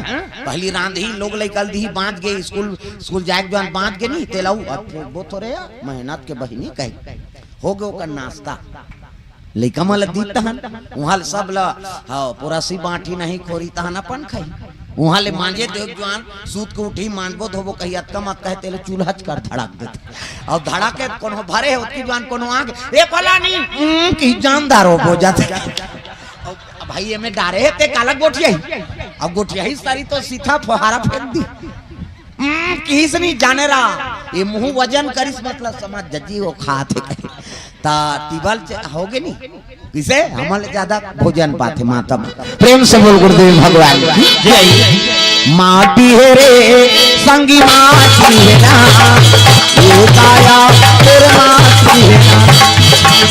पहली रांधही, लोग लइकल दिही, बांच गे, स्कूल, स्कूल जाए के जवान बांच गे नहीं, तेला उ अब फेंकबो थोरे या, मेहनत के बहिनी कही। हो गे ओकर नाश्ता। लइका मन ल दी तहन, उहाँ ले सब ल, हाँ, पोरसी बांटी नहीं खोरी तहन अपन खाई। उहाँ ले मांजे देव जवान, सूत के उठी, मांजबो धोबो कही, अतका मत कहे, तेले चूल्हा च कर धड़क देथे। अउ धड़क के कोनो भरे हे, ओतकी जवान कोनो आगे, "ए फलानी, उम," की जानदार हो बोजत हे। अब, अब भाई एमे डारे हे, ते काला गोठियाही? अब गोठियाही सारी तो सीधा फोहारा फेंक दी। उम, किहिस नहीं जाने रहा, ये मुंह वजन करिस, मतलब समझ जजी वो खात हे। ता टिबल च-, होगे नहीं, किसे हमल ज्यादा भोजन पाथे माता मन। प्रेम से बोल गुरुदेव भगवान की जय। माटी हे रे संगी माटी हे ना, ये काया तोर माटी हे ना।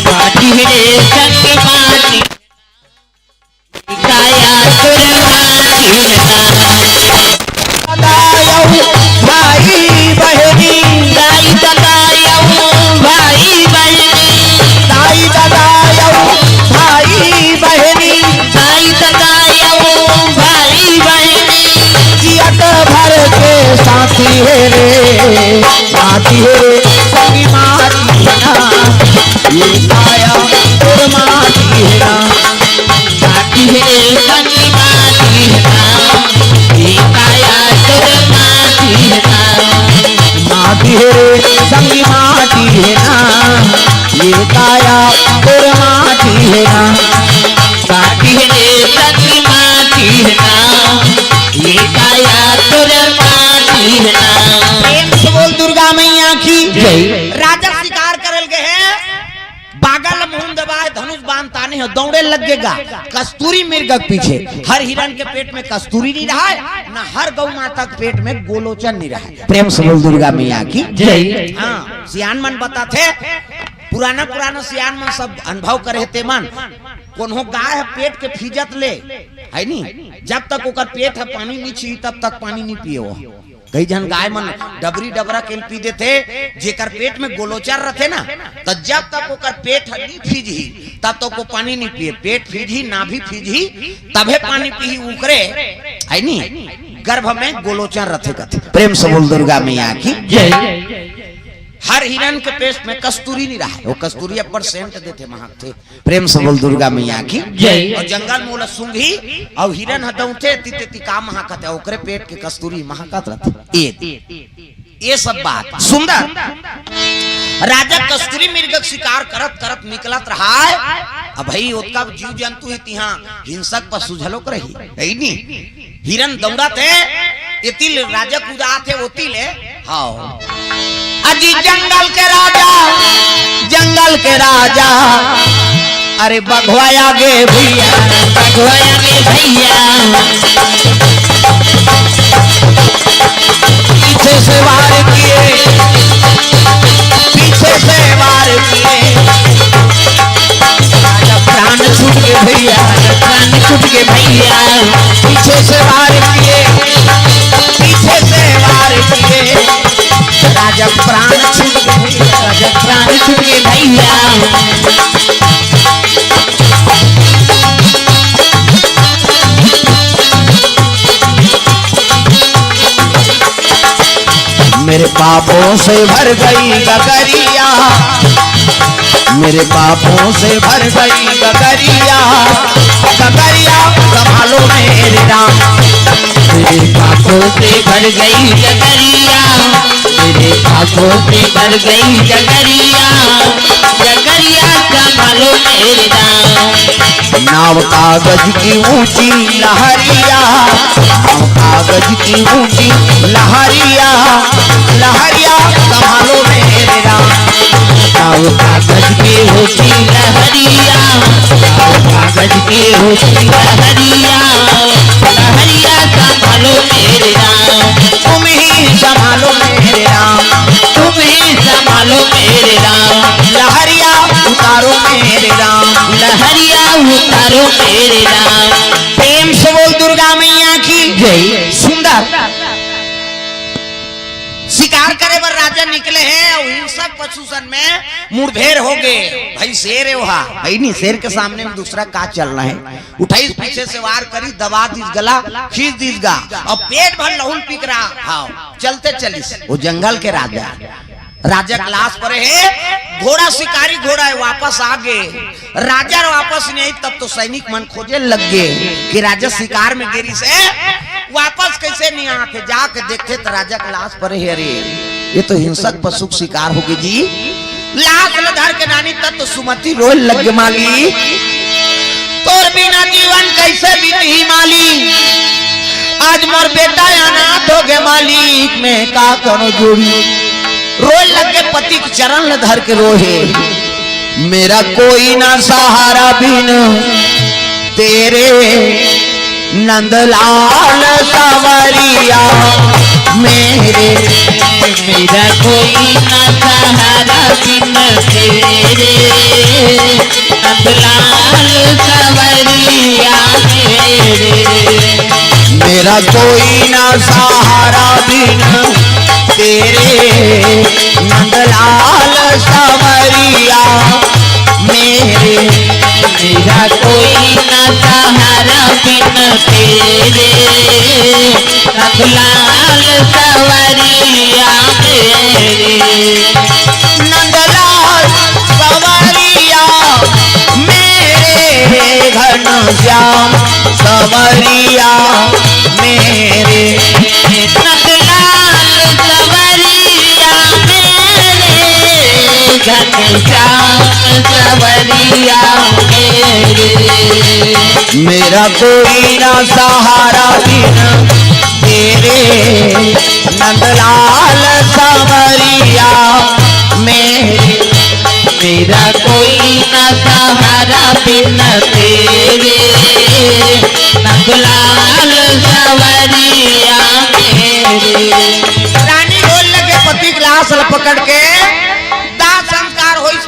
माटी हे रे संगी माटी, काया तोर माटी हे ना। दादा अउ भाई बहिनी, दाई दादा अउ भाई बहिनी, दाई दादा अउ भाई बहिनी, दाई दादा अउ भाई बहिनी, जियत भर के साथी हे रे, साथी हे रे, संगी माटी हे ना, ये काया तोर माटी हे ना। माटी हे रे संगी माटी हे ना, ये काया तोर माटी हे ना। माटी हे रे संगी माटी हे ना, ये काया तोर माटी हे ना। माटी हे रे संगी माटी हे ना, ये काया तोर माटी हे ना। प्रेम से बोल दुर्गा मैया की जय। राजा शिकार करल गए हैं, बागा ल मुहूं दबाए, धनुष बाण ताने हे, दौड़े लग गे गा कस्तूरी मृग के पीछे। हर हिरन के पेट में कस्तूरी नहीं रहा है, ना हर गौ माता के पेट में गोलोचन नहीं रहा है। प्रेम से बोल दुर्गा मैया की जय। हाँ, सियान मन बताथे, पुराना पुराना सियान मन सब अनुभव करे हे ते मन। कोनो गाय ह पेट के फीजत ले, है नी, जब तक ओकर पेट ह पानी नहीं छी, तब तक पानी नहीं पिए वो। कई झन गाय मन डबरी डबरा के पी देथे, जेकर पेट में गोलोचर रथे ना, त जब तक ओकर पेट ह नी फीजही, तब तक वो पानी नी पिए। पेट फीजही, नाभि फीजही, तभे पानी पीही। उकरे, है नी, गर्भ में गोलोचर रथे कथे। प्रेम से बोल दुर्गा मैया की जय। हर हिरन के पेट में कस्तूरी नी रहे, वो कस्तूरी अब्बड़ सेंट देथे, महकथे। प्रेम से बोल दुर्गा मैया की जय। अउ जंगल में ओला सूंघी, अउ हिरन ह दौंथे, तिते ती का महकत हे, ओकरे पेट के कस्तूरी महकत रथे। ए, ये सब बात सुंदर। राजा कस्तूरी मृग के शिकार करत करत निकलत रहा है। अब भाई ओतका जीव जंतु हे, तिहां हिंसक पशु झलोक रही, है नी? हिरन दौड़त हे, एती ले राजा कुदात हे, ओती ले। हाँ। अजी जंगल के राजा, जंगल के राजा, अरे बघवा आगे भैया, बघवा आगे भैया। पीछे से वार किए, पीछे से वार किए। राजा प्राण छूट के भैया, प्राण छूट के भैया। पीछे से वार किए, पीछे से वार किए। राजा प्राण छूट के भैया, राजा प्राण छूट के भैया। मेरे पापों से भर गई गगरिया, मेरे पापों से भर गई गगरिया, गगरिया संभालो मेरे राम। मेरे पापों से भर गई गगरिया, मेरे पापों से भर गई गगरिया, गगरिया संभालो नाव कागज की ऊंची लहरिया, नाव कागज की ऊंची लहरिया, लहरिया संभालो मेरे राम। नाव कागज की ऊंची लहरिया, नाव कागज की ऊंची लहरिया, लहरिया संभालो मेरे राम। तुम ही संभालो मेरे राम, तुम ही संभालो मेरे राम। लहरिया उतारो मेरे राम, लहरिया उतारो मेरे राम। प्रेम से बोल दुर्गा मैया की जय। सुंदर शिकार करे बर राजा निकले हे अउ हिंसक पशु सन में मुठभेड़ हो गे। भाई शेर हे वहा, भाई नहीं, शेर के सामने में दूसरा का चलना हे। उठाइस पीछे से वार करिस, दबा दिस गला, खींच दिस गा, अउ पेट भर लहू ल पी के रहा। हाँ, चलते चलिस वो जंगल के राजा। राजा के लाश परे हे, घोड़ा शिकारी घोड़ा हे, वापस आ गे। राजा वापस नहीं आई, तब तो सैनिक मन खोजे लग गे कि राजा शिकार में गे रिहिस हे, वापस कैसे नहीं आथे। जाके देखथे त राजा के लाश परे हे, अरे ये तो हिंसक पशु के शिकार हो गे जी। लाश ल धर के नानी तब तो सुमति रोए लग गे, माली तोर बिना जीवन कैसे बीतही माली, आज मोर बेटा अनाथ हो गे मालिक, मैं का करो जोड़ी। रोए लग गे, पति के चरण ल धर के रोहे। मेरा कोई ना सहारा बिन तेरे नंदलाल सांवरिया मेरे। मेरा कोई ना सहारा बिन तेरे नंदलाल सांवरिया मेरे। मेरा कोई ना सहारा बिन तेरे नंदलाल सांवरिया मेरे। मेरा कोई ना सहारा बिन तेरे नंदलाल सांवरिया मेरे। नंदलाल सांवरिया मेरे, घनश्याम सांवरिया मेरे। नंदलाल सांवरिया मेरे, घनश्याम सांवरिया मेरे। मेरा कोई ना सहारा बिन तेरे नंदलाल सांवरिया मेरे। मेरा कोई ना सहारा बिन तेरे नंदलाल सांवरिया मेरे। रानी रोए लगे पति के लाश ल पकड़ के, दाह संस्कार होइस।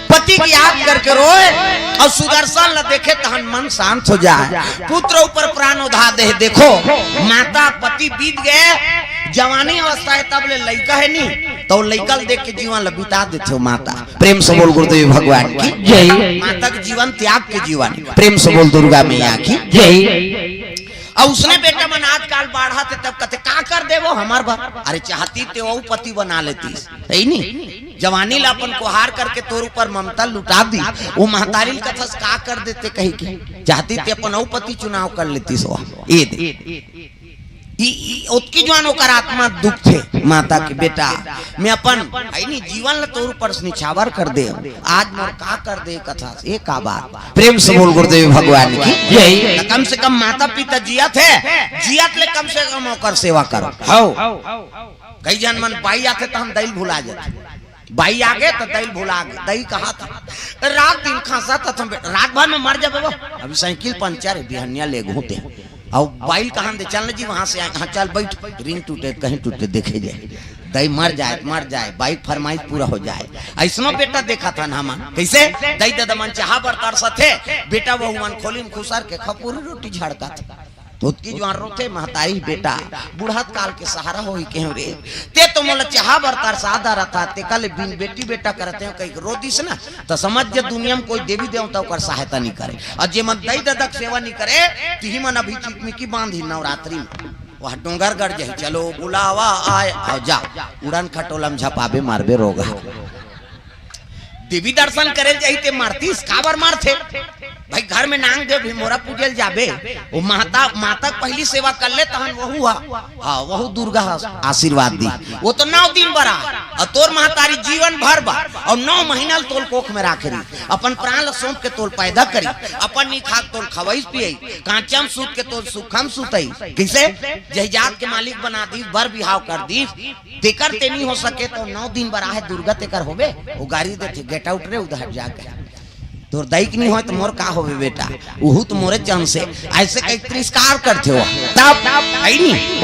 पति के याद करके रोए अउ सुदर्शन ल देखे तहन मन शांत हो जाए। पुत्र ऊपर प्राण उधा दे। देखो माता पति बीत गे, जवानी अवस्था हे तब ले लइका हे नी, त लइका ल देख के जीवन ल बिता देथे हो माता। प्रेम से बोल गुरुदेव भगवान की जय। माता के जीवन त्याग के जीवन। प्रेम से बोल दुर्गा मैया की जय। अउ उसने बेटा मन आजकल बाढ़त हे तब कथे का कर देबो हमर बर। अरे चाहती ते अउ पति बना लेतिस, हे नी? जवानी ला अपन कोहार करके तोर ऊपर ममता लुटा दिस। वो महतारी ल कथस का कर देते कही के, चाहती ते अपन अउ पति चुनाव कर लेतिस। वाह, ये दे। ई, ई, ओतकी जुआन ओकर आत्मा दुखथे माता के, बेटा मैं अपन, हे नी, जीवन ला तोर ऊपर से निछावर कर दे, आज मोर का कर दे कथस, ये का बात। प्रेम से बोल गुरुदेव भगवान की जय। त कम से कम माता पिता जियत हे, जियत ले कम से कम ओकर सेवा करो। हव। कई झन मन बाई आथे त हम दई ल भुला जाथे। बाई आगे त दई ल भुला गे। दई कहा था, रात दिन खांसा था, तुम रात भर में मर जाबे वो। अभी साइकिल पंचर हे, बिहनिया लेगहूं ते। अउ बाई ल कहा दे, चल न जी वहां से आए। हाँ चल बैठ, रिंग टूटे कहीं टूटे देखे जाए। दई मर जाए त मर जाए, बाई के फरमाइश पूरा हो जाए। अइसनो बेटा देखा था ना हमन, कैसे दई ददा मन चाहा बर तरसथे, बेटा वहू मन खोली म खुसर के खपुरी रोटी झड़कथे। त ओतकी जुआन रोथे महतारी, बेटा बुढ़त काल के सहारा होही केहेंव रे, ते तो मोला चाहा बर तरसा डरत हस, तेकर ले बिन बेटी बेटा करत हंव कहिके रो दिस ना, त समझ जा दुनिया म कोई देवी देवता ओकर सहायता नइ करे। अउ जे मन दई ददा के सेवा नइ करे, तिही मन अभी चिकमिकी बांधही नवरात्रि म। वह डोंगरगढ़ जाही, चलो बुलावा आए, अउ जा उड़न खटोला म झपाबे मारबे रोगहा। देवी दर्शन करे ल जाही ते मरतिस, काबर मरथे? भाई घर में नांग देव भीमोरा पूजे ल जाबे, वो माता, माता के पहली सेवा कर ले तहन वहू हा, हाँ वहू दुर्गा हा आशीर्वाद दी। वो तो नौ दिन बर आ, अउ तोर महतारी जीवन भर बर अउ नौ महीना ल तोल कोख में राखे रही, अपन प्राण ल सौंप के तोल पैदा करी, अपन नी खाक तोल खवई पियई, कांचम सूत के तोल सुखम सुतई। कइसे? जही जात के मालिक बना दीस, बर बिहाव कर दीस, तेकर ते नी हो सके त नौ दिन बर आहे दुर्गा तेकर होबे। वो गारी देथे, "Get out रे, उधर जाके।" तोर दाई के नहीं होय त मोर का होवे बेटा, उहू त मोरे जन से, अइसे कहि तिरस्कार करथे वो। तब अइ नहीं,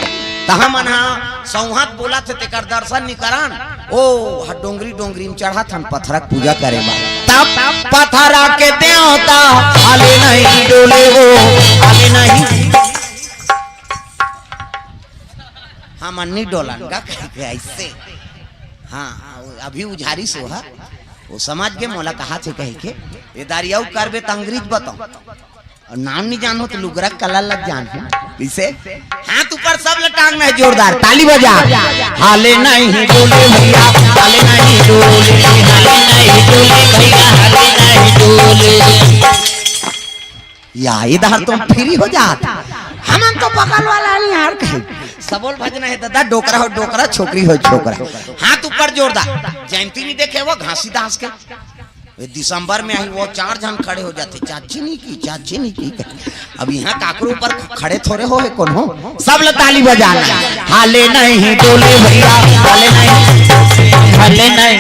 त हमन हा सौंहत बोलत हे तेकर दर्शन नी करन। ओ, ह डोंगरी डोंगरी में चढ़त हन पथरा के पूजा करे बर। तब पथरा के देवता हाले नहीं डोले वो, हाले नहीं। हमन नी डोलन गा कहि के अइसे। हाँ, अभी उझारी से हा। वो समझ गे मोला कहाथे कहि के। ये दारी अउ करबे त अंग्रेज बताओ। अउ नाम नी जानो त लुगरा कला लग जान। कइसे? हाथ ऊपर, सब ल टांगना हे जोरदार, ताली बजा। हाले नहीं डोले भैया, हाले नहीं डोले, हाले नहीं डोले भैया, हाले नहीं डोले। या इधर तो फ्री हो जात। हमन तो बगल वाला नहीं यार कहे। सबोल भजना हे दादा, डोकरा हो डोकरा, छोकरी हो छोकरा। हाथ ऊपर जोरदार। जयंती नहीं देखे वो घासीदास के? ये दिसंबर में आई, वो चार झन खड़े हो जाथे, "चाची नहीं की, चाची नहीं की।" अब यहाँ काकरो ऊपर खड़े थोड़े हो हे कोनो। सब ल ताली बजाना। हाले नहीं डोले भैया, हाले नहीं, हाले नहीं।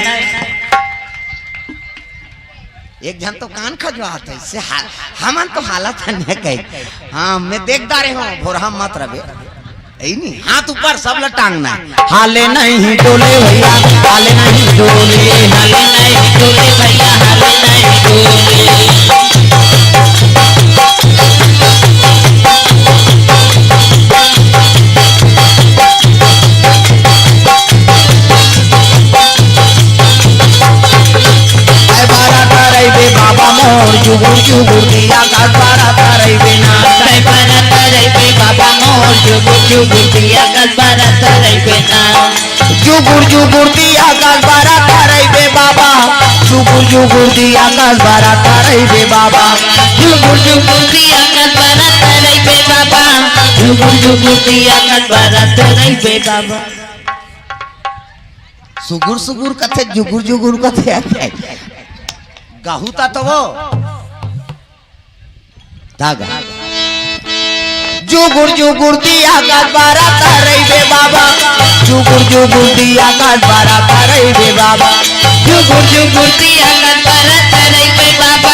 एक झन तो कान खजवात हे, इससे हा-, हमन तो हालत हन है कही। हाँ, मैं देख डारे हूँ, भोरहा मत रबे। यही नहीं, हाथ ऊपर, सब ल टांगना हे। हाले नहीं डोले भैया, हाले नहीं डोले, हाले नहीं डोले भैया, हाले नहीं डोले। तय बारा तरई बे बाबा मोर, जुगुर जुगुर दिया का बारा तरई बे ना। तय बारा तरई बे बाबा मोर, जुगुर जुगुर दिया का बारा तरई बे ना। जुगुर जुगुर दिया का बारा तरई बे बाबा, जुगुर जुगुर दिया का बारा तरई बे बाबा। जुगुर जुगुर दिया का बारा तरई बे बाबा, जुगुर जुगुर दिया का बारा तरई बे बाबा। सुगुर सुगुर कथे, जुगुर जुगुर कथे। गहू ता तो वो। तागा। जुगुर जुगुर दिया का बारा तरई बे बाबा। जुगुर जुगुर दिया का बारा तरई बे बाबा। जुगुर जुगुर दिया का बारा तरई बे बाबा।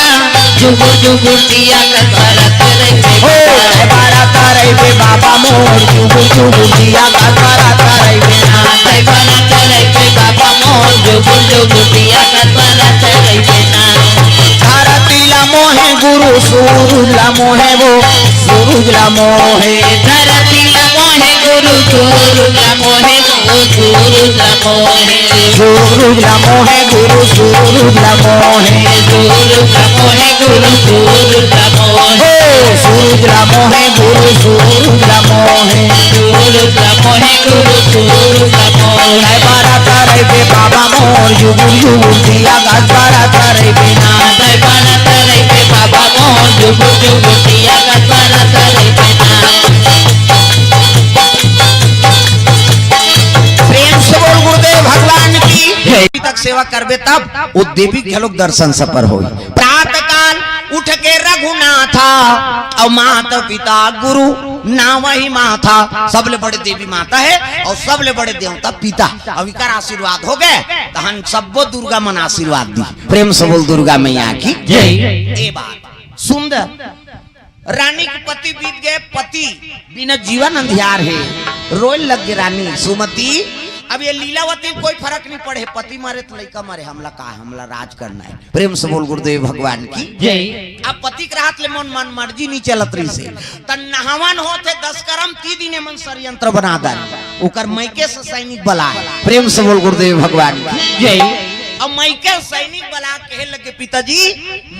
जुगुर जुगुर दिया का बारा तरई बे बाबा। बारा तरई बे बाबा मोर। जुगुर जुगुर दिया का बारा तरई बे ना। बारा तरई बे बाबा मोर। जुगुर जुगुर दिया का बारा तरई बे ना। धरती ला मोहे गुरु, सूरज ला मोहे वो, सूरज ला मोहे। धरती ला मोहे गुरु, सूरज ला मोहे वो, सूरज ला मोहे। सूरज ला मोहे गुरु, सूरज ला मोहे। सूरज ला मोहे गुरु, सूरज ला मोहे। हे, सूरज ला मोहे गुरु, सूरज ला मोहे। सूरज ला मोहे गुरु, सूरज ला मोहे। बारा तरई बे बाबा मोर, जुगुर जुगुर दिया का बारा तरई बे ना। बारा तरई बे बाबा मोर, जुगुर जुगुर दिया का बारा तरई बे ना। प्रेम से बोल गुरुदेव भगवान की जय। तक सेवा करबे तब वो देवी घलोक दर्शन सफल होई। प्रातः काल उठ के रघुनाथा, अउ माता पिता गुरु नावहि माथा। सबले बड़े देवी माता हे अउ सबले बड़े देवता पिता। अब इकर आशीर्वाद हो गे, तहन सब्बो दुर्गा मन आशीर्वाद दी। प्रेम से बोल दुर्गा मैया की जय। ए बात सुंदर। रानी के पति बीत गे, पति बिना जीवन अंधियार हे। रोए लग गे रानी सुमति। अब ये लीलावती में कोई फरक नहीं पड़े, पति मरे त लइका मरे, हमला का, हमला राज करना हे। प्रेम से बोल गुरुदेव भगवान की जय। अब पति के रहत ले मन, मन मर्जी नहीं चलत रहिसे, त नहावन होत हे दस करम, ती दिन मन षड्यंत्र बना दन, ओकर मइके से सैनिक बलाय। प्रेम से बोल गुरुदेव भगवान की जय। अब मइके सैनिक बला कहे लगे, पिताजी,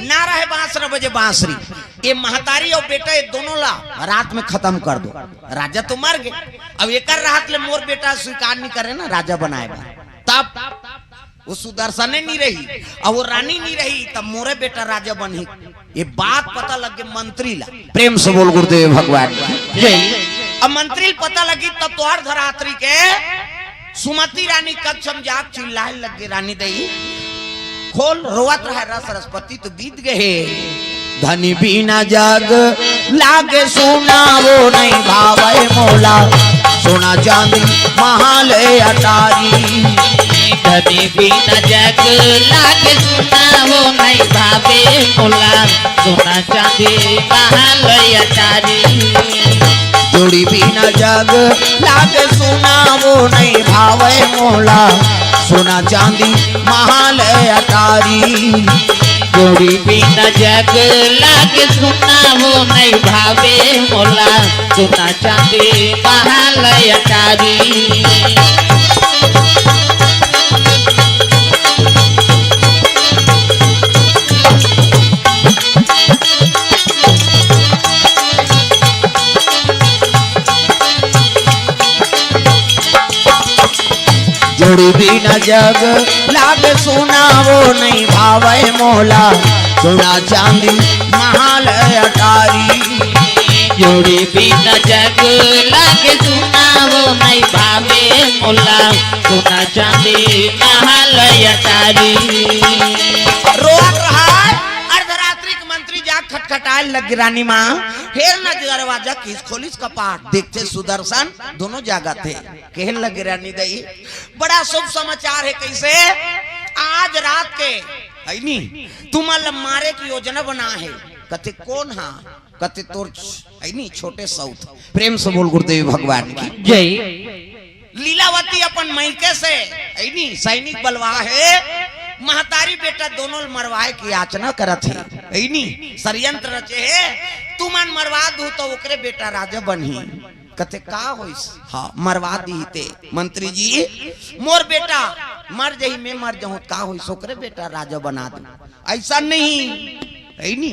ना रहे बांस, न बजे बांसुरी, ये महतारी अउ बेटा, ये दोनों ला रात में खतम कर दो। राजा तो मर गे, अब एकर रहत ले मोर बेटा स्वीकार नहीं करे ना राजा बनाए बर। तब वो सुदर्शने नहीं रही, अउ वो रानी नहीं रही, तब मोरे बेटा राजा बनही। ये बात पता लग गे मंत्री ला। प्रेम से बोल गुरुदेव भगवान की जय। अब मंत्री ला पता लगी, तब तो हर धरातरी के सुमति रानी कक्ष म जाके चिल्लाए लगे, रानी दई, खोल, रोवत रहे रस रसपति तो बीत गए। धनी बिना जग लागे सुना वो नहीं भावे मोला, सोना चांदी महाल अटारी। धनी बिना जग लागे सुना वो नहीं भावे मोला, सोना चांदी महाल अटारी। जोड़ी बिना जग लागे सुना वो नहीं भावे मोला, सोना चांदी महाल अटारी। जोड़ी बिना जग लागे सुना वो नहीं भावे मोला, सोना चांदी महाल अटारी। जोड़ी बिना जग लागे सुना वो नहीं भावे मोला, सोना चांदी महाल अटारी। जोड़ी बिना जग लागे सुना वो नहीं भावे मोला, सोना चांदी महाल अटारी। रोवत रहा अर्धरात्रि के मंत्री जा खटखटाए लग रानी माँ, हेर न दरवाजा किस खोलिस कपाट, देखते सुदर्शन दोनों जागत हे। कहे लगे रानी दई, बड़ा शुभ समाचार हे। कैसे? आज रात के, है नी, तुमन ल मारे के योजना बना हे। कथे कोन हा? कथे तोर, है नी, छोटे सौत। प्रेम से बोल गुरुदेव भगवान की। जय। लीलावती अपन मइके से, है नी, सैनिक बलवा हे, महतारी बेटा दोनों ल मरवाए के याचना करत हे, है नी, षड्यंत्र रचे हे, तुमन मरवा दू तो ओकरे बेटा राजा बनही। कथे का होइस? हाँ, मरवा दी ते। मंत्री जी, मोर बेटा मर जही, मैं मर जाहूं, का होइस? ओकरे बेटा राजा बना दू। ऐसा नहीं, है नी?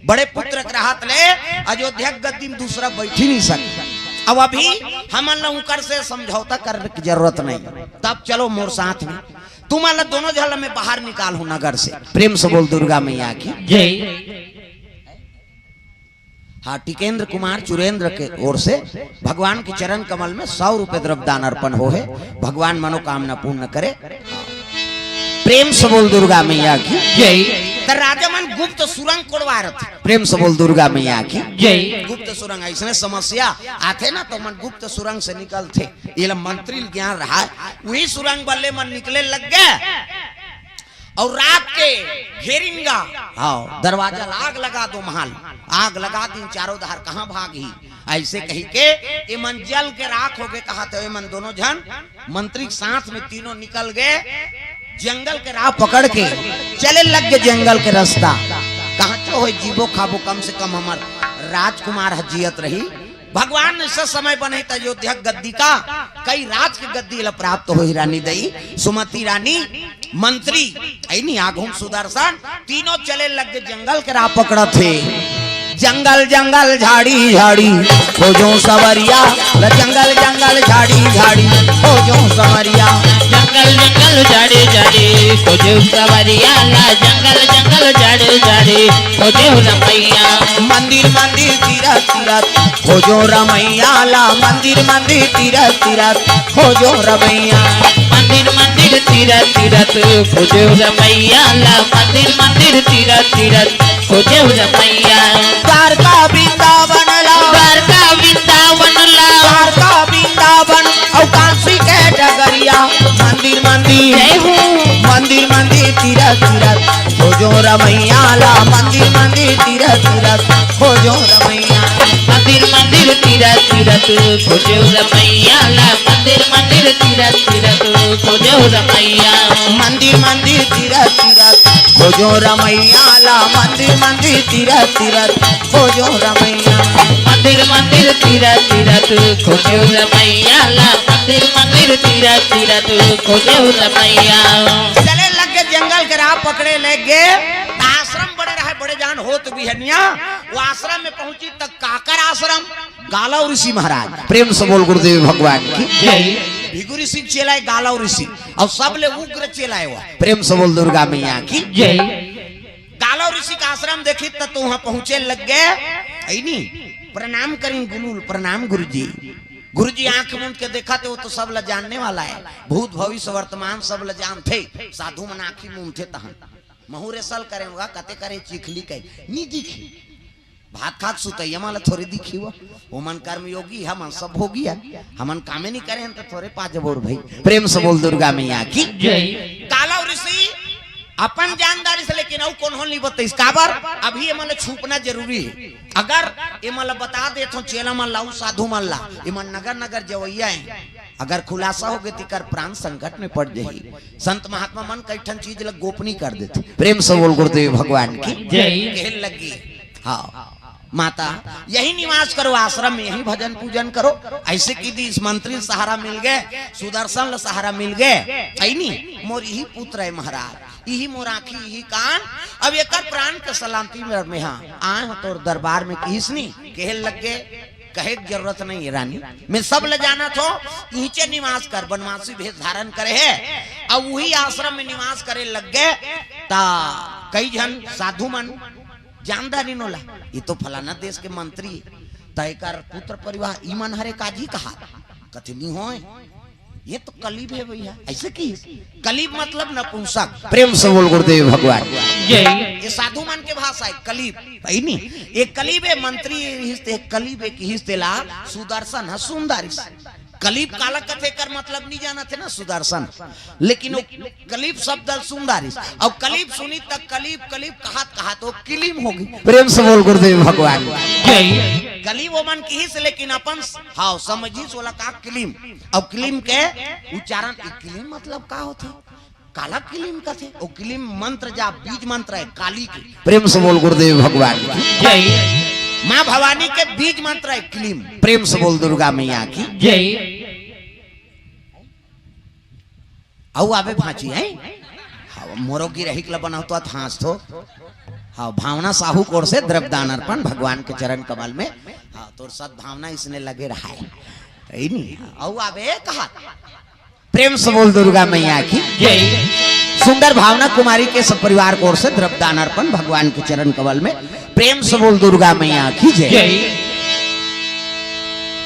बड़े पुत्र के रहत ले अयोध्या के गद्दी में दूसरा बैठी नहीं सके। अब अभी हमन ला उनकर से समझौता करने की जरूरत नहीं। तब चलो मोर साथ में, तुमन ला दोनों झन ला मैं बाहर निकालहूं नगर से। प्रेम से बोल दुर्गा मैया की। जय। हाँ, टिकेंद्र कुमार चुरेंद्र के ओर से भगवान के चरण कमल में सौ रुपए द्रव्य दान अर्पण हो हे। भगवान मनोकामना पूर्ण करे। प्रेम से बोल दुर्गा मैया की। जय। त राजा मन गुप्त सुरंग कोड़वा रथे। प्रेम से बोल दुर्गा मैया की। जय। गुप्त सुरंग, ऐसने समस्या आथे ना, तो मन गुप्त सुरंग से निकलथे। ये ला मंत्री ल ज्ञान रहा, वही सुरंग बल्ले मन निकले लग गए। अउ रात के घेरिन गा, हाँ, दरवाजा ला आग लगा दो, महल आग लगा दिन, चारों धार कहाँ भागही, ऐसे कही के एमन जल के राख हो गे। कहा तो एमन दोनों झन मंत्री के साथ में तीनों निकल गए, जंगल के राह पकड़ के चले लग गए जंगल के रास्ता। कहाँ चो होय जीबो खाबो, कम से कम हमर राजकुमार ह जियत रही। भगवान ने सत समय बने त अयोध्या गद्दी का कई राज के गद्दी ला प्राप्त होही रानी दई। सुमति रानी, मंत्री, ऐनी आघूम सुदर्शन, तीनों चले लग गए जंगल के राह पकड़त हे। जंगल जंगल झाड़ी झाड़ी खोजो सवरिया, ल जंगल जंगल झाड़ी झाड़ी खोजो सवरिया। जंगल जंगल झाड़ी झाड़ी खोजो सवरिया, ला जंगल जंगल झाड़ी झाड़ी खोजो रमैया। मंदिर मंदिर तीरथ तीरथ खोजो रमैया ला, मंदिर मंदिर तीरथ तीरथ खोजो रमैया। मंदिर मंदिर तीरथ तीरथ खोजो रमैया ला, मंदिर मंदिर तीरथ तीरथ खोजो रमैया। द्वारका वृंदावन ला, द्वारका वृंदावन ला, द्वारका वृंदावन अउ काशी के डगरिया। मंदिर मंदिर, जय हो। मंदिर मंदिर तीरथ तीरथ खोजो रमैया ला, मंदिर मंदिर तीरथ तीरथ खोजो रमैया। मंदिर मंदिर तीरथ तीरथ खोजो रमैया ला, मंदिर मंदिर तीरथ तीरथ खोजो रमैया। मंदिर मंदिर तीरथ तीरथ खोजो रमैया ला, मंदिर मंदिर तीरथ तीरथ खोजो रमैया। मंदिर मंदिर तीरथ तीरथ खोजो रमैया ला, मंदिर मंदिर तीरथ तीरथ खोजो रमैया। चले लग गए जंगल के राह पकड़े लग गए। आश्रम बड़े रहे, बड़े जान होत बिहनिया। वो आश्रम में पहुंची त काकर आश्रम, गालव ऋषि महाराज। प्रेम से बोल गुरुदेव भगवान की। जय। भृगु ऋषि के चेला है गालव ऋषि, अउ सबले उग्र चेला है वो। प्रेम से बोल दुर्गा मैया की। जय। गालव ऋषि का आश्रम देखी त तो वहां पहुंचे लग गए। ऐनी प्रणाम करिन गुरुल, प्रणाम गुरुजी। गुरुजी आंख मूंद के देखथे, वो तो सब ला जानने वाला है, भूत भविष्य वर्तमान सब ला जानथे। साधु मन आंखी मूंदथे तहन महूँ रेसल करे होगा, कते करे चिखली कहे, नी दिखी। भात खात सुतइया मन ला थोरे दिखी वो। ओमन कर्मयोगी, हमन सब भोगी हन। हमन कामे नी करे हन त थोरे पा जबो रे भई। प्रेम से बोल दुर्गा मैया की। जय। कालव ऋषि अपन जानदारी से, लेकिन अउ कोनो नी बताइस। काबर? अभी एमन ला छुपना जरूरी हे। अगर एमन ला बता देथों चेला मन ला, अउ साधु मन ला, एमन नगर नगर जवइया हे, अगर खुलासा होगे त एकर प्राण संकट में पड़ जाही। संत महात्मा मन कई ठन चीज ला गोपनीय कर देथे। प्रेम से बोल गुरुदेव भगवान की। जय। कहन लगी, हाँ माता, यही निवास करो आश्रम में, यही भजन पूजन करो। अइसे कहि दिस, मंत्री ला सहारा मिल गे, सुदर्शन ला सहारा मिल गे, अइनी मोर इही पुत्र हे महाराज, इही मोर आँखी, इही कान, अब एकर प्राण के सलामती में, में हाँ आए हों तोर दरबार में, किहिस नी, कहे लग गे, कहे के जरूरत नहीं हे रानी, मैं सब ला जानत हों, इहिचे निवास कर, बनवासी भेष धारण करे हे, अब उही आश्रम में निवास करे लग गे, त कई झन साधु मन जानदारी नोला, ये तो फलाना देश के मंत्री, त एकर पुत्र परिवार, ई मन हरे काजी कहा, कथे नी होय, ये तो कलिब हे भैया। अइसे कहिस, कलिब मतलब नपुंसक। प्रेम से बोल गुरुदेव भगवान। जय। ये साधु मन के भाषा हे कलिब, हे नी? ये कलिब हे, मंत्री रिहिस ते कलिब हे, किहिस तेला सुदर्शन ह, सुंदर रिहिस। कलिब काला कथे, एकर मतलब नी जानथे ना सुदर्शन, लेकिन वो कलिब शब्द ल सुंदर रिहिस। अब कलिब सुनिस त कलिब, कलिब कहत कहत वो किलिम होगे। प्रेम से बोल गुरुदेव भगवान। जय। कलिब ओमन किहिस, लेकिन अपन हाँ समझिस ओला का किलिम। अब किलिम के उच्चारण, ई किलिम मतलब का होथे? काला किलिम कथे? ओ किलिम मंत्र जा बीज मंत्र हे काली के। प्रेम से बोल गुरुदेव भगवान की। जय। माँ भवानी के बीज मंत्र हे किलिम। प्रेम से बोल दुर्गा मैया की। जय। अउ आबे भांची हे। हाँ, मोरो गिरहिक ला बनावत हस तो। हाँ, भावना साहू कोर से द्रव्य दान अर्पण भगवान के चरण कमल में। हाँ, तोर सद्भावना इसने लगे रहा हे। हे नी? अउ आबे कहा। प्रेम से बोल दुर्गा मैया की। जय। सुंदर भावना कुमारी के सब परिवार कोर से द्रव्य दान अर्पण भगवान के चरण कमल में। प्रेम से बोल दुर्गा मैया की जय। जय।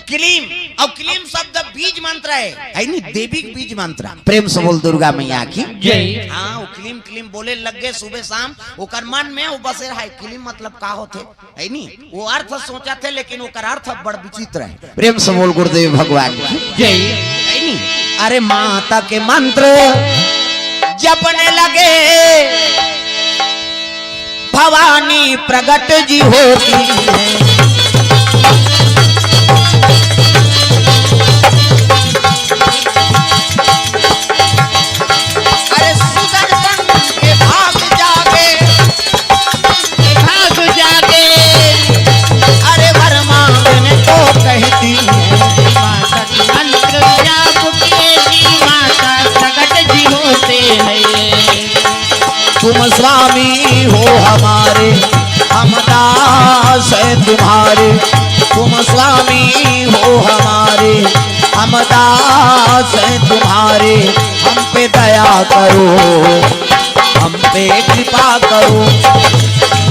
किलिम, अब किलिम शब्द बीज मंत्र हे, हे नी? देवी के बीज मंत्र। प्रेम से बोल दुर्गा मैया की। जय। हाँ, वो किलिम किलिम बोले लग गे सुबह शाम, ओकर मन में वो बसे रहा हे, किलिम मतलब का होथे? हे नी? वो अर्थ सोचथे, लेकिन ओकर अर्थ बड़ विचित्र हे। प्रेम से बोल गुरुदेव भगवान की। जय। हे नी? अरे माता के मंत्र जपने लगे, भवानी प्रगट जी होती है। अरे सुदर्शन के भाग जागे, भाग जागे। अरे वर मांगने को कहती है। माता के मंत्र जाप के जी माता प्रगट जी होते हैं। तुम स्वामी हो हमारे, हम दास हैं तुम्हारे। तुम स्वामी हो हमारे, हम दास हैं तुम्हारे। हम पे दया करो, हम पे कृपा करो।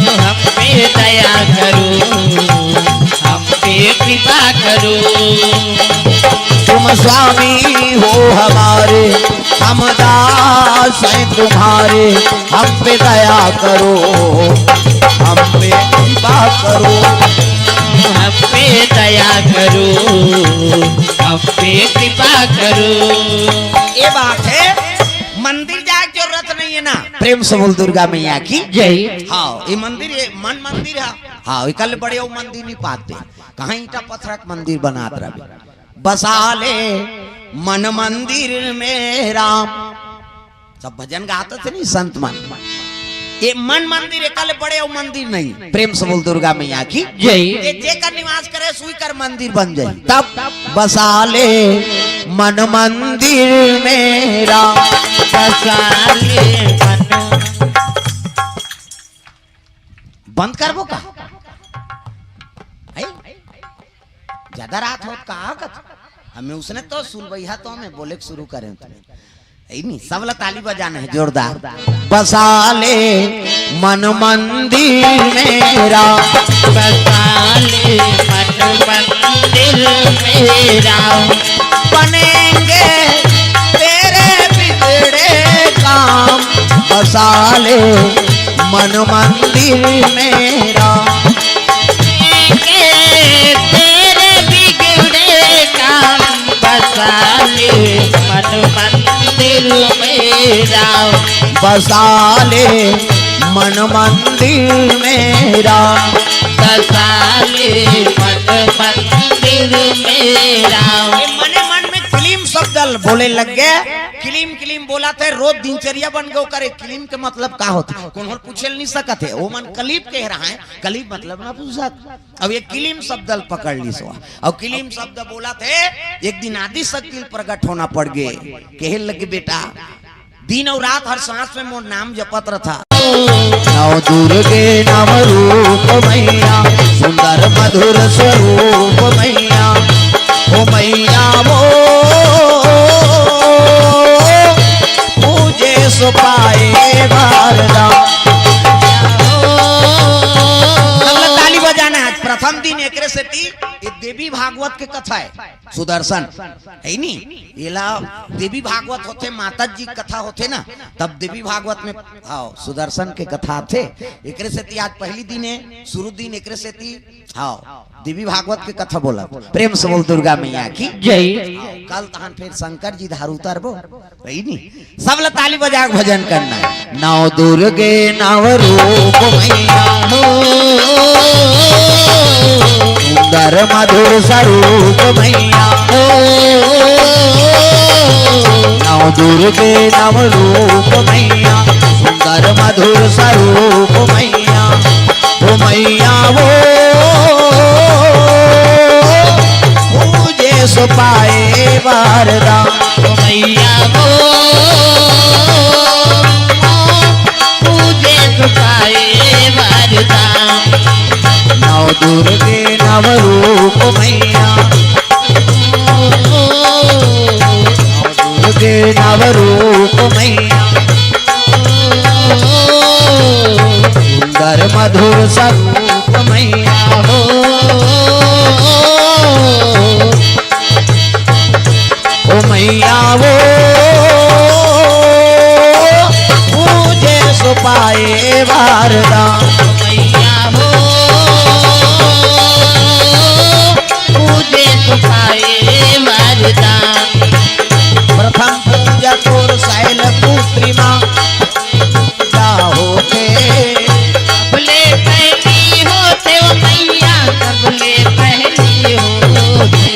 हम पे दया करो, हम पे कृपा करो। तुम स्वामी हो हमारे, हम दास हैं तुम्हारे। हम पे दया करो, हम पे कृपा करो। हम पे दया करो, हम पे कृपा करो। ये बात हे, मंदिर जाए के जरूरत नहीं हे ना। प्रेम से बोल दुर्गा मैया की। जय। हाँ, ये मंदिर, ये मन मंदिर हे। हाँ, एकर ले बड़े अउ मंदिर नी पाते। कहाँ ईंटा पत्थर के मंदिर बनात रहे। बसा ले मन मंदिर में राम। सब भजन गात हे नी संत मन। ये मन मंदिर, एकर ले बड़े अउ मंदिर नहीं। प्रेम से बोल दुर्गा मैया की। जय। ये जेकर निवास करे, सुई कर मंदिर बन जाए। तब बसा ले मन मंदिर में राम। बसा ले मन। बंद करबो का? हे? ज्यादा रात होत का कथे? हमें उसने तो सुलबैया तो हमें बोले के शुरू करे तुम्हें। नहीं, सबला ताली बजाना है जोरदार। बसा ले मन मंदिर मेरा। बसा ले मन मंदिर मेरा। बनेंगे तेरे बिगड़े काम। बसा ले मन मंदिर मेरा। के तेरे बिगड़े काम। बसा ले मन मंदिर मेरा। बसा ले मन मंदिर मेरा। बसा ले मन मंदिर मेरा। ये मने मन में किलिम शब्द बोले लग गए। किलिम किलिम बोलथे, रोज दिनचर्या बन गए ओकर। किलिम के मतलब का होथे? कोनो पूछे नहीं सकत है, वो मन कलिप कह रहा है। कलिप मतलब नपुंसक। अब ये किलिम शब्द ल पकड़ ली सो। अब किलिम शब्द बोलथे, एक दिन आदि शक्ति ल प्रकट होना पड़ गए। कहे लगे, बेटा, दिन और रात हर सांस में मोर नाम जपत रथा। नव दुर्गे नव रूप मैया, सुंदर मधुर स्वरूप मैया। ओ मैया वो पूजे सो पाए वरदान। सबला ताली बजाना है। आज प्रथम दिन एकरे सेती ये देवी भागवत के कथा है। सुदर्शन, है नी? एला देवी भागवत होथे, माता जी कथा होथे ना, तब देवी भागवत में, हाँ, सुदर्शन के कथा आथे। एकरे सेती आज पहली दिन है, शुरू दिन, एकरे सेती, हाँ, देवी भागवत के कथा बोला। प्रेम से बोल दुर्गा मैया की जय। हाँ, कल तहन फिर शंकर जी धार उतरबो, है नी? सबला ताली बजा के भजन करना है। नव दुर्गे नव रूप मैया हो, सुंदर मधुर स्वरूप मैया हो। नव दुर्गे नव रूप मैया, सुंदर मधुर स्वरूप मैया। ओ मैया वो पूजे सो पाए वरदान। ओ मैया वो पूजे सो पाए वरदान। नव दुर्गे नव रूप मैया, नव दुर्गे नव रूप मैया, सुंदर मधुर स्वरूप मैया हो। ओ मैया वो पूजे सो पाए वरदान। मैया हो पूजे सो पाए वरदान। प्रथम पूजा तोर शैलपुत्री माँ पूजा होथे। सबले पहली होथे ओ मैया, सबले पहली होथे।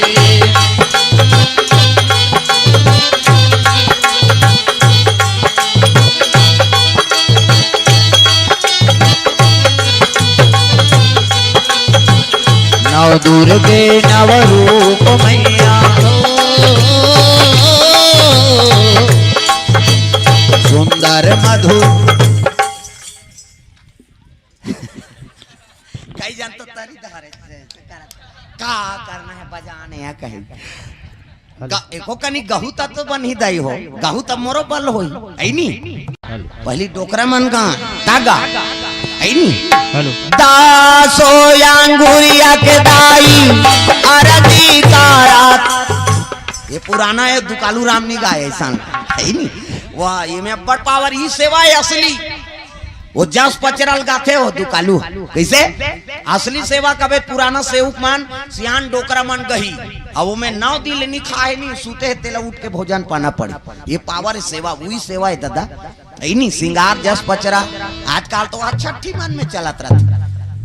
नव दुर्गे नव रूप मैया हो, सुंदर मधुर। कई जन तो तरी धारे से, से करत। का करना है बजाने या कहीं। ग-, एको कनी गहू तक तो बन ही दई हो, गहू तब मोरो बल होई, है नी? पहली डोकरा मन गा, का गा, है नी? हेलो। दासो अंगुरिया के दाई, अरदी का रात। ये पुराना है, दुकालू राम नी गाए ऐसा, है नी? वाह, ये में अब्बड़ पावर, ई सेवा है असली। वो जस पचरा ल गाथे हो दुकालू। कैसे? असली सेवा कबे पुराना सेवक मन, सियान डोकरा मन गही। अब वो में नौ दिन ले नी खाए नी, सूते हे, तेला उठ के भोजन पाना पड़े। ये पावर सेवा, वही सेवा है दादा। है नी, सिंगार जस पचरा। आजकल तो वह छठी मन में चलत रहत।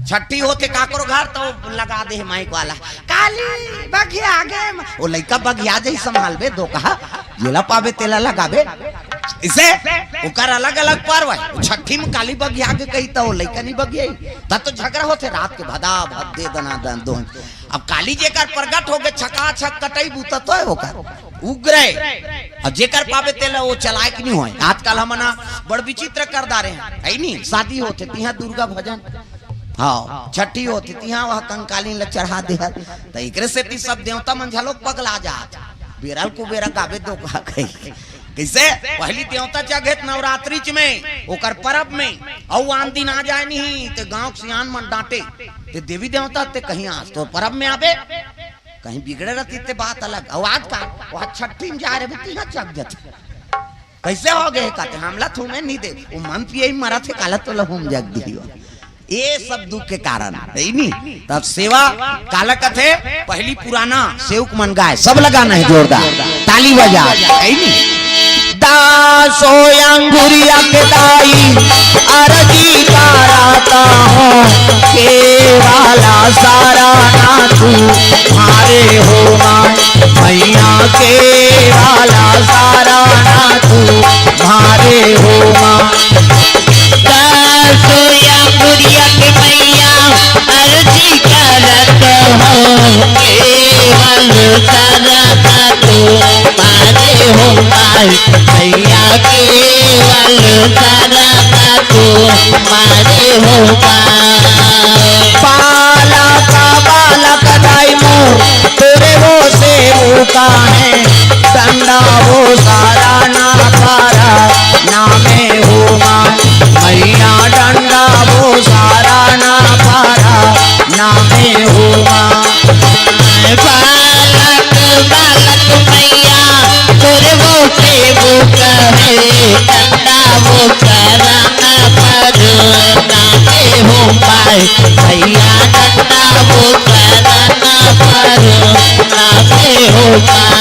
छठी होथे काकरो घर तो लगा दे हे माइक वाला। काली बघिया गे म-, वो लइका बघिया जई संभालबे दो कहा। जेला पाबे तेला लगाबे। इसे ओकर अलग-अलग पर्व है। छठी में काली बघिया गे कही त ओ लइका नहीं बघियाई। तब तो झगड़ा होथे रात के भदा भद दे दना दन दो। अब काली जेकर प्रगट हो गए छका छक कटई बूता तो है ओकर। उग्र है। अब जेकर पाबे तेला वो चलाए के नहीं होए। आजकल हमन बड़ विचित्र कर डारे हैं। है नहीं? शादी होथे तिहाँ दुर्गा भजन। हाँ, छठी होथे तिहाँ वह कंकालीन ला चढ़ा दे। त एकरे सेती सब देवता मन झलोक पगला जात। बेरा ल कुबेरा गाबे दो कहा कही। कइसे? पहली देवता जगहे त नवरात्रि च में, ओकर परब में, अउ आन दिन आ जाय नहीं, ते गांव के सियान मन डांटे, ते देवी देवता ते कहीं आज तोर परब में आबे, कहीं बिगड़े रहती ते बात अलग। अउ आज का, वह छट्ठी में जा रहे, तिहां जग जाथे। कइसे होगे हे? कथे, "हमला थूमे नहीं दे, वो मन पिए ही मरत हे, काला तोला हम जग दिही।" ये सब दुख के कारण हे, नहीं? तब सेवा काला कथे, पहली पुराना सेवक मन गाय, सब लगाना हे जोरदार, ताली बजा, हे नहीं? दासो अंगुरिया के दाई, अरजी कराता हूँ, केवाला सारा ना तू मारे हो माँ, मैया केवाला सारा ना तू मारे हो माँ। दासो अंगुरिया के मैया, अरजी करत हूँ, केवल सारा ना तू मारे हो माँ। मैया केवल सारा ना तू मारे हो माँ। बालक बालक दाई मोर, तोरे वो सेवका हे, डंडा वो सारा ना पारा, नामे हो माँ। मैया डंडा वो सारा ना पारा, नामे हो माँ। बालक बालक मैया, तोरे वो सेवका हे, डंडा वो सारा ना पारा, नामे हो माँ। मैया डंडा वो सारा ना पारा, नामे हो माँ।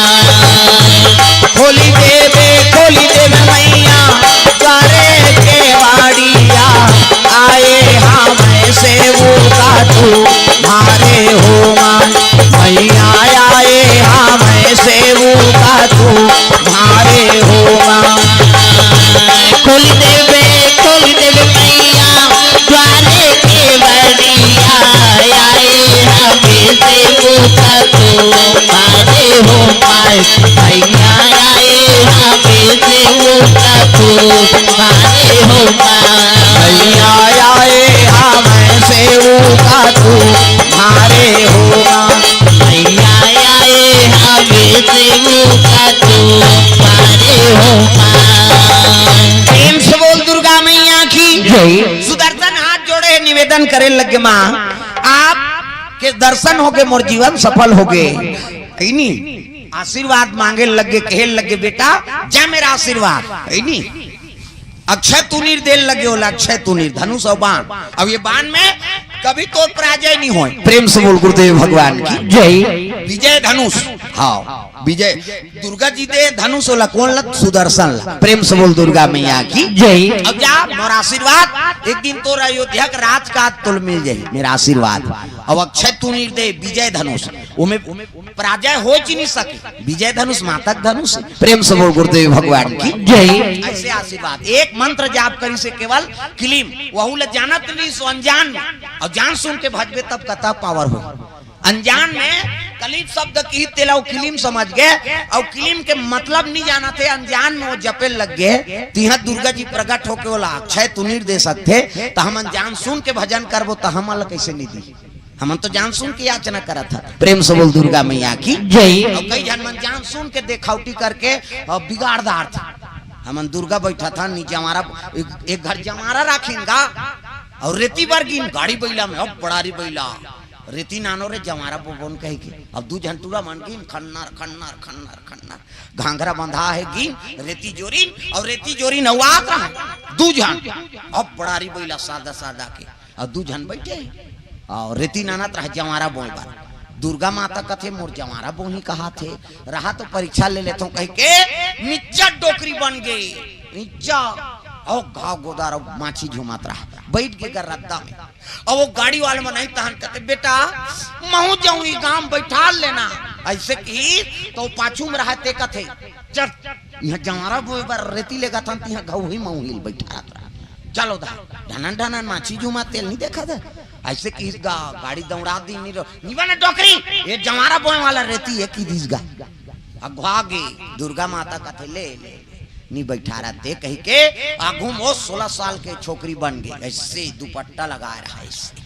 खोली देबे, खोली देबे मैया, द्वारे के बाड़िया, आए हमें सेवका तू मारे हो माँ। मैया आए हमें सेवका तू मारे हो माँ। खोली देबे, खोली देबे मैया, द्वारे के बाड़िया, आए हमें सेवका तू मारे हो माँ। मैया आए हमें सेवका तू मारे हो माँ। मैया आए हमें सेवका तू मारे हो माँ। मैया आए हमें सेवका तू मारे हो माँ। प्रेम से बोल दुर्गा मैया की जय। सुदर्शन हाथ जोड़े निवेदन करे लगे, माँ, आप के दर्शन होके मोर जीवन सफल होगे, हे नी? आशीर्वाद मांगे लगे, कहे लगे, "बेटा, जा मेरा आशीर्वाद," हे नी? अक्षय तुनीर दे लगे ओला, अक्षय तुनीर, धनुष अउ बाण। अब ये बाण में कभी तो पराजय नहीं होय। प्रेम से बोल गुरुदेव भगवान की जय। विजय धनुष, हाँ, विजय। दुर्गा जी दे धनुष ओला, कोन ला? सुदर्शन ला। प्रेम से बोल दुर्गा मैया की जय। अब जा, मोर आशीर्वाद, एक दिन तोर अयोध्या के राजकाज तोल मिल जाही, मेरा आशीर्वाद। अब अक्षय तुनीर दे विजय धनुष, ओमे पराजय हो च नहीं सके, विजय धनुष मातक धनुष। प्रेम से बोल गुरुदेव भगवान की जय। ऐसे आशीर्वाद, एक मंत्र जाप करी से केवल किलिम, वहू ला जानत नहीं सो अनजान में, अउ जान सुन के भजबे तब कतक पावर हो। अनजान में कलीप शब्द की तेला वो किलिम समझ गए, अउ किलिम के मतलब नहीं जानत हे, अनजान में वो जपे लग गए, तिहा दुर्गा जी प्रकट होके बोला, "अक्षय तुनीर दे सकथे, त हमन जान सुन के भजन करबो, त हमन ला कइसे नहीं दी?" हमन तो जान सुन के याचना करत हन। प्रेम से बोल दुर्गा मैया की जय। अउ कई झन मन जान सुन के देखावटी करके अउ बिगाड़ डारथे। हमन दुर्गा बैठा था, नी जंवारा, एक, एक घर जंवारा राखिन गा, अउ रेती बर गिन, गाड़ी बइला में, अब बड़ारी बइला, रेती नानो रे जंवारा बोबोन कहि के। अब दू झन टूरा मन गिन, खन्नर, खन्नर, खन्नर, खन्नर, घाघरा बंधा हे गिन, रेती जोरिन, अउ रेती जोरिन अउ आत रहा, दू झन, अब बड़ारी बइला सादा सादा के। अउ दू झन बइठे हे। अउ रेती नानत रहा जंवारा बोए बर। दुर्गा माता कथे, "मोर जंवारा बोही कहाथे, रहा तो परीक्षा ले लेथों," कहिके निच्चट डोकरी बन गे। निच्चट, अउ घाव गोदार अउ माछी झुमात रहा। बइठ गे गा रद्दा में। अउ वो गाड़ी वाले मन आही तहन कथे, "बेटा, महूं जाऊं, ई गांव बइठाल लेना।" अइसे किहिस तो पाछू में रहा ते कथे, "चल, इहां जंवारा बोए बर रेती लेगथन, तिहां घऊ ही महूं ही ल बइठारत रहा। चलो दा, ढनन ढनन माछी झूमा तेल नहीं देखा दा।" अइसे किहिस गा, गाड़ी दौड़ा दी, नहीं रो, "निबा ना डोकरी, ये जंवारा बोए वाला रेती हे," किहिस गा। अघुवा गे, दुर्गा माता कथे, "ले, ले, ले, नहीं बइठारत ते," कहिके आघू में वो सोलह साल के छोकरी बन गे, अइसे दुपट्टा लगाए रहा, अइसे।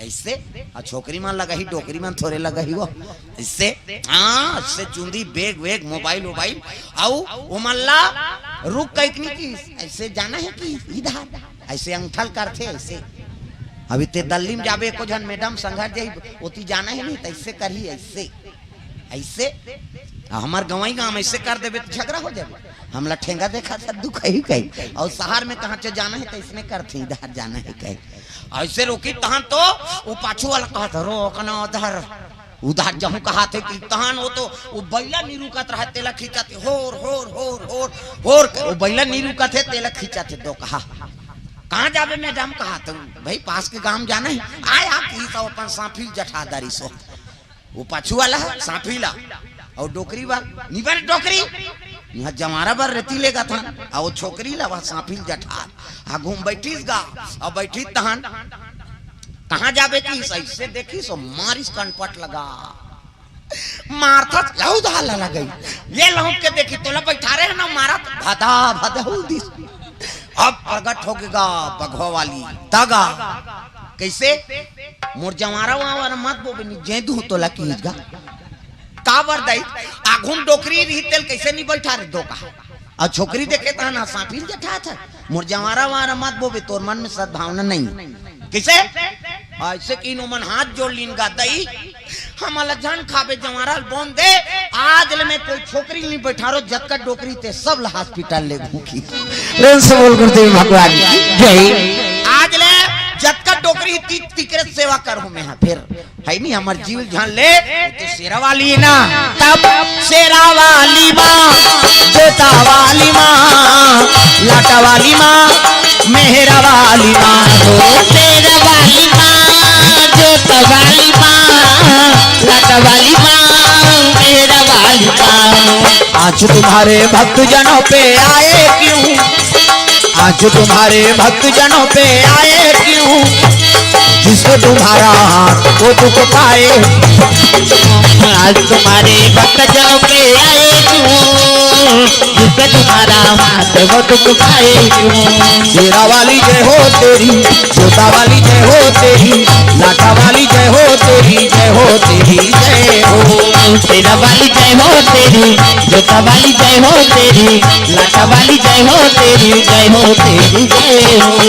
ऐसे। अउ छोकरी मन लगाही, डोकरी मन थोरे लगाही वो। ऐसे, हाँ, ऐसे चुंदी, bag वैग, mobile वोबाइल, अउ ओमन ला रुक कहिके नहीं कि, ऐसे जाना है कि इधर, ऐसे अंगठा ल करथे, ऐसे। अभी ते दल्ली में जाबे, एको झन madam संघर जाही, ओती जाना है नहीं, त ऐसे करही, ऐसे। ऐसे, आ, हमर गंवई गांव में ऐसे कर देबे त झगड़ा हो जाबे। हमला ठेंगा देखाथे दुखही कही। अउ शहर में कहाँ च जाना है त ऐसने करथे, इधर जाना है कही। ऐसे रोकही तहन तो वो पाछू वाला कहत, "रोक ना उधर।" उधर जहूँ कहाथे कि तहन वो तो वो बइला नी रुकत रहय, तेला खींचत हे, होर, होर, होर, होर, होर कर। वो बइला नी रुकत हे, तेला खींचत हे, दो कहा। "कहाँ जाबे madam?" कहाथे, "भाई, पास के गांव जाना है।" आय, आ कि सब अपन सांफी ल जठा दारी सो। वो पाछू वाला है, सांफी ला। अउ डोकरी बर, "निबर डोकरी, इहाँ जंवारा बर रेती लेगत हन।" अउ वो छोकरी ला, वह सांफी ल जठार। आगू में बइठिस गा, अउ बइठिस तहन, "कहाँ जाबे?" किहिस, ऐसे देखिस, अउ मारिस कनपट लगा। मारथस, लहू धार ला लगई। ये लहुट के देखिस, तोला बइठारे हे ना, मारत, भदा, भदा हुल दिस। अब प्रगट होगे गा बघवा वाली, त गा। कैसे? "मोर जंवारा वांवारा मत बोबे, नी जेदहूँ तोला," किहिस गा। काबर दई? आघू म डोकरी रही, तेला कैसे नी बइठारे, दो कहा। अउ छोकरी देखे तहन सांफी ल जठाथे, "मोर जंवारा वांवारा मत बोबे, तोर मन में सद्भावना नहीं।" कैसे? ऐसे किहिन, ओमन हाथ जोड़ लिन गा, "दई, हमला झन खाबे, जंवारा ल बोन दे, आज ले मैं कोई छोकरी ल नी बइठारों, जतका डोकरी ते सब ला hospital ले घूँखी।" प्रेम से बोल गुरुदेव भगवान की जय। आज ले जतका डोकरी ती-, तिकरे सेवा करहूँ मैं हा, फेर है नी, हमर जीव झन ले, तू शेरा वाली हे ना। तब शेरा वाली माँ, जोता वाली माँ, लाटा वाली माँ, मेहरा वाली माँ हो। शेरा वाली माँ, जोता वाली माँ, लाटा वाली माँ, मेहरा वाली माँ। आज तुम्हारे भक्तजनों पे आए क्यों, आज तुम्हारे भक्तजनों पे आए क्यों, जिसको तुम्हारा हाथ वो दुख पाए। आज तुम्हारे भक्तजनों पे आए क्यों, जिसको तुम्हारा हाथ वो दुख पाए क्यों। शेरा वाली जय हो तेरी, जोता वाली जय हो तेरी, लाटा वाली जय हो तेरी, जय हो तेरी, जय हो। शेरा वाली जय हो तेरी, जोता वाली जय हो तेरी, लाटा वाली जय हो तेरी, जय हो तेरी, जय हो।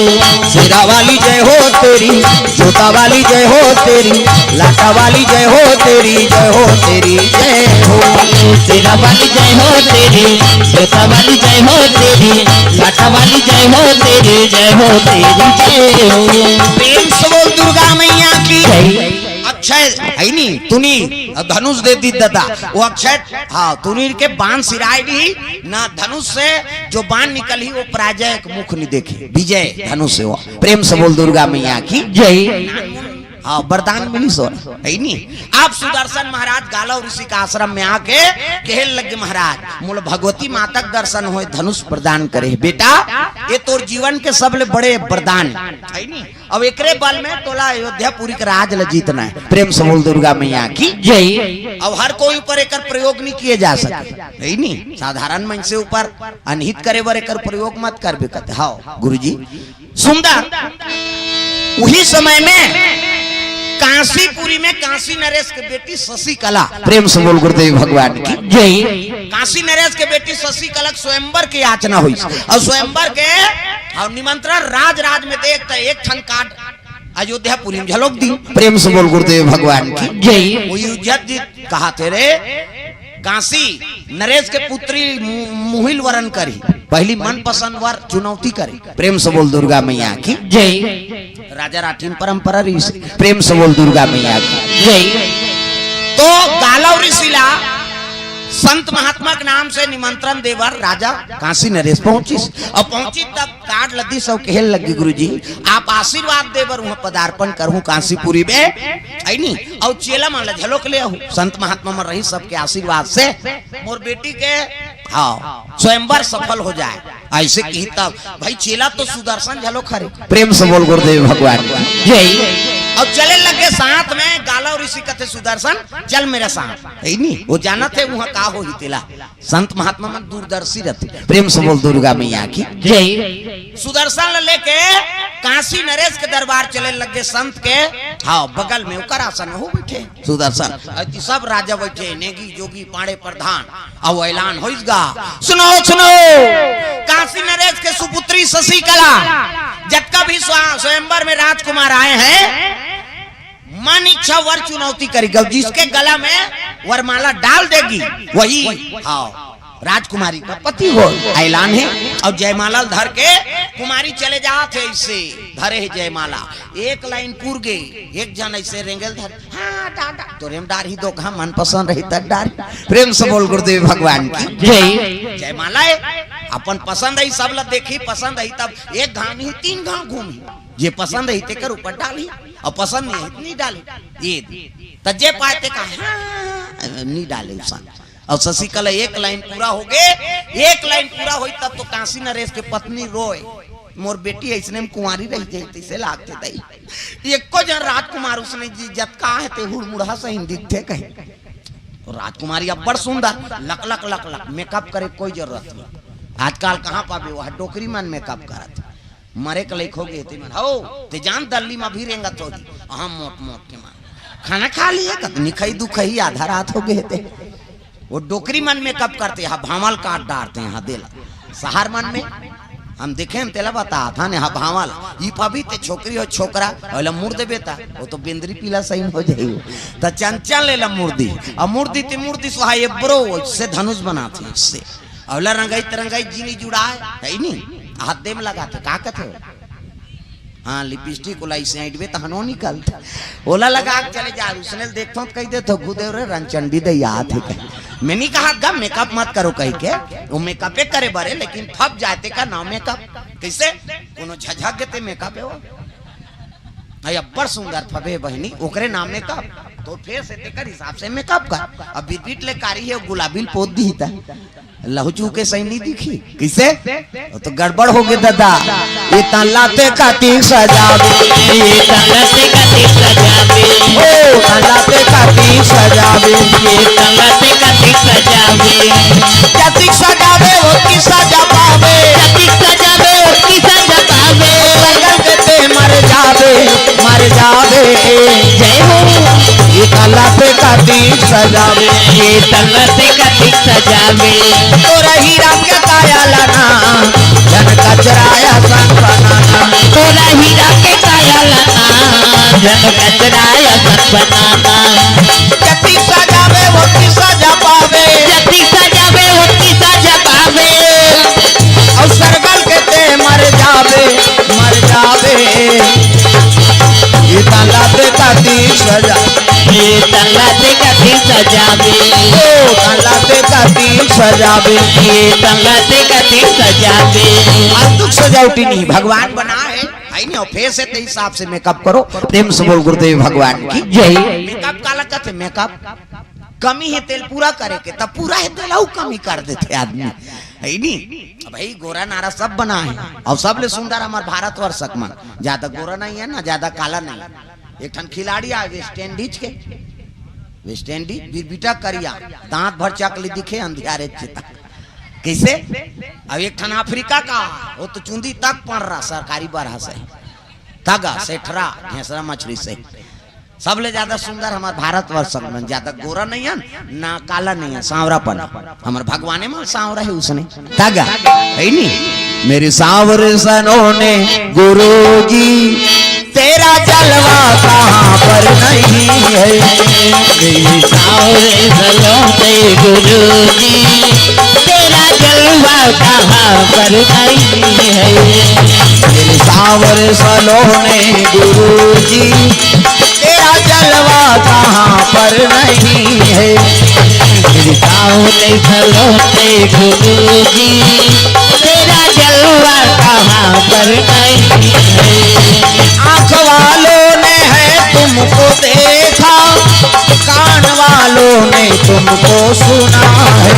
शेरा वाली जय हो तेरी, जोता वाली जय हो तेरी, लाटा वाली जय हो तेरी, जय हो तेरी, जय हो। शेरा वाली जय हो तेरी, जोता वाली जय हो तेरी, लाटा वाली जय हो तेरी, जय हो तेरी, जय हो। प्रेम से बोल दुर्गा मैया की जय। अक्षय है नी, तुनी, धनुष दे दिस दादा, वो अक्षय, हाँ, तुनी के बाण सिराय दी ना, धनुष से जो बाण निकलही, वो पराजय के मुख नी देखे, विजय धनुष से हो। प्रेम से बोल दुर्गा मैया की जय। हाँ, वरदान मिलिस हो, है नी। अब सुदर्शन महाराज गालव ऋषि के आश्रम में आके कहे लगे, "महाराज, मोला भगवती माता के दर्शन होय, धनुष प्रदान करे हे बेटा, ये तोर जीवन के सबले बड़े वरदान हे, है नी।" अब एकरे बल में तोला अयोध्यापुरी के राज ल जीतना हे। प्रेम से बोल दुर्गा मैया की जय। अब हर कोई ऊपर एकर प्रयोग नहीं किए जा सके, है नी? साधारण मनसे ऊपर अनहित करे बर एकर प्रयोग मत करबे कहते। हाँ, गुरुजी, सुंदर, उही समय में कांसीपुरी में कांसी नरेश के बेटी शशिकला, प्रेम से बोल गुरुदेव भगवान की जय। कांसी नरेश के बेटी शशिकला के स्वयंवर के याचना होइस, अउ स्वयंवर के अउ निमंत्रण राज राज में दे त एक ठन card अयोध्यापुरी में घलोक दिस। प्रेम से बोल गुरुदेव भगवान की जय। वो इज्जत जी कहाथे रे, कांसी नरेश के पुत्री मु-, मुहिल वरन करही, पहली मनपसंद वर चुनौती करे। प्रेम से बोल दुर्गा मैया की जय। राजा राठिन परंपरा रहिस। प्रेम से बोल दुर्गा मैया की जय। तो गालव ऋषि ला संत महात्मा के नाम से निमंत्रण दे बर राजा कांसी नरेश पहुंचिस। अब पहुंचिस तब card ल दिस अउ कहे लगे, "गुरुजी, आप आशीर्वाद दे बर उहाँ पदार्पण करहूँ कांसीपुरी में, है नी? अउ चेला मन ल घलोक ले आहू, संत महात्मा मन रहिस, सबके आशीर्वाद से मोर बेटी के, हाँ, स्वयंवर सफल हो जाए।" ऐसे किहिस तब भाई चेला तो सुदर्शन घलोक हरे। प्रेम से बोल गुरुदेव भगवान की जय। अउ चले लगे साथ में, गालव ऋषि कथे, "सुदर्शन, चल मेरे साथ।" है नी? वो जानथे उहाँ का होही तेला। संत महात्मा मन दूरदर्शी रहिथे। प्रेम से बोल दुर्गा मैया की जय। सुदर्शन ल लेके काशी नरेश के दरबार चले लगे संत के। हाँ, बगल में ओकर आसन में हो बैठे सुदर्शन। अति सब राजा बैठे, नेगी, जोगी, पाड़े, प्रधान। अब ऐलान होइस गा, सुनो, सुनो, काशी नरेश के सुपुत्री शशिकला, जतका भी स्वा-, स्वयंवर में राजकुमार आए हैं, मन इच्छा वर चुनौती करेगी, और जिसके गला में वरमाला डाल देगी, वही, हाँ, राजकुमारी का पति हो। ऐलान है। और जयमाला धर के कुमारी चले जात है, ऐसे धरे है जयमाला। एक लाइन पुर गे, एक जन ऐसे रेंगल धर, हाँ, डाल, डाल। तोरे में डार ही दो, कहा मन पसंद रही तब डार। प्रेम से बोल गुरुदेव भगवान की। जय। जयमाला है, अपन पसंद है, सब ला देखी, पसंद है, तब एक घाम ही, तीन घाम घूमी। जे पसंद है, तेकर ऊपर डाली, और पसंद नहीं है, नहीं डाली। ये त जे पाए ते का, हाँ, नहीं डाले उसन। और शशिकला एक लाइन पूरा हो गए, एक लाइन पूरा होई तब तो काशी नरेश के पत्नी रोए, मोर बेटी ऐसने में कुंवारी रह जाई, तैसे लागते दई। एको जन राजकुमार उसने जी जतका है ते हुड़मुड़ा सही दिखते कहीं। तो राजकुमारी अब्बड़ सुंदर, लक लक लक लक, मेकअप करे कोई जरूरत नहीं। आजकल कहाँ पाबे, वह डोकरी मन मेकअप करत। मरे के लइक हो गए ते मन, हो, ते जान दल्ली में भी रेंगत होही। हम मोट मोट के मन। खाना खा लिए, कतनी खई, दू खई, आधा रात हो गए ते। वो डोकरी मन मेकअप करते, यहाँ भांवल काट डारते, यहाँ देला। शहर मन में हम देखे, हम तेला बतात हन, यहाँ भांवल। ई पबी ते छोकरी हो, छोकरा, ओला मुड़ देबे ता, वो तो बेंदरी पीला सही हो जाई। त चंचल लेला मुर्दी, और मुर्दी ते मुर्दी सुहा ये ब्रो, से धनुष बनाते हैं, से। अवला रंगाई तरंगाई जिनी जुड़ाए, है नी? हाथ दे में लगाते, का कहते हो? हाँ, लिपस्टिक ओला इसे ऐंठबे तहनो निकलत। ओला लगा के चले जा, उसने ल देखथो त कहि देथो, "गुदेव रे, रंचंडी दे याद है कहीं।" मैं नहीं कहा गा मेकअप मत करो कहि के, वो मेकअपे करे बरे, लेकिन फब जाते का नाम मेकअप। कैसे? कोनो झझक गेते मेकअप है वो। अई अब्बड़ सुंदर फबे बहिनी, ओकरे नाम मेकअप। तो फेर से तेकर हिसाब से मेकअप कर। अब बिरबिट ले कारी है, गुलाबी ल पोत दी त। लहू चूके सही नहीं दिखी। किसे? वो तो गड़बड़ हो गए दादा। ये तल्ला ते कातिक सजावे। ये तल्ला ते कातिक सजावे। ओ तल्ला ते कातिक सजावे। ये तल्ला ते कातिक सजावे। जतिक सजावे, ओतकी सजा पावे। जतिक सजावे, ओतकी सजा पावे। संगल के ते मर जावे, मर जावे। जय हो। ये तल्ला ते कातिक सजावे। ये तल्ला ते कातिक सजावे। तोरा हीरा के काया लाना, झन कचराया सन बनाना। तोरा हीरा के काया लाना, झन कचराया सन बनाना। जतिक सजावे, ओतकी सजा पावे। जतिक सजावे, ओतकी सजा पावे। और सरगल के ते मर जावे, मर जावे। ये तल्ला ते कातिक सजा। ये तल्ला ते कातिक सजावे। ओ तल्ला ते कातिक सजावे। ये तल्ला ते कातिक सजावे। अंतुक सजावटी नहीं, भगवान बना है, है नहीं, और फेर से ते हिसाब से मेकअप करो। प्रेम से बोल गुरुदेव भगवान की जय। मेकअप काला कहते, मेकअप कमी है तेल पूरा करे के, तब पूरा है तेल अउ कमी कर देते आदमी, है नी? अब भाई गोरा नारा सब बना है, और सबले सुंदर हमार भारतवर्ष मन, ज्यादा गोरा नहीं है ना, ज्यादा काला नहीं। एक ठन खिलाड़ी आए वेस्ट इंडीज के, वेस्ट इंडीज बिरबिटा करिया, दांत भर चकली दिखे अंधियारे चिता। कैसे? अब एक ठन अफ्रीका का, वो तो चुंदी तक पड़ रहा सरकारी बरहा से, तगा सेठरा घेसरा मछली से। सबले ज्यादा सुंदर हमार भारतवर्ष मन, ज्यादा गोरा नहीं है ना काला नहीं है, सांवरापन। हमार भगवाने मन सांवरा है उसने। तगा, है नी? मेरे सांवरे सलोने गुरुजी, तेरा जलवा कहाँ पर नहीं है। मेरे सांवरे सलोने गुरुजी, तेरा जलवा कहाँ पर नहीं है। मेरे सांवरे सलोने गुरुजी, तेरा जलवा कहाँ पर नहीं है। मेरे सांवरे सलोने गुरुजी, तेरा जलवा कहाँ पर नहीं है। आँख वालों ने है तुमको देखा, कान वालों ने तुमको सुना है।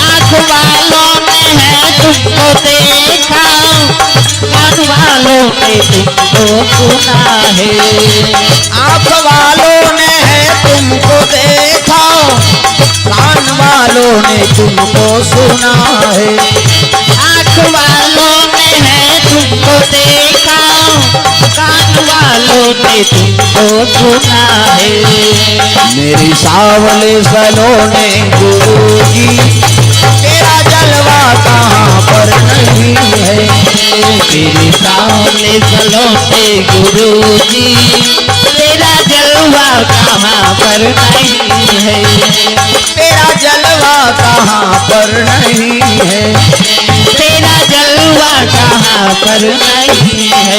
आँख वालों ने है तुमको देखा, कान वालों ने तुमको सुना है। आँख वालों ने है तुमको देखा, कान वालों ने तुमको सुना है। आँख वालों ने है तुमको देखा, कान वालों ने तुमको सुना है। मेरी सांवले सलोने गुरुजी, तेरा जलवा कहाँ पर नहीं है। मेरी सांवले सलोने गुरुजी, तेरा जलवा कहाँ पर नहीं है। तेरा जलवा कहाँ पर नहीं है। तेरा जलवा कहाँ पर नहीं है।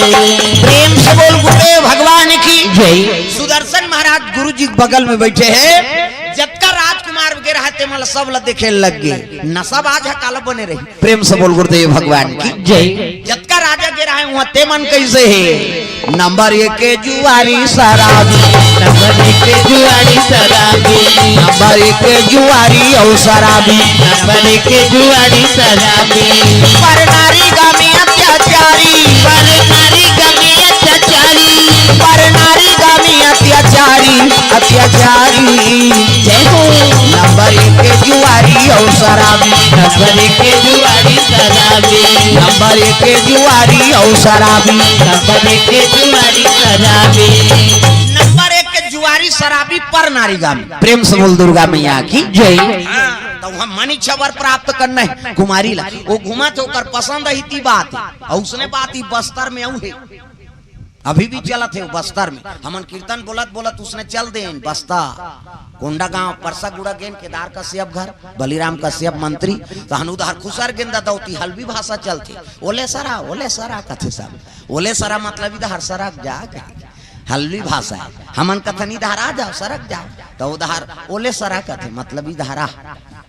प्रेम से बोल गुरुदेव भगवान की जय। सुदर्शन महाराज गुरु जी के बगल में बैठे हैं। जतका राजकुमार वगैरह है, तेमन ला सब ला देखे लग गए। नशा बाज है, काला बने रही। प्रेम से बोल गुरुदेव भगवान की जय। जतका राजा वगैरह है, वहाँ तेमन कैसे है? नंबर एक के जुआरी शराबी। नंबर एक के जुआरी शराबी। नंबर एक के जुआरी और शराबी। नंबर एक के जुआरी शराबी। पर नारी गामी अत्याचारी। पर नारी गामी अत्याचारी। पर नारी गामी अत्याचारी, अत्याचारी। जय हो। नंबर एक के जुआरी और शराबी। नंबर एक के जुआरी शराबी। नंबर एक के जुआरी और शराबी। नंबर एक के जुआरी शराबी। नंबर एक के जुआरी शराबी पर नारी गामी। प्रेम से बोल दुर्गा मैया की जय। हाँ, तो हम मनी छबर प्राप्त करना है कुमारी ला। वो घुमा तो ओकर पसंद ही ती बात है। और उसने बात ही बस्तर में आऊ है। अभी भी चलत है वो बस्तर में। हमन कीर्तन बोलत बोलत उसने चल देन बस्ता, कोंडा गांव, परसा गुड़ा गेन, केदार कश्यप घर, बलिराम कश्यप मंत्री, तहन उधार खुसर गेन ददौती, हल्बी भाषा चलथे। ओले सरा, ओले सरा कथे सब। ओले सरा मतलब इधर सरक जा कहे। हल्बी भाषा है। हमन कथन इधर आ जाओ, सरक जाओ। तो उधार ओले सरा कथे, मतलब इधर आ।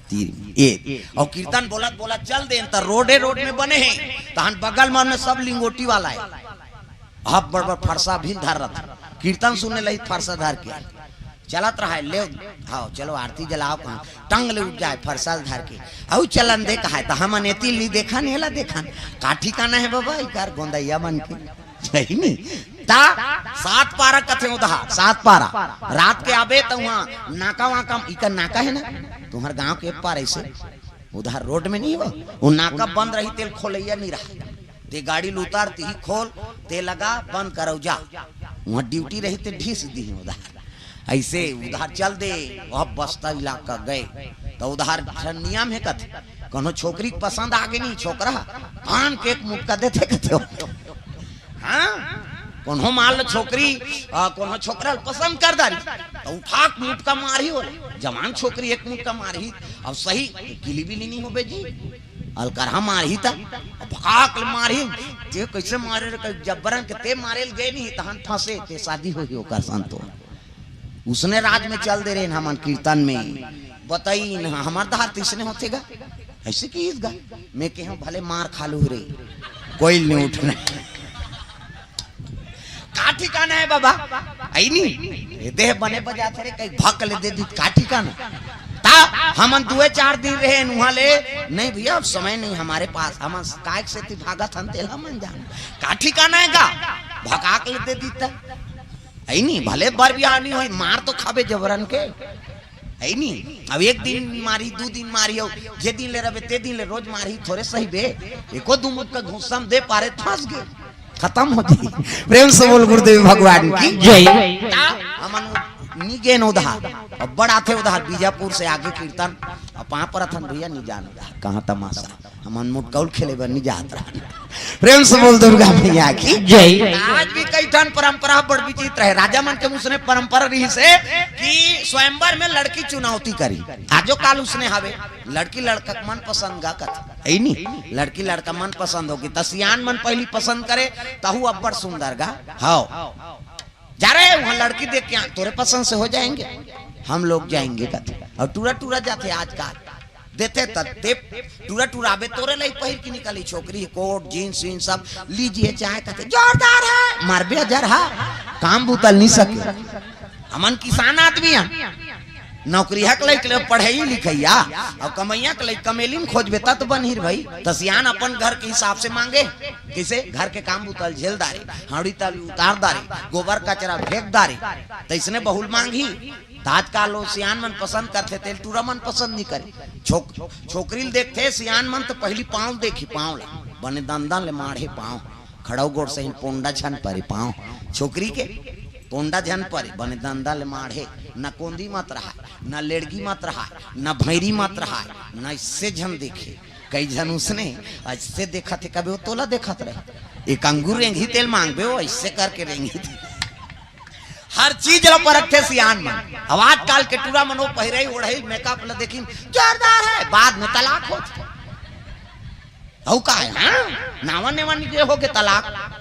तीर एक। और कीर्तन बोलत बोलत चल देन, त रोडे रोड में बने हैं। तहन बगल में सब लिंगोटी वाला है। अब बड़ बड़ फरसा भी धर रहा था। कीर्तन सुनने लगी फरसा धर के। चलत रहा है, ले, हाँ, चलो आरती जलाओ, कहाँ टंग ले उठ जाए फरसा धर के। अउ चलन दे कहा है, तो हमन एती ली देखन, एला देखन। का ठिकाना है बाबा, इकार गोंदैया मन के। सही नहीं? ता सात पारा कथे उधर, सात पारा। रात के आबे तो वहाँ नाका वाका, इकर नाका है ना, तुम्हार गांव के पार ऐसे उधर रोड में नहीं हो, वो नाका बंद रही, तेल खोलैया नहीं रहा। ते गाड़ी ल उतार, तिही खोल, ते लगा, बंद करौ जा। वहाँ ड्यूटी रही ते ढीस दी उधर। ऐसे उधर चल दे, वह बस्ता इलाका गए। तो उधर नियम है कथे, कोनो छोकरी के पसंद आगे नहीं, छोकरा पान के एक मुटका देते कथे हो। हाँ, कोनो मान लो छोकरी, आ, कोनो छोकरा ल पसंद कर दारी, तो उठा के मुटका मारी हो। जवान छोकरी एक मुटका मारी, अब सही गिली बिली नहीं होबे जी, अलकरहा मारही त, अब भकाक ले मारही। ते कैसे मारे रे, कहीं जबरन के ते मारे ल गए नहीं, तहन फंसे, ते शादी होही ओकर संतो। उसने राज में चल दे रहे हैं हमन कीर्तन में। बताई न, हमार दहार तो इसने होते गा, ऐसे की गा। मैं कहूँ भले मार खा लू रे, कोई नहीं उठना। का ठिकाना है बाबा? आई नहीं, ये देह बने बजाते रे, कहीं भक ले दे दी, का ठिकाना? ता हमन दुए चार दिन रहे नुहा ले, नहीं भैया, अब समय नहीं हमारे पास, हमन काय से ती भागत हन, तेला मन जान। का ठिकाना है का? भकाक ले दे दी ता। आई नहीं, भले बर बियाह नहीं होई, मार तो खाबे जबरन के। है नी? अब एक दिन मारी, दू दिन मारी, अउ जे दिन ले रहे, ते दिन ले रोज मारी, थोड़े सही बे। एको दू मुक्का घुस्सा में दे पारे, फंस गए, खत्म हो जाई। प्रेम से बोल गुरुदेव भगवान की जय। ता हमन नी गेन उधार, अब बड़ आथे उधार, बीजापुर से आगे कीर्तन, अब पाँव परत हन भैया, नी जान उधार, कहाँ तमाशा। हमन मुटकौल खेले बर नहीं जात रहन। प्रेम से बोल दुर्गा मैया की जय। आज भी कई ठन परंपरा बड़ विचित्र है। राजा मन के उसने परंपरा रही से कि स्वयंवर में लड़की चुनौती करी। आजो काल उसने हवे, लड़की लड़का के मन पसंद गा कथे, है नी? लड़की लड़का मन पसंद होगी, त सियान मन पहली पसंद करे, तहु अब्बड़ सुंदर गा। हाव। जा रहे हैं वहाँ लड़की देख के, तोरे पसंद से हो जाएंगे, हम लोग जाएंगे कथे। और टूरा टूरा जाथे आजकल, देथे त दे, टूरा टूरा आबे तोरे लाई पहिर के निकली छोकरी, कोट, जींस, वींस सब लीजिए, चाहे कथे जोरदार है, मारबे अजर हा, काम बुतल नहीं सके। हमन किसान आदमी हन, नौकरी हक लइक ले पढ़ई लिखैया, और कमैया के लइक कमेलिन खोजबे त तो बनही रे भाई। त सियान अपन घर के हिसाब से मांगे, किसे घर के काम बुतल झेल दारे, हांड़ी ताली उतार दारे, गोबर कचरा फेंक दारे, तैसने बहुल मांगही। त आजकल वो सियान मन पसंद करथे, तेल टूरा मन पसंद नहीं करे। छोक-, छोकरी ल देखथे सियान मन त पहली पाँव देखी, पाँव ला, बने दंदन ले माढ़े पाँव, खड़ाऊ गोड़ सही पोंडा झन परे पाँव। छोकरी के पोंडा झन परे, बने दंदन ले माढ़े, न कोंदी मत रहा, न लेड़गी मत रहा, न भैरी मत रहा, न इससे झन देखे। कई झन उसने ऐसे देखत हे, कभी वो तोला देखत रहे, एक अंगूर रेंगी तेल मांगबे, वो ऐसे करके रेंगी तेल। हर चीज ला परखथे सियान मन। अब आजकल के टूरा मन वो पहिरई ओढ़ई मेकअप ला देखिन, जोरदार है, बाद में तलाक होत। अउ का है, हाँ? नावा नेवा निके हो के तलाक।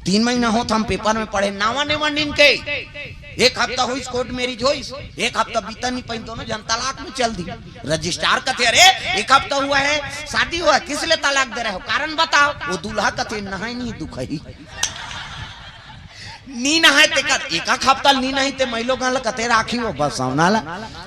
तीन महीना होत हम पेपर में पढ़े, नावा नेवा निन के। एक हफ्ता होइस कोर्ट मैरिज होइस, एक हफ्ता बीता नहीं पाइन, दोनों झन तलाक में चल दी। रजिस्ट्रार कथे, "अरे, एक हफ्ता हुआ है, शादी हुआ है, किस लिए तलाक दे रहे हो? कारण बताओ।" वो दूल्हा कथे, "नहाय नहीं दुखही।" नी नहाय तेकर, एक आख हफ्ता नी नहाय ते महिलो गन ल कते राखी हो बस सामना ला।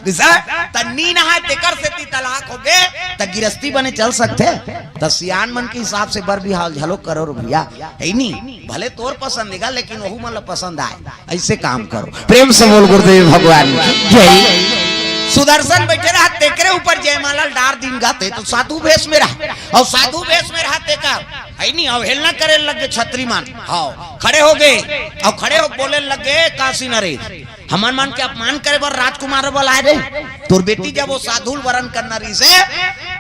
दिसा, त नी नहाय तेकर सेती तलाक होगे, त गिरस्ती बने चल सकथे? त सियान मन के हिसाब से बर बिहाव घलो करो रे भैया, है नी? भले तोर पसंद निगा, लेकिन वहू मन ल पसंद आए, ऐसे काम करो। प्रेम से बोल गुरुदेव भगवान की जय। सुदर्शन बैठे रहा, तेकरे ऊपर जयमाला डार दिन गाते, तो साधु भेष में रहा, और साधु भेष में रहा तेकर, है नी, अवहेलना करे लगे छत्री मन। हाँ, खड़े हो गए, और खड़े हो बोले लगे, "काशी नरेश, हमन मन के अपमान करे बर राजकुमार बलाए रे। तोर बेटी जब वो साधु ल वरण करना रहिसे,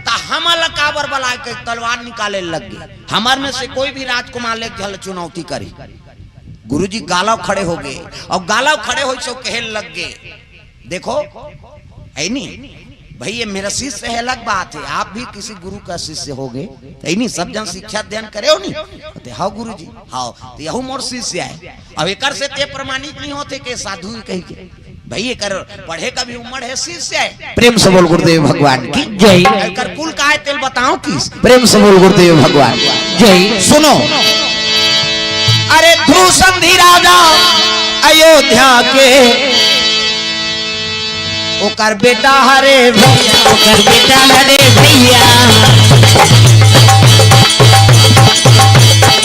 त हमन ल काबर बलाए?" के तलवार निकाले लग गए। हमर में से कोई भी राजकुमार ले झल चुनौती करी। गुरुजी गालव खड़े हो गए, और गालव खड़े होइस कहे लग गए, देखो, है नी भाई, ये मेरा शिष्य है, अलग बात है, आप भी किसी गुरु का शिष्य हो गए, है नी? सब जन शिक्षा अध्ययन करे हो नी? कहते, "हाँ गुरुजी, हाँ।" तो यहू मोर शिष्य है। अब एकर से ते प्रमाणित नहीं होते के साधु ही कही के, भाई, एकर पढ़े का भी उम्र है, शिष्य है। प्रेम से बोल गुरुदेव भगवान की जय। एकर कुल का है, तेल बताओ किस? प्रेम से बोल गुरुदेव भगवान जय। सुनो, अरे ध्रुव संधि राजा अयोध्या के, ओकर बेटा हरे भैया, ओकर बेटा हरे भैया।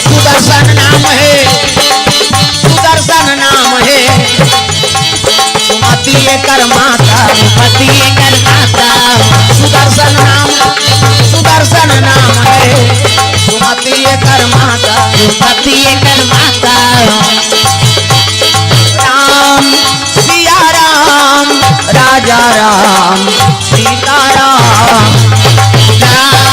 सुदर्शन नाम है, सुदर्शन नाम है। सुमति एकर माता, सुमति एकर माता। सुदर्शन नाम, सुदर्शन नाम है। सुमति एकर माता, सुमति एकर माता। राम सिया राम, राजा राम, सीता राम। राम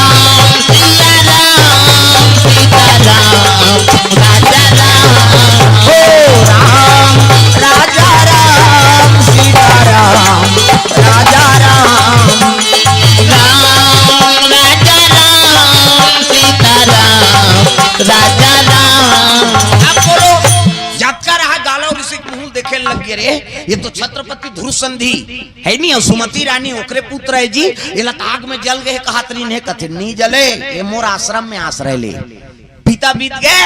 सिया राम, सीता राम, राजा राम। हो राम, राजा राम, सीता राम, राजा राम। राम, राजा राम, सीता राम, राजा राम। अब बोलो, जतका रहा गालव ऋषि के मुंह देखे लग गए रे, ये तो छत्रपति ध्रुव संधि है नी, और सुमति रानी ओकरे पुत्र है जी, ये लता आग में जल गए कहत रही ने कथे, "नी जले, ये मोर आश्रम में आश्रय ले।" पिता बीत गए,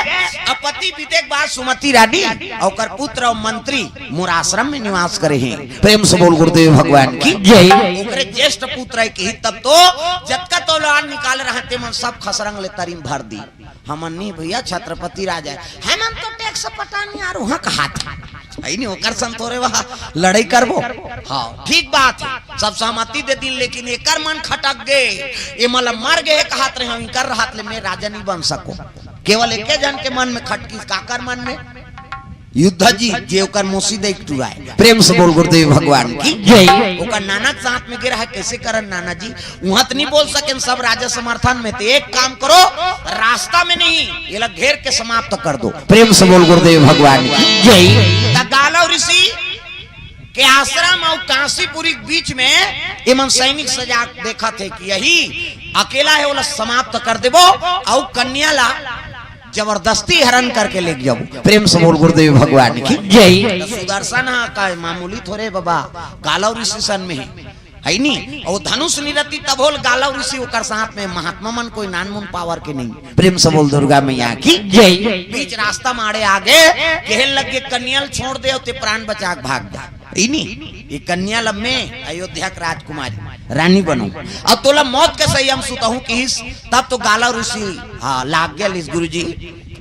अब पति बीते के बाद सुमति रानी और ओकर पुत्र और मंत्री मोर आश्रम में निवास करे हैं। प्रेम से बोल गुरुदेव भगवान की जय। ओकरे ज्येष्ठ पुत्र है कि तब तो जतका तोलान निकाल रहे ते मन सब खसरंग ले तरी म भर दी। हमन नहीं भैया, छत्रपति राजा है, हमन तो टैक्स पटानी यार वहाँ कहा था। है नहीं, ओकर संग थोरे वहाँ लड़ाई करबो। हाँ, ठीक बात है, सब सहमति दे दिन, लेकिन एकर मन खटक गए, ये मतलब मर गए कहत रहे, हम इकर रहत ले मैं राजा नहीं बन सको। केवल एके जन के मन में खटकिस, काकर मन में? युद्ध जी, जे ओकर मौसी देख टुराए। प्रेम से बोल गुरुदेव भगवान की जय। ओकर नाना के साथ में गिरा है, कैसे करन नाना जी? उहाँ त नहीं बोल सकेन सब राजा समर्थन में, तो एक काम करो, रास्ता में नहीं, ये ला घेर के समाप्त कर दो। प्रेम से बोल गुरुदेव भगवान की जय। त गालव ऋषि के आश्रम और कांसीपुरी के बीच में एमन सैनिक सजा देखत हे कि यही अकेला है, ओला समाप्त कर देबो और कन्या ला जबरदस्ती हरण करके लेके जाबो। प्रेम से बोल गुरुदेव भगवान की जय। तो सुदर्शन हा का मामूली थोरे बाबा, गालव ऋषि सन में है, है नी? और धनुष निरति तभोल गालव ऋषि ओकर साथ में महात्मा मन कोई नानमुन पावर के नहीं। प्रेम से बोल दुर्गा मैया की जय। बीच रास्ता माड़े आगे, कहे लगे, "कन्या ल छोड़ दे, ते प्राण बचा के भाग जा।" है नी? ये कन्या ल मैं अयोध्या के राजकुमारी, रानी बनो। अब तोला मौत के सही हम सुतहूँ किहिस, तब तो गालव ऋषि, हाँ, लाग गया लिस गुरुजी।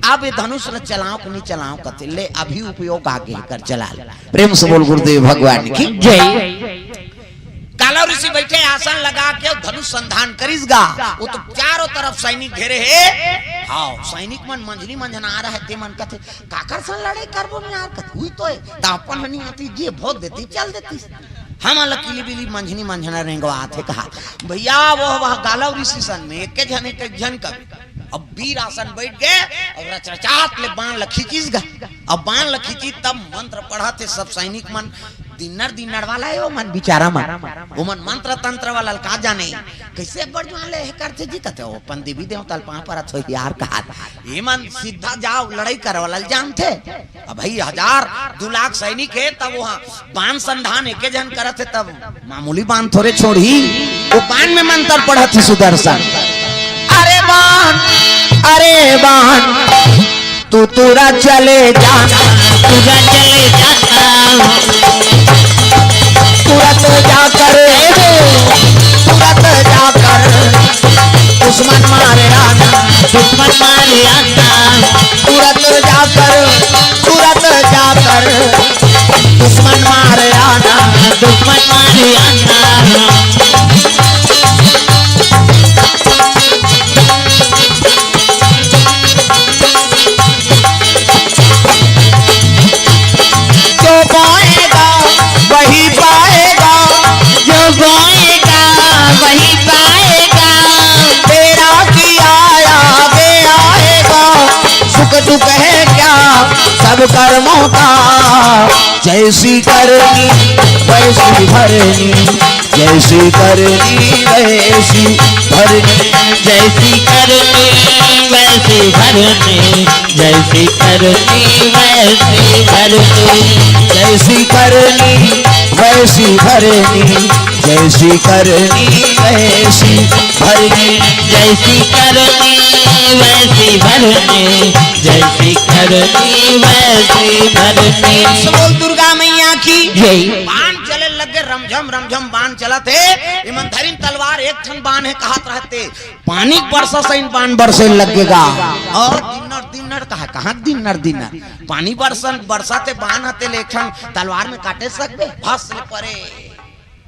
अब ये धनुष ल चलाओ कि नहीं चलाओ कथे, ले अभी उपयोग आगे कर चला ले। प्रेम से बोल गुरुदेव भगवान की जय। कालव ऋषि बैठे आसन लगा के धनुष संधान करिस गा। वो तो चारों तरफ सैनिक घेरे हे। हाँ, सैनिक मन मंझनी मंझना रहे, ते मन कथे, "काकर सन लड़ाई करबो न यार?" कथे, "उही तो हे, त अपन हनी आती जे भोत देती, चल देती। हमन ल किली बिली मंझनी मंझना रेंगवा आथे," कहा। भैया, वो वह कालव ऋषि सन में एक झन, एक झन कर अब वीर आसन बैठ गए और रचरचात ले बाण ल खींचिस गा। अब बाण ल खींची तब मंत्र पढ़त हे सब सैनिक मन, दिन्नर दिन्नर वाला हे ओमन बिचारा मन, ओमन मंत्र तंत्र वाला ल का जाने, कैसे बड़ जुआन ले हे करथे जी कथे, ओ अपन देवी देवता ल पाँव परत हो यार कहा, ये मन सीधा जाओ लड़ाई करे वाला ल जानथे। अब भाई हजार दो लाख सैनिक हे तब वहाँ बाण संधान एके झन करत हे तब मामूली बाण थोरे छोड़ही, वो बाण में मंत्र पढ़त हे सुदर्शन। अरे बाण, अरे बाण, तू तुरंत चले जा, तुरंत चले जाता, तुरंत जाकर, तुरंत जाकर दुश्मन मारे आना, दुश्मन मारे आना, तुरंत जाकर, तुरंत जाकर दुश्मन मारे आना, दुश्मन मारे आना। जो बोएगा वही पाएगा, जो बोएगा वही पाएगा। तेरा किया आगे आएगा, सुख दुख है क्या सब कर्मों का। जैसी करनी वैसी भरनी, जैसी करनी वैसी भरनी, जैसी करनी वैसी भरनी, जैसी करनी वैसी भरनी, जैसी करनी वैसी भरनी, जैसी करनी वैसी भरनी, जैसी करनी वैसी भरनी, जैसी करनी वैसी भरनी। बोल दुर्गा मैया की जय। बाण चले लग गे, रमझम रमझम बाण चलत हे। इमन धरिन तलवार, एक ठन बाण हे कहत रहते, पानी बरसा सैन बाण बरसे लग गे गा। और दिन्नर दिन्नर कहा, कहाँ दिन्नर दिन्नर, पानी बरसन बरसा ते बाण हते ले एक ठन तलवार में काटे सकबे, भस ले परे।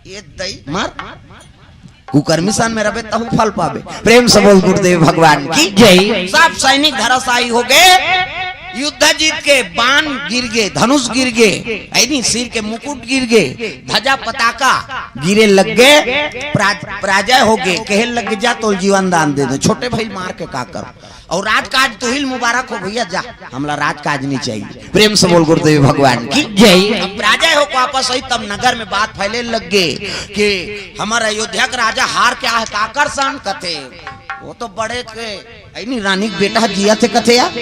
ये दई मर कुकर्मी सन में रबे तहु फल पाबे। प्रेम से बोल गुरुदेव भगवान की जय। सब सैनिक धराशायी हो गए, युद्ध जीत के बाण गिर गए, धनुष गिर गए, ऐनी सिर के मुकुट गिर गए, ध्वजा पताका गिरे लग गए, परा-, पराजय हो गए, कहे लग गए, "जा तोल जीवन दान दे दे, छोटे भाई मार के का करो।" और राजकाज तुहिल मुबारक हो भैया, जा, हमला राजकाज नहीं चाहिए। प्रेम से बोल गुरुदेव भगवान की जय। अब राजा हो वापस आई, तब नगर में बात फैले लग गए कि हमारा अयोध्या का राजा हार क्या है, काकर सन कथे, वो तो बड़े के ऐनी रानी के बेटा जिया थे कथे यार,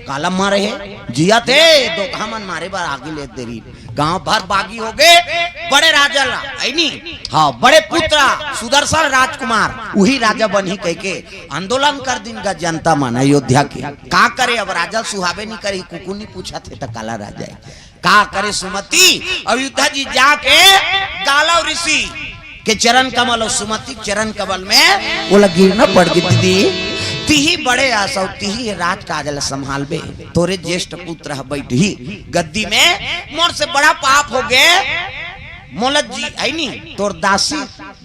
काला मारे है जिया थे, दो घामन मारे बार आगे ले देरी। गांव भर बागी हो गए, बड़े राजा ला, है नी? हाँ, बड़े पुत्र सुदर्शन राजकुमार, वही राजा बनही कह के आंदोलन कर दिन का जनता मन अयोध्या के। का करे अब, राजा सुहावे नहीं करे, कुकुर नहीं पूछा थे तो काला राजा है। का करे सुमति, अयोध्या जी जाके गालव ऋषि के चरण कमल और सुमति के चरण कमल में ओला गिरना पड़ गई। दीदी, तिही बड़े आसव, तिही राज काज ल संभालबे, तोरे ज्येष्ठ पुत्र ह बैठही गद्दी में, मोर से बड़ा पाप हो गए। मोला जी, है नी, तोर दासी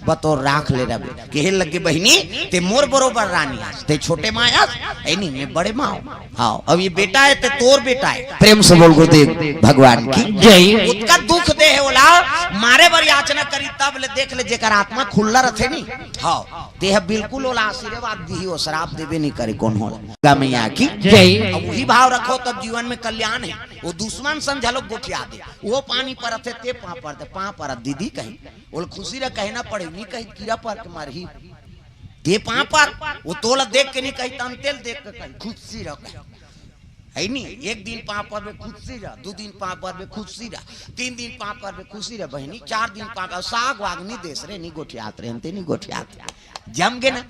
बतौर राख ले रबे। कहे लगे, "बहिनी, ते मोर बरोबर रानी आस, ते छोटे माँ आस, है नी, मैं बड़े माँ हूँ।" हाँ, अब ये बेटा है, ते तोर बेटा है। प्रेम से बोल गुरुदेव भगवान की जय। उतका दुख दे है ओला, मारे बर याचना करी, तब ले देख ले, जेकर आत्मा खुल्ला रथे नी। हाँ, ते ह बिल्कुल ओला आशीर्वाद दिही, ओ श्राप देबे नहीं करे कोनो ला। दुर्गा मैया की जय। अब वही भाव रखो, तब जीवन में कल्याण है। वो दुश्मन सन झलक गोठिया दे, वो पानी परत है, ते पाँव परत, पाँव परत दीदी कही, ओला खुशी रह कहना पड़े, नहीं कही कीड़ा पर के मारही। ते पाँव पर, वो तोला देख के नहीं कही, तन तेल देख के कही, खुशी रह कही। है नी? एक दिन पाँव परबे, खुशी रह, दू दिन पाँव परबे, खुशी रह, तीन दिन पाँव परबे, खुशी रह बहिनी, चार दिन पाँव, साग वाग नहीं देस रे, नहीं गोठियात रे, अंते नहीं गोठियात रे। जम गे ना?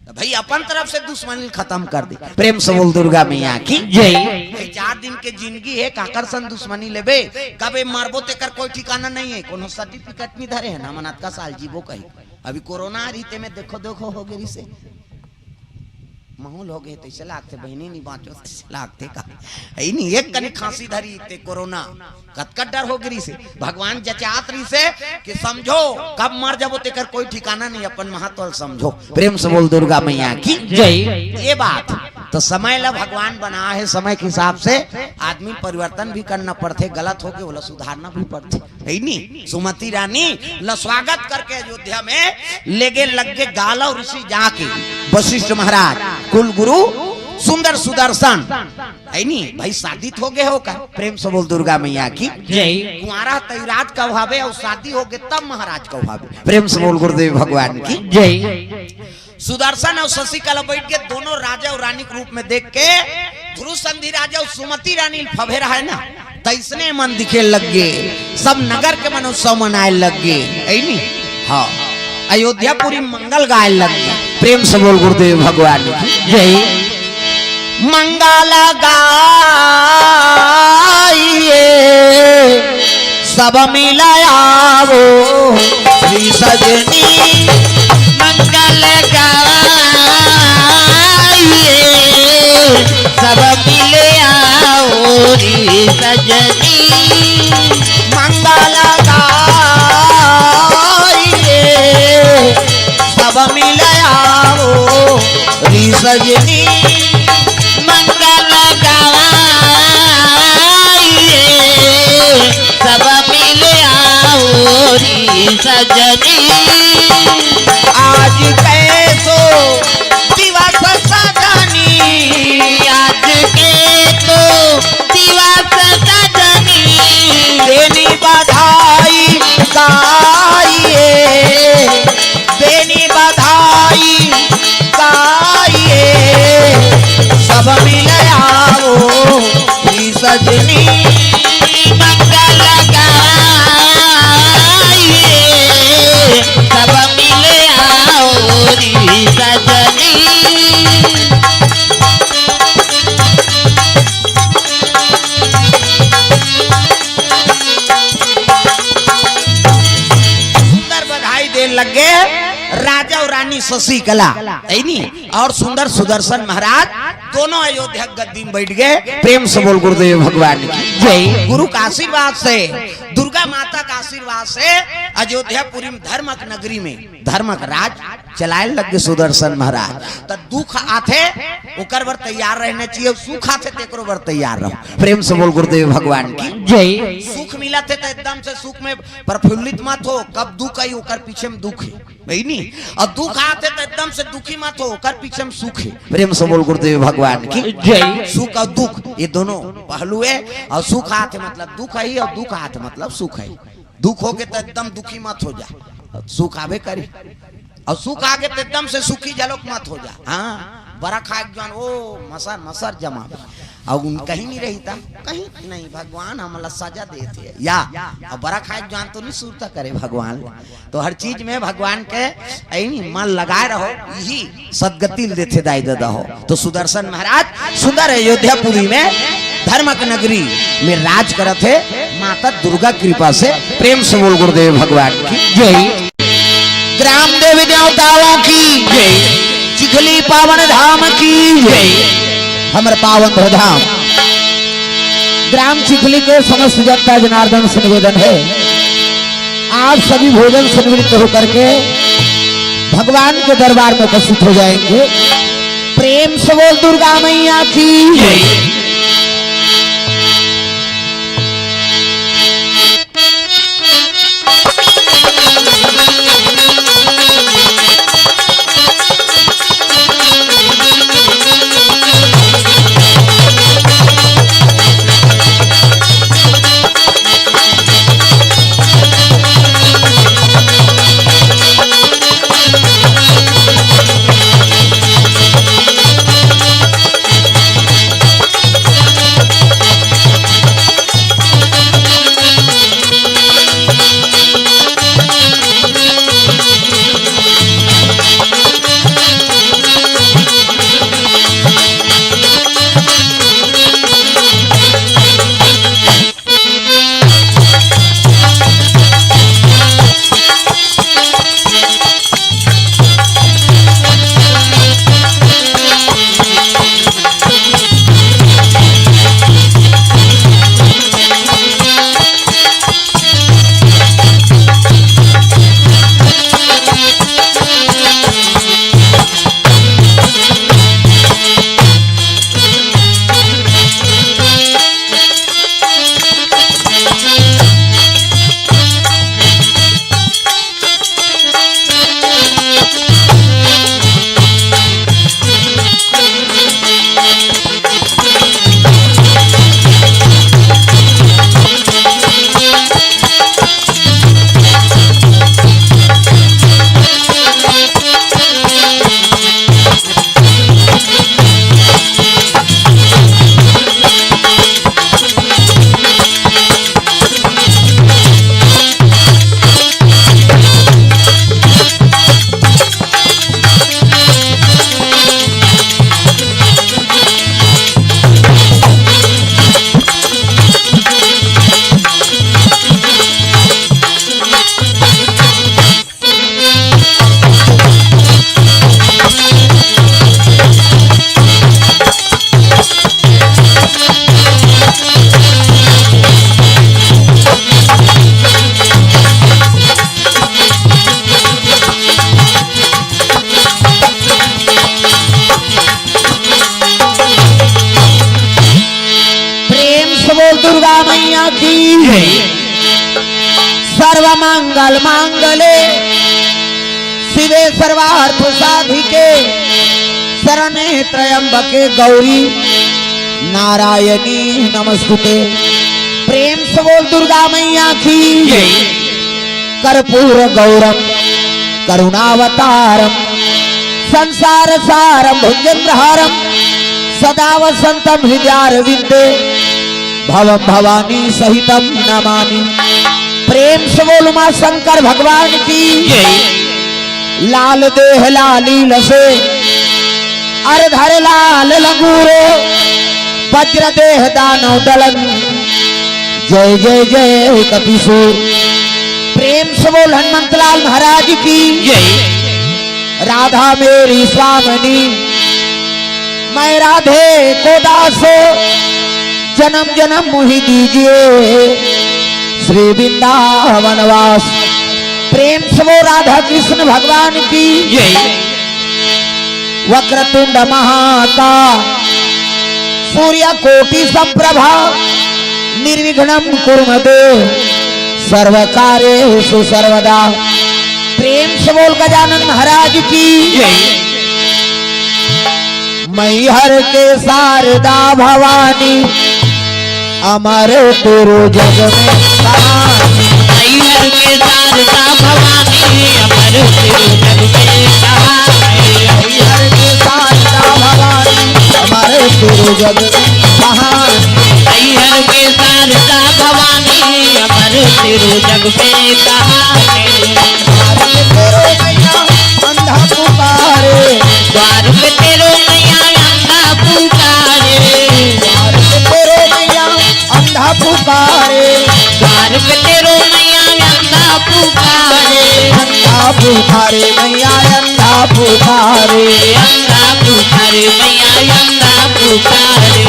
तो भाई अपन तरफ से दुश्मनी खत्म कर दे। प्रेम से बोल दुर्गा मैया की जय। भाई चार दिन के जिंदगी है, काकर सन दुश्मनी लेबे? कबे मरबो तेकर कोई ठिकाना नहीं है, कोनो सर्टिफिकेट नहीं धरे है ना, मन अतका साल जीबो कही। अभी कोरोना आ रही ते में देखो देखो हो गई से माहौल हो गए, तइसे लागथे बहिनी, नी बाँचो, तइसे लागथे का। है नी, एक कनी खांसी धरी ते कोरोना, कतका डर हो गिरी से। भगवान जचात रही से कि समझो, कब मर जाबो तेकर कोई ठिकाना नहीं, अपन महत्व ल समझो। प्रेम से बोल दुर्गा मैया की जय। ये बात तो समय ला भगवान बना है, समय के हिसाब से आदमी परिवर्तन भी करना पड़थे, गलत हो के ओला सुधारना भी पड़थे। है नी, सुमति रानी ल स्वागत करके अयोध्या में लेगे लग गे गालव ऋषि जाके, वशिष्ठ महाराज, कुल गुरु सुंदर सुदर्शन। है नी, भाई शादी तो हो गए हो का? प्रेम से बोल दुर्गा मैया की जय। कुंवारा तई राज कहवाबे अउ शादी हो गए तब महाराज कहवाबे। प्रेम से बोल गुरुदेव भगवान की जय। सुदर्शन अउ शशिकला बैठ के दोनों राजा अउ रानी के रूप में देख के ध्रुव संधि राजा अउ सुमति रानी फभे रहा है ना, तइसने मन दिखे लग गे, सब नगर के मन उत्सव मनाए लग गे, है नी? हाँ, अयोध्यापुरी मंगल गाए लग गे। प्रेम से बोल गुरुदेव भगवान की जय। मंगल गाइए सब मिल आवो री सजनी, मंगल गाइए सब मिल आवो री सजनी, मंगल गाइए सब मिल आवो री सजनी, मंगल गाइए सब मिल आवो री सजनी। आज कैसो दिवस सजनी, आज के तो दिवस सजनी, देनी बधाई गाइए, देनी बधाई गाइए, सब मिल आवो री सजनी, मंगल गाइए, सब मिल आवो री सजनी। सुंदर बधाई देन लग गे राजा अउ रानी शशिकला, है नी? अउ सुंदर सुदर्शन महाराज दोनों अयोध्या के गद्दी में बैठ गे। प्रेम से बोल गुरुदेव भगवान की जय। गुरु का आशीर्वाद से, दुर्गा माता का आशीर्वाद से अयोध्यापुरी में धर्मक नगरी में धर्मक राज चलाए लग गे सुदर्शन महाराज। त दुख आथे ओकर बर तैयार रहना चाहिए, सुख आथे तेकरो बर तैयार रहो। प्रेम से बोल गुरुदेव भगवान की जय। सुख मिलथे त एकदम से सुख में प्रफुल्लित मत हो, कब दुख आई ओकर पीछे में दुख है, है नी? अउ दुख आथे त एकदम से दुखी मत हो, ओकर पीछे में सुख है। प्रेम से बोल गुरुदेव भगवान की जय। सुख अउ दुख ये दोनों पहलू है, अउ सुख आथे मतलब दुख है अउ दुख आथे मतलब सुख है। दुख होगे त एकदम दुखी मत हो जा, सुख आबे करी। अउ सुख आगे त एकदम से सुखी जलोक मत हो जा। हाँ, बरा खाए के जुआन ओ मसर मसर जमा। अउ उन कहीं नहीं रही था, कहीं नहीं, भगवान हमला सजा देथे या। अउ बरा खाए के जुआन तो नहीं सुरता करे भगवान। तो हर चीज में भगवान के ऐनी मन लगाए रहो, यही सदगति ल देथे दाई ददा हो। तो सुदर्शन महाराज सुंदर अयोध्यापुरी में धर्मक नगरी में राज करत हे, माता दुर्गा कृपा से। प्रेम से बोल गुरुदेव भगवान की जय। ग्राम देवी देवताओं की जय। चिखली पावन धाम की जय। हमर पावन धाम ग्राम चिखली के समस्त जनता जनार्दन से निवेदन है, आप सभी भोजन से निवृत्त होकर के भगवान के दरबार में उपस्थित हो जाएंगे। प्रेम से बोल दुर्गा मैया की जय। दुर्गा मैया की। सर्व मंगल मांगले शिवे सर्वार्थ साधिके शरणे त्र्यंबके गौरी नारायणी नमस्तुते। प्रेम से बोल दुर्गा मैया की। कर्पूर गौरम करुणावतारम संसार सारम भुजगेंद्रहारम सदा वसंतम हृदयारविंदे भवम भवानी सहितम नमामि। प्रेम से बोल उमा शंकर भगवान की। लाल देह लाली लसे अर धर लाल लंगूरो वज्र देह दानव दलन। जय जय जय कपिसूर। प्रेम से बोल हनुमंतलाल महाराज की। राधा मेरी स्वामिनी, मैं राधे को दासो, जन्म जन्म मुहि दीजिए श्री वृंदावन वास। प्रेम से बोल राधा कृष्ण भगवान की। वक्रतुंड महाका सूर्य कोटि संप्रभा, निर्विघ्नं कुरु मे देव सर्व कार्येषु सर्वदा। प्रेम से बोल गजानन महाराज की। मैहर के शारदा भवानी, अमर तेरो जग में कहानी। मैहर के शारदा भवानी, अमर तेरो जग में कहानी। मैहर के शारदा भवानी, अमर तेरो जग में कहानी। मैहर के शारदा भवानी, अमर तेरो जग में कहानी। द्वार पे तेरो मैया अंधा पुकारे। द्वार पे तेरो मैया अंधा पुकारे। द्वार पे तेरो मैया अंधा पुकारे। द्वार पे तेरो मैया अंधा पुकारे। अंधा पुकारे मैया अंधा पुकारे। अंधा पुकारे मैया अंधा पुकारे।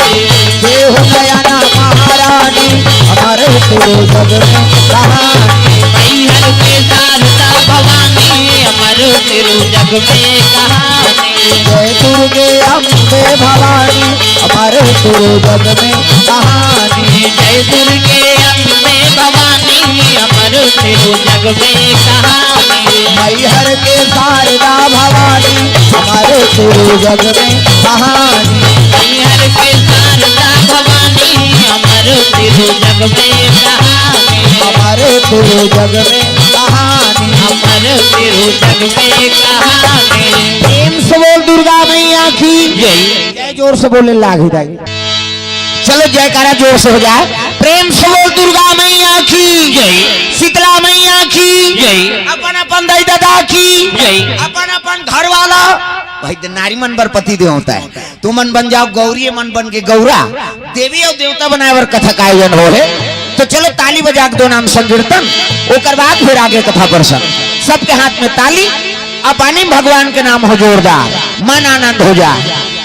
देहु नयना महारानी, अमर तेरो जग में कहानी। मैहर के शारदा भवानी, अमर तेरो जग में कहानी। जय दुर्गे अम्बे भवानी, अमर तेरो जग में कहानी। जय दुर्गे अम्बे भवानी, अमर तेरो जग में कहानी। मैहर के शारदा भवानी, अमर तेरो जग में कहानी। मैहर के शारदा भवानी, अमर तेरो जग में कहानी। अमर तेरो जग में कहानी। अमर तेरो जग में कहानी। प्रेम से बोल दुर्गा मैया की। जय। जय जोर से बोले लागी दाई। चलो जयकारा जोर से हो जाए। प्रेम से बोल दुर्गा मैया की। जय। शीतला मैया की। जय। अपन अपन दाई दादा की। जय। अपन अपन घर वाला। भाई दे नारी मन बर पति देव होता है। तुमन बन जाव गौरी, मन बन के गौरा, देवी अउ देवता बनाए बर कथा का आयोजन हो हे। तो चलो ताली बजा के दो नाम संकीर्तन, ओकर बाद फिर आगे कथा प्रसंग। सबके हाथ में ताली, अपानी भगवान के नाम हो जोरदार, मन आनंद हो जाए।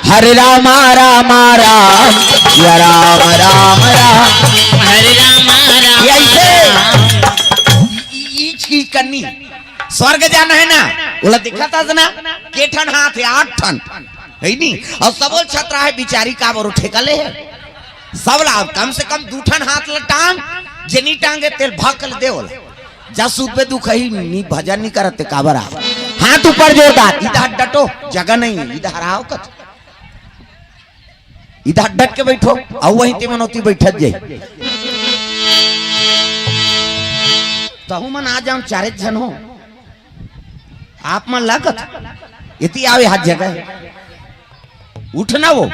हरे रामा रामा राम, या राम राम राम। हरे रामा रामा ये ऐसे राम। ई, ई, ई कन्नी स्वर्ग जाना है ना, ओला दिखा था ना, के ठन हाथ है, आठ ठन। है नी? अउ सबो ल छतरा हे बिचारी, काबर ओ ठेका ले हे। सब ला कम से कम दू ठन हाथ ला टांग, जे नी टांगे तेल भक ले दे ओला। जा सूत पे दुख ही नी, भजन नी करत ते काबर आ। हाथ ऊपर जोरदार, इधर डटो, जगह नहीं है, इधर आओ कत। इधर डट के बैठो, अउ वहीं ते मनोती बैठत जाई। तहु मन आ जाओ, चारे झन हो। आप मन लागत, इति आवे हाथ जगह। उठ ना वो।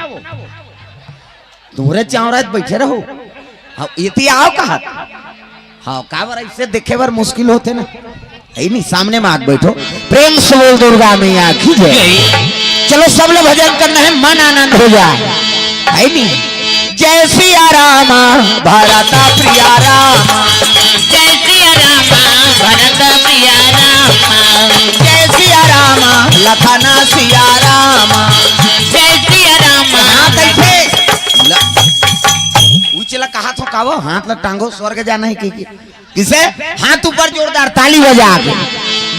तुमरे चावरात बैठे रहो। हाँ, इति आओ कहा। हाँ, काबर ऐसे देखे बर मुश्किल होते ना। है नी, सामने में आके बैठो। प्रेम से बोल दुर्गा मैया की जय। चलो सब लोग भजन करना है, मन आनंद हो जाए। है नी? जय सिया राम भरत प्रिया राम। जय सिया राम भरत प्रिया राम। जय सिया राम लखन सिया राम। जय सिया राम। हाँ, कैसे? ल-, उचला कहा थो कावो, हाथ ला टांगो, स्वर्ग जाना है कि, कि? किसे? हाथ ऊपर जोरदार ताली बजा के।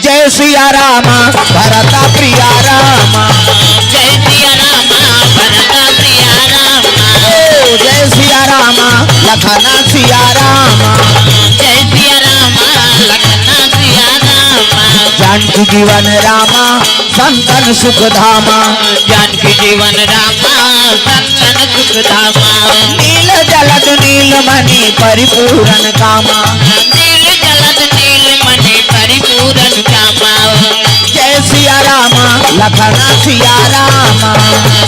जय सिया राम भरत प्रिया राम। जय सिया राम भरत प्रिया राम। ओ, जय सिया राम लखना सिया रामा। जय सिया रामा, लखना सिया रामा। जानकी जीवन रामा, संतन सुख धामा। जानकी जीवन रामा, संतन सुख धामा। नील जलद नील मणि परिपूरन कामा। नील जलद नील मणि परिपूरन कामा। जय सिया रामा, लखना सिया रामा।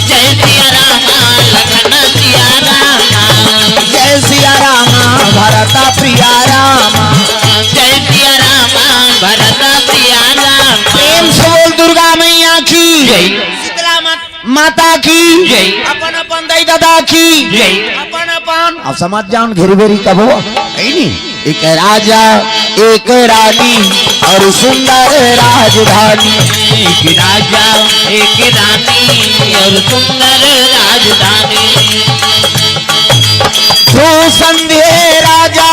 जय सिया रामा, लखना सिया रामा। जय सिया रामा, भरता प्रिया रामा। जय सिया रामा, भरता प्रिया रामा। प्रेम से बोल दुर्गा मैया की। जय। शीतला माता माता की। जय। अपन अपन दाई ददा की। जय। अपन अपन। अब समझ जाओ, घेरी बेरी कब हो? है नी? एक राजा, एक रानी और सुंदर राजधानी। एक राजा, एक रानी और सुंदर राजधानी। ध्रुव संधि हे राजा,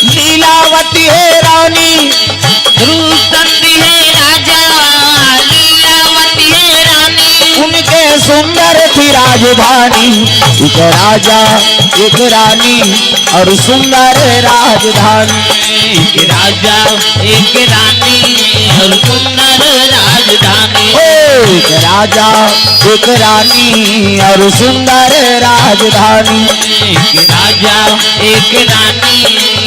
लीलावती हे रानी। ध्रुव संधि हे राजा, लीलावती हे रानी। उनके सुंदर थी राजधानी। एक राजा, एक रानी और सुंदर राजधानी। एक राजा, एक रानी और सुंदर राजधानी। ओ, एक राजा, एक रानी और सुंदर राजधानी। एक राजा, एक रानी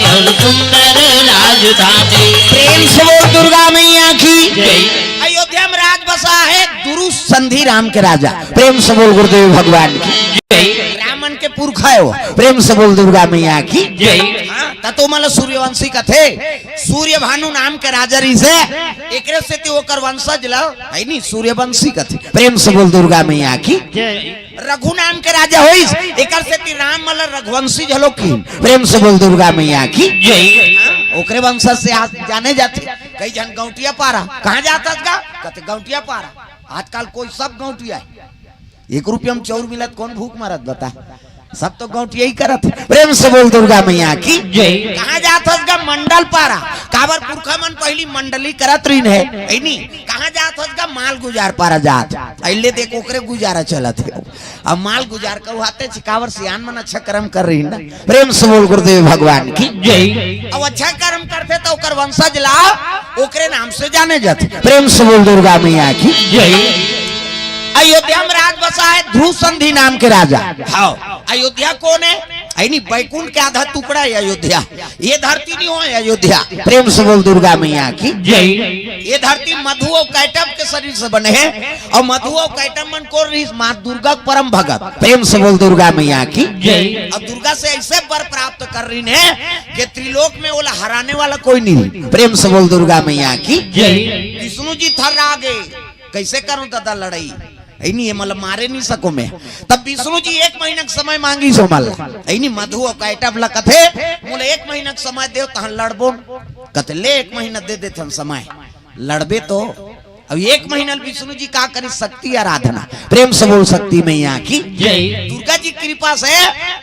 और सुंदर राजधानी। प्रेम से बोल दुर्गा मैया की। जय। अयोध्या में राज बसा है दुरु संधि राम के राजा। प्रेम से बोल गुरुदेव भगवान की। जय। रामन के पुरखा है वो। प्रेम से बोल दुर्गा मैया की। जय। हाँ, त तो मतलब सूर्यवंशी कथे। सूर्यभानु नाम के राजा रहिस हे, एकरे सेती ओकर वंशज ल, है नी, सूर्यवंशी कथे। प्रेम से बोल दुर्गा मैया की। जय। रघु नाम के राजा होइस, एकर सेती राम मतलब रघुवंशी घलो की। प्रेम से बोल दुर्गा मैया की। जय। हाँ, ओकरे वंशज से आज जाने जाथे। कई झन गौंटिया पारा, कहाँ जात हस गा? कथे गौंटिया पारा। आजकल कोई सब गौंटिया है। एक रुपया में चाउर मिलत, कौन भूख मरत बता? सब तो गौंटिया ही करत हे। प्रेम से बोल दुर्गा मैया की। जय। कहाँ जात हस गा? मंडल पारा। काबर पुरखा मन पहली मंडली करत रहिन हे, है नी? कहाँ जात हस गा? माल गुजार पारा जात। अइले देख ओकरे गुजारा चलत हे। अब माल गुजार कहू हाथे छिकावर सियान मन अच्छा कर्म कर रहिन ना। प्रेम से बोल गुरुदेव भगवान की। जय। अब अच्छा कर्म करथे त ओकर वंशज ला ओकरे नाम से जाने जाथे। प्रेम से बोल दुर्गा मैया की। जय। अयोध्या में राज बसा है ध्रुव संधि नाम के राजा। हाँ, अयोध्या कौन है? है नी, बैकुंठ के आधा टुकड़ा है अयोध्या। ये धरती नहीं हो, अयोध्या। प्रेम से बोल दुर्गा मैया की। जय। ये धरती मधु और कैटभ के शरीर से बने हैं, और मधु और कैटभ मन कौन रहिस? माँ दुर्गा के परम भगत। प्रेम से बोल दुर्गा मैया की। जय। अब दुर्गा से ऐसे वर प्राप्त कर रहिन हे कि त्रिलोक में ओला हराने वाला कोई नहीं। प्रेम से बोल दुर्गा मैया की। जय। विष्णु जी थर्रा गे, कैसे करूं दादा लड़ाई? है नी, ये मतलब मारे नहीं सको मैं। तब विष्णु जी एक महीना के समय मांगिस हे मला। है नी, मधु और कैटभ ला कथे, मोला एक महीना के समय देव, तहन लड़बो। कथे, ले, एक महीना दे देथन समय, लड़बे तो। अब एक महीना ले विष्णु जी का करिस? शक्ति आराधना। प्रेम से बोल, शक्ति मैया की। जय। दुर्गा जी कृपा से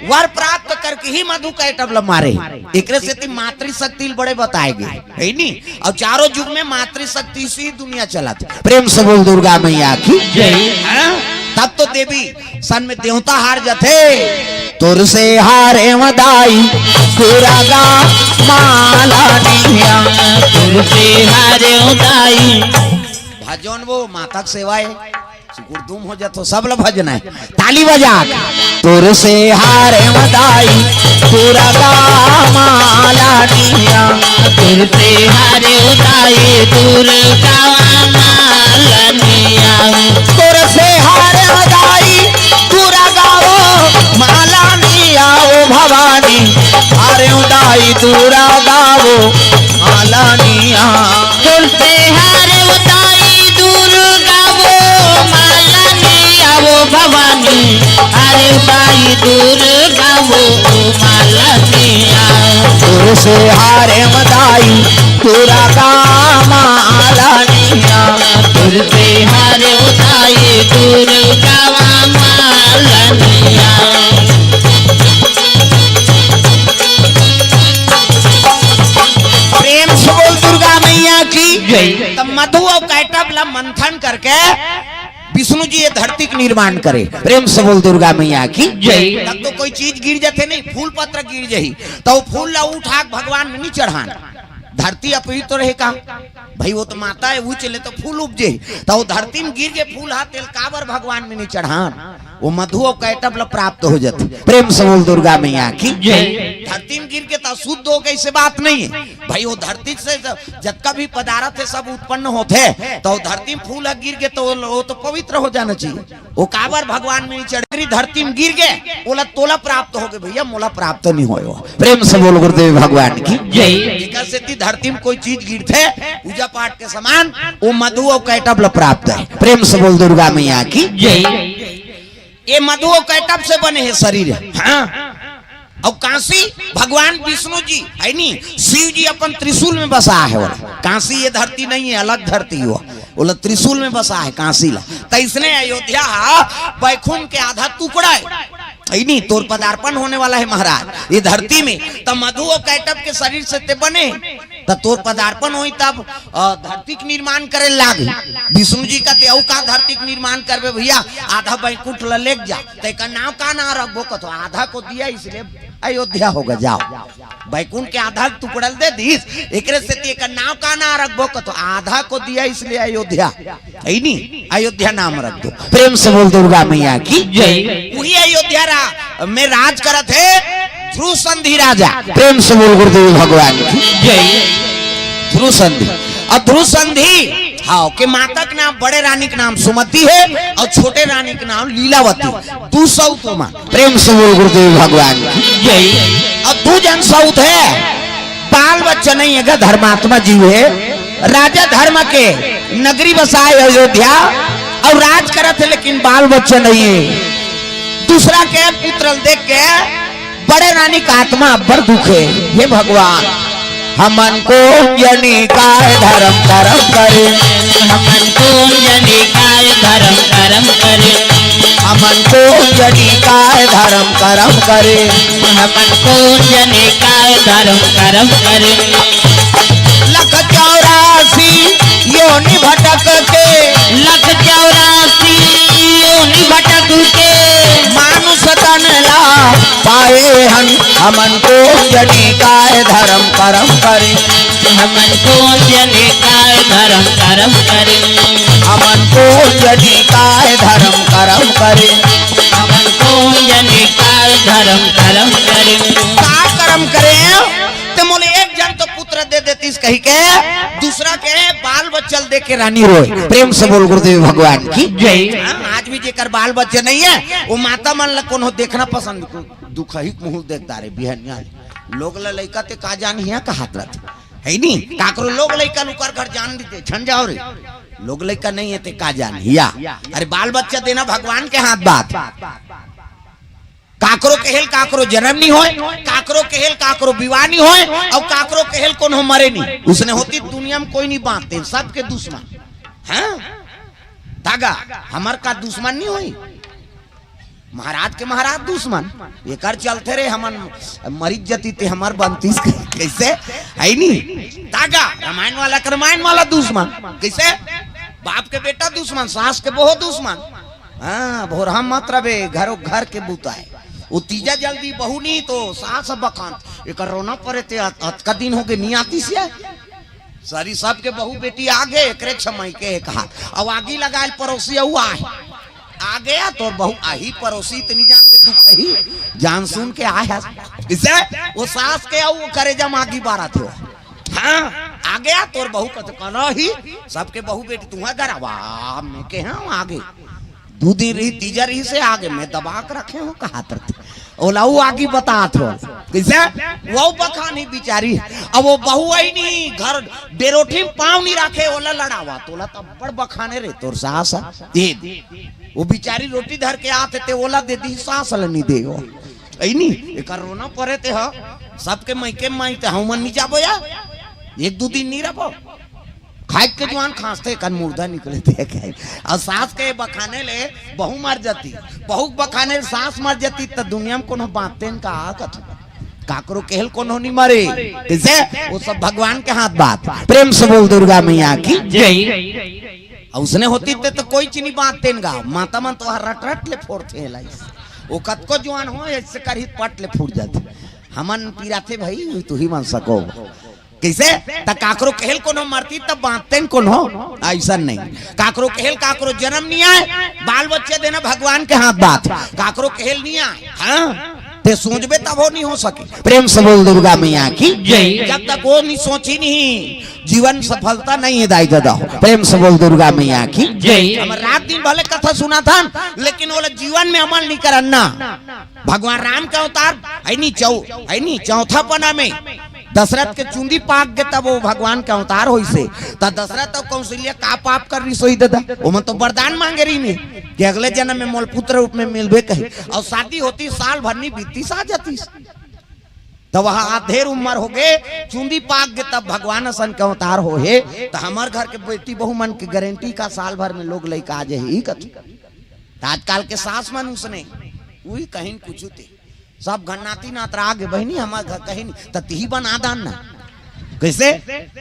वर प्राप्त करके ही मधु कैटभ ला मारे। एकरे सेती मातृशक्ति बड़े बताए गे, है नी? और चारों युग में मातृशक्ति से ही दुनिया चलत हे। प्रेम से बोल दुर्गा मैया की। जय। हाँ? तब तो देवी सन में देवता हार जाथे। तोर से हारे मदाई दुर्गा मालानिया। तोर से हारे मदाई। भजन वो माता के सेवा है। सुकुर दुम हो जातो, सब ला भजना है। ताली बजा। तोर से हारे मदाई दुर्गा मालानिया। तोर से हारे मदाई दुर्गा मालानिया। तोर से हारे मदाई दुर्गा वो मालानिया ओ भवानी। हारे मदाई दुर्गा वो मालानिया। तोर से हारे मदाई दुर्गा वो मालानिया वो भवानी। हारे मदाई दुर्गा वो मालानिया। तोर से हारे मदाई दुर्गा मालानिया। तोर से हारे मदाई दुर्गा मालानिया। प्रेम से बोल दुर्गा मैया की। जय। तब मधु और कैटभ ला मंथन करके विष्णु जी ये धरती के निर्माण करे। प्रेम से बोल दुर्गा मैया की जय। तब तो कोई चीज गिर जाथे नहीं, फूल पत्र गिर जाही, त वो फूल ला उठा के भगवान में नहीं चढ़ान। धरती अपवित्र रहे का? भाई, वो तो माता है, उही ले तो फूल उपजे। त वो धरती में गिर के फूल हा, तेला काबर भगवान में नहीं चढ़ान? वो मधु अउ कैटभ ला प्राप्त हो जाथे। प्रेम से बोल दुर्गा मैया की जय। धरती में गिर के त अशुद्ध हो गई, ऐसे बात नहीं है भाई। वो धरती से ज-, जतका भी पदार्थ है, सब उत्पन्न होथे, त वो धरती में फूल ह गिर के त वो, वो तो पवित्र हो जाना चाहिए। वो काबर भगवान में नहीं चढ़े, धरती में गिर के ओला तोला प्राप्त हो गए भैया, मोला प्राप्त नहीं होय। प्रेम से बोल गुरुदेव भगवान की जय। एकर सेती धरती में कोई चीज गिरथे पूजा पाठ के समान, वो मधु अउ कैटभ ला प्राप्त है। प्रेम से बोल दुर्गा मैया की जय। ये मधु अउ कैटभ से बने हे शरीर। हाँ। अउ काशी भगवान विष्णु जी है नी, शिव जी अपन त्रिशूल में बसा है। बोला काशी ये धरती नहीं है, अलग धरती हो। बोला त्रिशूल में बसा है काशी ला। त इसने अयोध्या हा बैकुंठ के आधा टुकड़ा है, है नी? तोर पदार्पण होने वाला है महाराज ये धरती में। त मधु अउ कैटभ के शरीर से ते बने, त तोर पदार्पण होई तब, अ, धरती के निर्माण करे लाग। विष्णु जी कहते, "अउ का धरती के निर्माण करबे भैया, आधा बैकुंठ ल लेके जा।" त एकर नाम का नाम रखबो? कथो, "आधा को दिया इसलिए अयोध्या होगा, जाओ।" बैकुंठ के आधा टुकड़ा ल दे दीस, एकरे सेती एकर नाम का नाम रखबो? कथो, "आधा को दिया इसलिए अयोध्या।" है नी? अयोध्या नाम रख दो। प्रेम से बोल दुर्गा मैया की जय। वही अयोध्या रा-, में राज करत हे ध्रुव संधि राजा। प्रेम से बोल गुरुदेव भगवान की जय। ध्रुव संधि। अउ ध्रुव संधि, हाँ, के माता के नाम, बड़े रानी के नाम सुमति हे अउ छोटे रानी के नाम लीलावती। दू सौत ओमा। प्रेम से बोल गुरुदेव भगवान की जय। अउ दू झन सौत हे, बाल बच्चा नहीं हे गा, धर्मात्मा जीव हे। राजा धर्म के नगरी बसाए अयोध्या अउ राज करत हे, लेकिन बाल बच्चा नहीं हे। दूसरा के पुत्र ल देख के बड़े रानी का आत्मा अब्बड़ दुखे। हे भगवान, हमन कोन जनी काय धरम करम करे। हमन कोन जनी काय धरम करम करे। हमन कोन जनी काय धरम करम करे। हमन कोन जनी काय धरम करम करे। लख चौरासी योनि भटक के। लख चौरासी योनि भटक के। मानुष तन ला पाए हन। हमन कोन जनी काय धरम करम करे। हमन कोन जनी काय धरम करम करे। हमन कोन जनी काय धरम करम करे। हमन कोन जनी काय धरम करम करे। का करम करे? ते मोले एक झन तो पुत्र दे देतिस कहि के, दूसरा के बाल बच्चा ल दे के रानी रोए। प्रेम से बोल गुरुदेव भगवान की जय। हाँ, आज भी जेकर बाल बच्चा नहीं हे, वो माता मन ला कोनो देखना पसंद को दुखही मुँह देख डारे बिहनिया। लोग ला लइका ते का जान हिया कहात रथे, है नी? काकरो लोग लइका लुकर घर जान देते, छन जाओ रे। लोग लइका नहीं हे ते का जान हिया। अरे बाल बच्चा देना भगवान के हाथ बात। काकरो केहेल काकरो जन्म नहीं होय, काकरो केहेल काकरो विवाह नहीं होय, अउ काकरो केहेल कोनो मरे नहीं। उसने होती दुनिया में कोई नहीं बांटते, सबके दुश्मन। हाँ? तागा, हमर का दुश्मन नहीं होई? महाराज के महाराज दुश्मन, एकर चलते रे हमन मरिच जती ते हमर बनतीस कैसे? है नी? तागा, रामायण वाला के रामायण वाला दुश्मन, कैसे? बाप के बेटा दुश्मन, सास के बहू दुश्मन। हाँ, भोरहा मत रबे, घरो घर के बुता हे। वो तीजा जल्दी बहू नहीं तो सास बखान, एकर रोना परे ते अत-, अतका दिन हो गए नहीं आतिस हे। सारी सबके बहू बेटी आ गए, एकरे छमई के एक हाथ। अब आगी लगायल पड़ोसी अउ आए। आ गया तोर बहू आही पड़ोसी, इतनी जान बे दुखही, जान सुन के आए हे। इसे वो सास के अउ करेजा में आगी बारत हो। हाँ, आ गया तोर बहू कथे, कहना ही, सबके बहू बेटी तुम्हारे घर आवा, मैं के हाँ आगे। दू दिन रही, तीजा रही से आगे, मैं दबा के रखे हूँ, कहात रथे। ओला वो आगी बतात हो। कैसे? वो बखानी बिचारी। अब वो बहू आई नहीं, घर डेरोठी में पाँव नहीं रखे, ओला लड़ावा, तोला तब बड़ बखाने रे, तोर सास हे। दे, दे। वो बिचारी रोटी धर के आते ते, ओला दे दी, सास ला नहीं दे हो। ऐ नी, एकर रोना परे ते ह, सबके मइके माई ते हमन नहीं जाबो या, एक दू दिन नहीं रबो। खाए के जुआन खांसते एकर मुर्दा निकले ते के। अउ सास के बखाने ले बहू मर जाती, बहू बखाने ले सास मर जाती, त दुनिया में कोनो बातें का कथे। काकरो केहेल कोनो नहीं मरे, कैसे? वो सब भगवान के हाथ बात। प्रेम से बोल दुर्गा मैया की जय। अउ उसने होती ते तो कोई चीनी बांधते न गा, माता मन तो रट रट ले फोड़थे ला। वो कतको जुआन हो, ऐसे करही पट ले फूट जाथे। हमन पिराथे भाई, तू ही मन सको। कैसे? त काकरो कहेल कोनो मरती तब बांधते न कोनो, ऐसा नहीं। काकरो कहेल काकरो जन्म नहीं आए, बाल बच्चे देना भगवान के हाथ बात। काकरो कहेल नहीं आए, हाँ? ते सोचबे तब वो नहीं हो सके। प्रेम से बोल दुर्गा मैया की जय। जब तक वो नहीं सोची नहीं, जीवन सफलता नहीं है दाई दादा। प्रेम से बोल दुर्गा मैया की जय। हम रात दिन भले कथा सुना था, लेकिन वो लोग जीवन में अमल नहीं करन ना। भगवान राम का अवतार है नहीं, चौ है नहीं, चौथा पना में दशरथ के चुंदी पाक गे तब वो भगवान के अवतार होइसे। त दशरथ अउ कौशल्या का पाप कर रही सोई दादा, ओमन तो वरदान मांगे रही में कि अगले जन्म में मोल पुत्र रूप में मिलबे कही। अउ शादी होती साल भर नहीं बीती सा जाती। त वह आधेर उम्र हो गए, चुंदी पाक गे तब भगवान असन के अवतार हो हे। त हमर घर के बेटी बहू मन के गारंटी का साल भर में लोग लइका आ जाही कथी। त आजकल के सास मन उसने उही कहीं कुछ ते सब घन्नाती नात राग है बहिनी, हमर घर कहीं नहीं, त तिही बना दान ना। कैसे?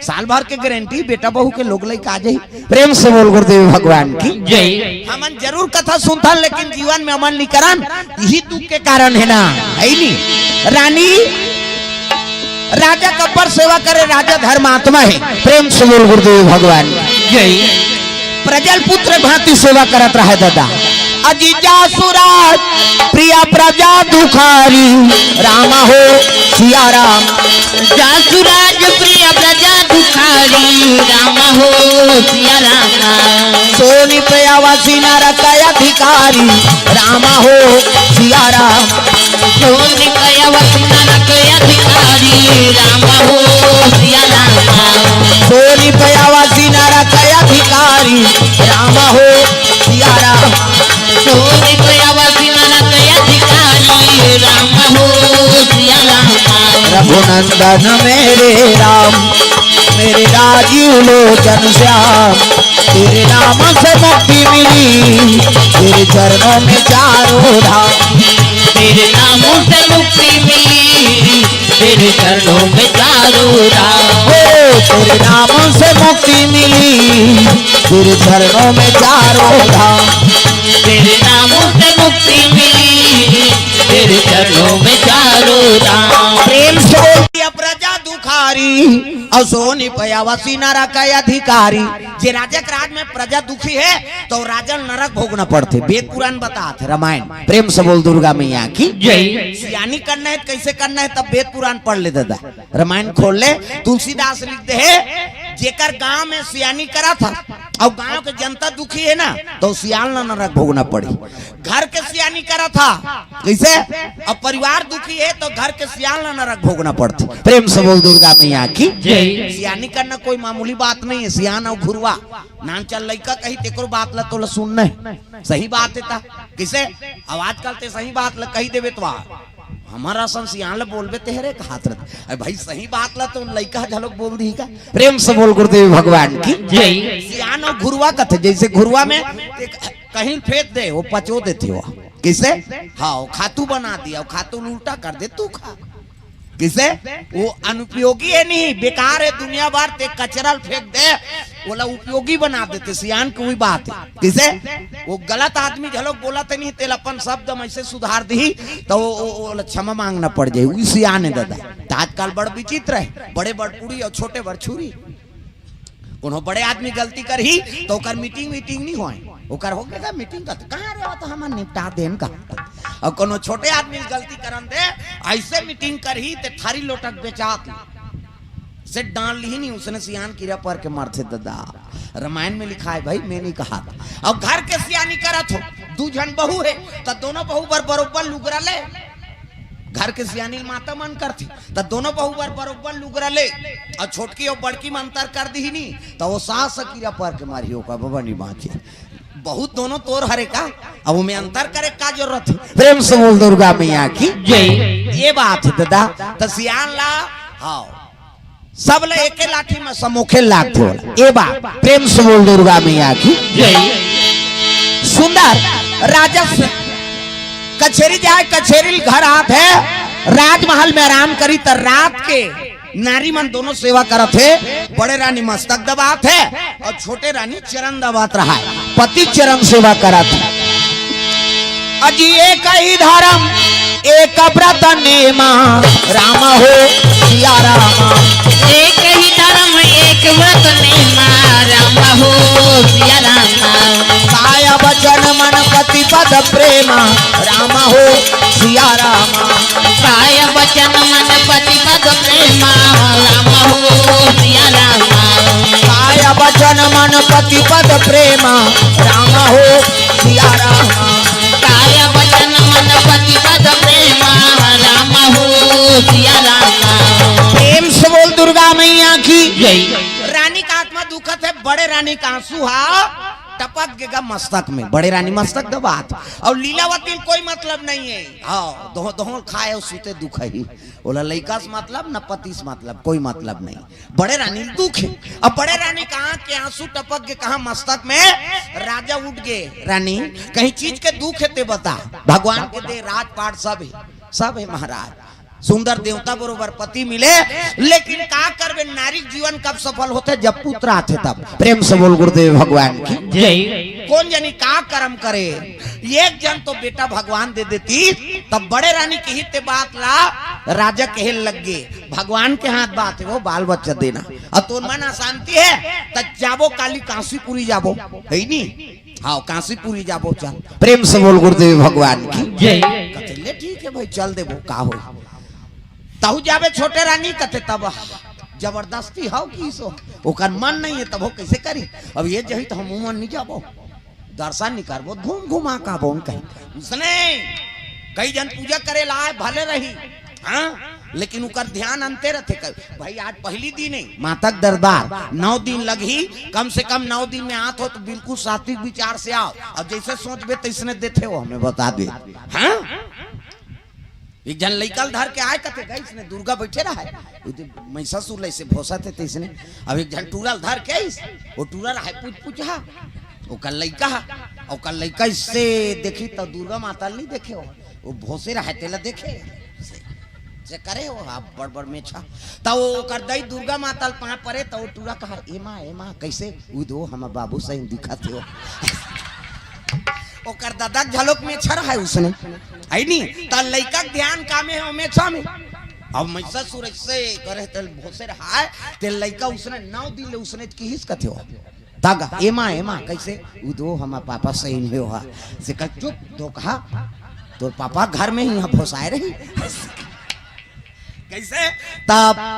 साल भर के गारंटी, बेटा बहू के लोग लइका आ जाही। प्रेम से बोल गुरुदेव भगवान की जय। हमन जरूर कथा सुनथन, लेकिन जीवन में अमल नहीं करन, यही दुख के कारण है ना, है नहीं? रानी, राजा कब्बर सेवा करे, राजा धर्मात्मा है। प्रेम से बोल गुरुदेव भगवान की जय। प्रजल पुत्र भांति सेवा करत रहे दादा। अजी जासुराज प्रिय प्रजा दुखारी, राम हो सिया राम। जासुराज प्रिय प्रजा दुखारी, राम हो सिया राम। सोनी पे आवासी नरक अधिकारी, राम हो सिया राम। सोनी पे आवासी नरक अधिकारी, राम हो सिया राम। सोनी पे आवासी नरक अधिकारी, राम हो सिया राम। सोनी पे आवासी नरक अधिकारी, राम हो सिया राम। रघुनंदन मेरे राम, मेरे राजीव लोचन श्याम। तेरे नाम से मुक्ति मिली, तेरे चरणों में चारों धाम। तेरे नाम से मुक्ति मिली, तेरे चरणों में चारों धाम। ओ, तेरे नाम से मुक्ति मिली, तेरे चरणों में चारों धाम। तेरे नाम से मुक्ति मिली, तेरे चरणों में चारों धाम। प्रेम से बोल दिया प्रजा दुखारी, अउ सोनी पे आवासी नरक अधिकारी। जे राजा के राज में प्रजा दुखी है, तो राजा नरक भोगना पड़थे। वेद पुराण बतात हे, रामायण। प्रेम से बोल दुर्गा मैया की जय। सियानी करना है, कैसे करना है, तब वेद पुराण पढ़ ले दादा, रामायण खोल ले। तुलसीदास लिख दे है, जेकर गांव में सियानी करा था अउ गांव के जनता दुखी है ना, तो सियान ला नरक भोगना पड़ी। घर के सियानी करा था, कैसे? अब परिवार दुखी है तो घर के सियान ला नरक भोगना पड़थे। प्रेम से बोल दुर्गा मैया की जय। सियानी करना कोई मामूली बात नहीं है। सियान अउ घुरवा, नान चल लइका कही तेकरो बात ला तोला सुनना है। सही बात है ता, कैसे? अब आजकल ते सही बात ला कही देबे तो आ, हमर असन सियान ला बोलबे तेहरे कहात रहत। अरे भाई, सही बात ला तो लइका झलक बोल दी का। प्रेम से बोल गुरुदेव भगवान की जय। सियान अउ घुरवा कथे, जैसे घुरवा में ते कहीं फेंक दे, वो पचो देथे वो। किसे? हाँ, वो खातू बना दिया, वो खातू उल्टा कर दे, तू खा। किसे? वो अनुपयोगी है नहीं, बेकार है, दुनिया भर ते कचरा ल फेंक दे, ओला उपयोगी बना देथे। सियान के वही बात है। किसे? वो गलत आदमी घलोक बोलत नहीं, तेला अपन शब्द में ऐसे सुधार दी, तो वो, वो, वो क्षमा मांगना पड़ जाए। वही सियान है दादा। तो आजकल बड़ विचित्र है, बड़े बड़ कुड़ी अउ छोटे बड़ छुरी। कोनो बड़े आदमी गलती करही तो ओकर मीटिंग वीटिंग नहीं होए, ओकर हो गया मीटिंग का, कहाँ रे, वो तो हमन निपटा देन का। अउ कोनो छोटे आदमी गलती करन दे, ऐसे मीटिंग करही ते थारी लोटक बेचात से डाल ली नहीं, उसने सियान कीरा पर के मारथे दादा। रामायण में लिखा है भाई, मैं नहीं कहा था। अब घर के सियानी करत हो, दू झन बहू है, तो दोनों बहू बर बरोबर लुगरा ले। घर के सियानी माता मन करथे, त दोनों बहू बर बरोबर लुगरा ले, अउ छोटकी अउ बड़की में अंतर कर दी नहीं, त वो सास कीरा पर के मारी, ओकर बबा नहीं बाँचे। बहुत दोनों तोर हरे का, अब ओमे अंतर करे का जरूरत है? प्रेम से बोल दुर्गा मैया की जय। ये बात है दादा, त सियान ला, हाँ, सब ले एके लाठी में समोखे लाग होला। ए बात, प्रेम से बोल दुर्गा मैया की जय। सुंदर राजा से कचेरी जाए, कचेरी घर आत है, राजमहल में आराम करी त रात के नारी मन दोनों सेवा करत हे। बड़े रानी मस्तक दबात हे अउ छोटे रानी चरण दबात रहय। पति चरण सेवा करत हे। अजी एक ही धरम एक व्रत नेमा, राम हो सिया रामा। एक ही धरम एक व्रत नेमा, राम हो सिया रामा। काय वचन मन पति पद प्रेमा, राम हो सिया रामा। काय वचन मन पति पद प्रेमा, राम हो सिया रामा। काय वचन मन पति पद प्रेमा, राम हो सिया रामा। काय वचन मन पति पद प्रेमा, राम हो सिया रामा। प्रेम से बोल दुर्गा मैया की। जय। रानी का आत्मा दुखत हे, बड़े रानी का आंसू हा टपक गे गा मस्तक में। बड़े रानी मस्तक दबात हे अउ लीलावती ल कोई मतलब नहीं हे। हाँ, दोह दोहल खाए अउ सुते दुख ही। ओला लइका से मतलब, न पति से मतलब, कोई मतलब नहीं। बड़े रानी ल दुख हे। अब बड़े रानी का आंख के आंसू टपक गे कहा मस्तक में, राजा उठ गे। रानी, कहीं चीज के दुख हे ते बता। भगवान के दे राजपाट सब हे, सब हे महाराज। सुंदर देवता बरोबर पति मिले, लेकिन का करबे, नारी के जीवन कब सफल होथे? जब पुत्र आथे तब। प्रेम से बोल गुरुदेव भगवान की। जय। कोन जनी का करम करे, एक जन तो बेटा भगवान दे देतिस, तब बड़े रानी किहिस ते बात ला राजा कहे लग गे, भगवान के हाथ बात हे वो बाल बच्चा देना। अउ तोर मन अशांति हे त जाबो काली कांसीपुरी जाबो, हे नी? हाँ, कांसीपुरी जाबो चल। प्रेम से बोल गुरुदेव भगवान की। जय। कथे ले ठीक हे भाई, चल देबो, का होही। तहू जाबे छोटे रानी कथे तब जबरदस्ती हव कि सो ओकर मन नहीं हे तब हो कैसे करी। अब ये जही त हमू मन नहीं जाबो, दर्शन नहीं करबो, घूम घुमा का बोन कहीं। उसने कई जन पूजा करे ला आए, भले रही, हाँ, लेकिन उकर ध्यान अंते रथे। कई, भाई आज पहली दिन हे, माता के दरबार नौ दिन लगही, कम से कम नौ दिन में आत हो तो बिल्कुल सात्विक विचार से आओ। अब जैसे सोचबे तैसने देथे हो, हमें बता दे। हाँ, एक झन लइका ल धर के आए कथे, गइस ने दुर्गा बइठे रहय, ओ दे महिषासुर ल अइसे भोंसत हे तइसने। अब एक झन टूरा ल धर के आइस, ओ टूरा रहय पुचपुचा, ओकर लइका ह, ओकर लइका अइसे देखिस त दुर्गा माता ल नइ देखे हो, ओ भोंसे रहय तेला देखे, अइसे, अइसे करे हो, हा बड़ बड़ मेछा। त ओकर दई दुर्गा माता ल पाँव परे त ओ टूरा कहय, "ए माँ, ए माँ, कइसे?" "ओ दे हमर बाबू सही दिखत हे हो।" ओकर ददा के घलोक मेछा रहय उसने, हइ नी? त लइका के ध्यान कामे हे, ओ मेछा में। अब महिषासुर अइसे करे, त भोंसे रहय, ते लइका उसने नौ दिन ले उसने किहिस कथे हो। त गा, "ए माँ, ए माँ, कइसे?" "ओ दे हमर पापा सही नइ हो हा।" से कह, "चुप, धोखा, तोर पापा घर में ही हा भोंसाय रही।" कइसे? तब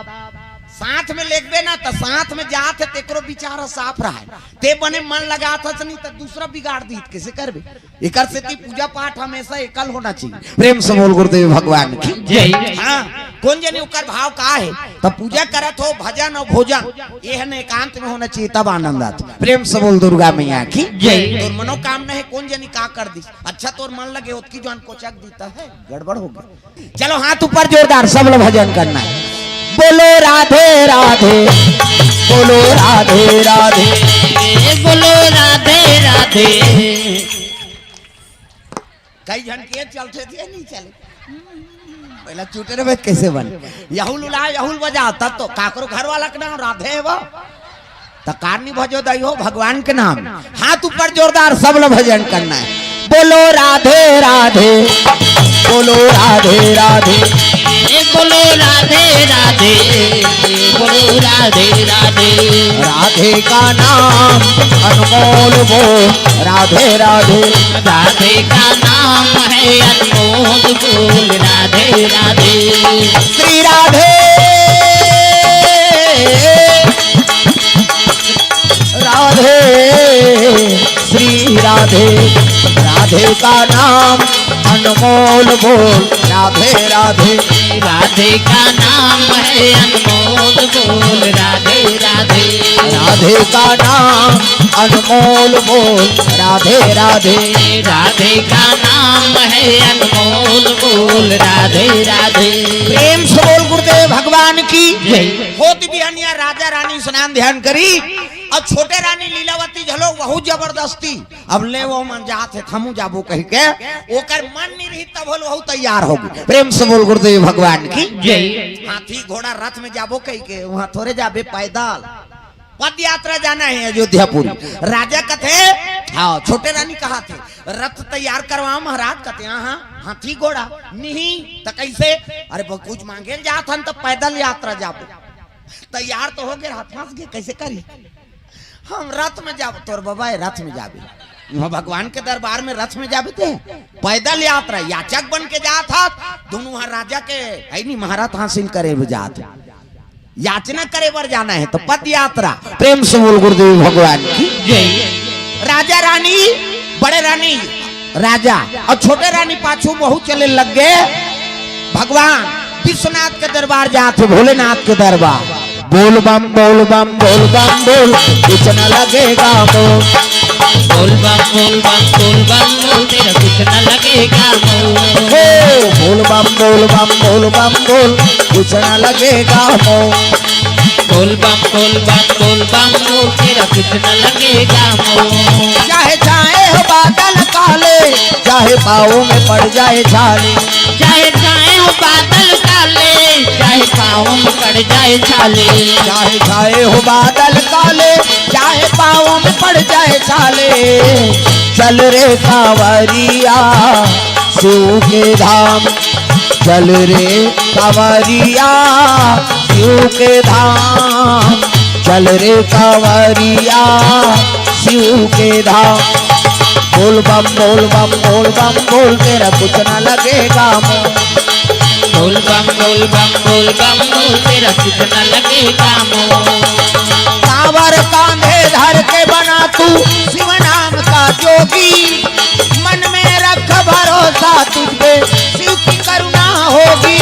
साथ में लेगबे ना, त साथ में जात हे, तेकरो विचार ह साफ रहय। ते बने मन लगात हस नहीं, त दूसरा बिगाड़ दीत, कइसे करबे? एकर सेती पूजा पाठ हमेशा एकल होना चाहिए। प्रेम से बोल गुरुदेव भगवान की। जय। हाँ, कोन जनी ओकर भाव का हे? त पूजा करत हो, भजन अउ भोजन, ये ह न एकांत में होना चाहिए, तब आनंद आथे। प्रेम से बोल दुर्गा मैया की। जय। तोर मनोकामना हे, कोन जनी का कर दिस। अच्छा, तोर मन लगे ओतकी जोन कोचक दीत हे, गड़बड़ हो गे। चलो हाथ ऊपर जोरदार, सब लोग भजन करना है। बोलो राधे राधे, बोलो राधे राधे। ए, बोलो राधे राधे। कई झन के चलथे थे, नहीं चले। पहला चुटे रहे, कइसे बन? यहुल उला, यहुल बजा, तब तो काकरो घर वाला के नाम राधे हे वो। त कारनी भजो दई हो भगवान के नाम। हाथ ऊपर जोरदार, सब लोग भजन करना है। बोलो राधे राधे, बोलो राधे राधे। ए बोलो राधे राधे, बोलो राधे राधे। राधे का नाम अनमोल वो, राधे राधे। राधे का नाम है अनमोल, बोल राधे राधे। श्री राधे राधे, श्री राधे। राधे का नाम अनमोल, बोल राधे राधे। राधे का नाम है अनमोल, बोल राधे राधे। राधे का नाम अनमोल, बोल राधे राधे। राधे का नाम है अनमोल, बोल राधे राधे। प्रेम से बोल गुरुदेव भगवान की। जय। होत बिहनिया राजा रानी स्नान ध्यान करी अउ छोटे रानी लीलावती झलो वहू जबरदस्ती, "अब ले वो मन जात हे, हमू जाबो," कहिके ओकर मन नइ रही, तब होल वहू तैयार होगे। प्रेम से बोल गुरुदेव भगवान की। जय। हाथी घोड़ा रथ में जाबो कहिके, वहां थोरे जाबे पैदल। पद यात्रा जाना हे अयोध्यापुरी। राजा कथे, हाँ, छोटे रानी कहाथे, रथ तैयार करवाओ महाराज। कथे, हाँ, हाँ, हाथी घोड़ा नहीं त कैसे? अरे, ब-, कुछ मांगे ल जात हन त पैदल यात्रा जाबो। तैयार तो हो गे, हाथ फंस गे, कैसे करी? हम रथ में जाबो। तोर बबा ए रथ में जाबे। वहाँ भगवान के दरबार में रथ में जाबे ते? पैदल यात्रा, याचक बन के जात हस, दोनों हा राजा के, है नी, महारथ हासिल करे बर जात। याचना करे बर जाना हे तो पद यात्रा। प्रेम से बोल गुरुदेव भगवान की। जय। राजा रानी, बड़े रानी, राजा अउ छोटे रानी पाछू बहू चले लग गे। भगवान विश्वनाथ के दरबार जात हे, भोलेनाथ के दरबार। बोल बम बोल बम बोल बम बोल, कुछ न लगेगा मोल। बोल बम बोल बम बोल बम बोल, तेरा कुछ न लगेगा मोल। हो, बोल बम बोल बम बोल बम बोल, कुछ न लगेगा मोल। बोल बम बोल बम बोल बम बोल, तेरा कुछ न लगेगा मोल। चाहे छाए हो बादल काले, चाहे पाँव में पड़ जाए छाले। चाहे छाए हो बादल काले, चाहे पाँव में पड़ जाए छाले। चाहे छाए हो बादल काले, चाहे पाँव में पड़ जाए छाले। चल रे कांवरिया शिव के धाम, चल रे कांवरिया शिव के धाम, चल रे कांवरिया शिव के धाम। बोल बम बोल बम बोल बम बोल, तेरा कुछ ना लगेगा मोल। बोल बम बोल बम बोल बम बोल, तेरा कुछ ना लगेगा मोल। कांवर कांधे धर के बना तू शिव नाम का जोगी, मन में रख भरोसा तुझ पे शिव की करुणा होगी।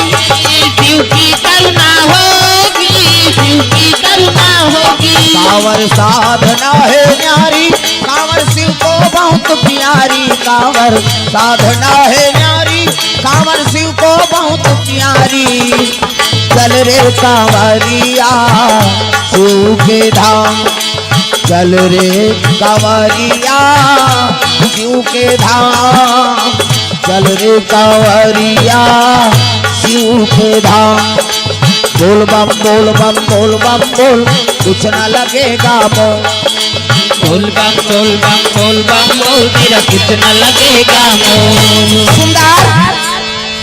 शिव की करुणा होगी, शिव की करुणा होगी। कांवर साधना है न्यारी, कांवर शिव को बहुत प्यारी, कांवर साधना है न्यारी, कांवर शिव को बहुत प्यारी। चल रे कांवरिया शिव के धाम, चल रे कांवरिया शिव के धाम, चल रे कांवरिया शिव के धाम। बोल बम बोल बम बोल बम बोल, कुछ ना लगेगा मोल। बोल बम बोल बम बोल बम बोल, तेरा कुछ ना लगेगा मोल। सुंदर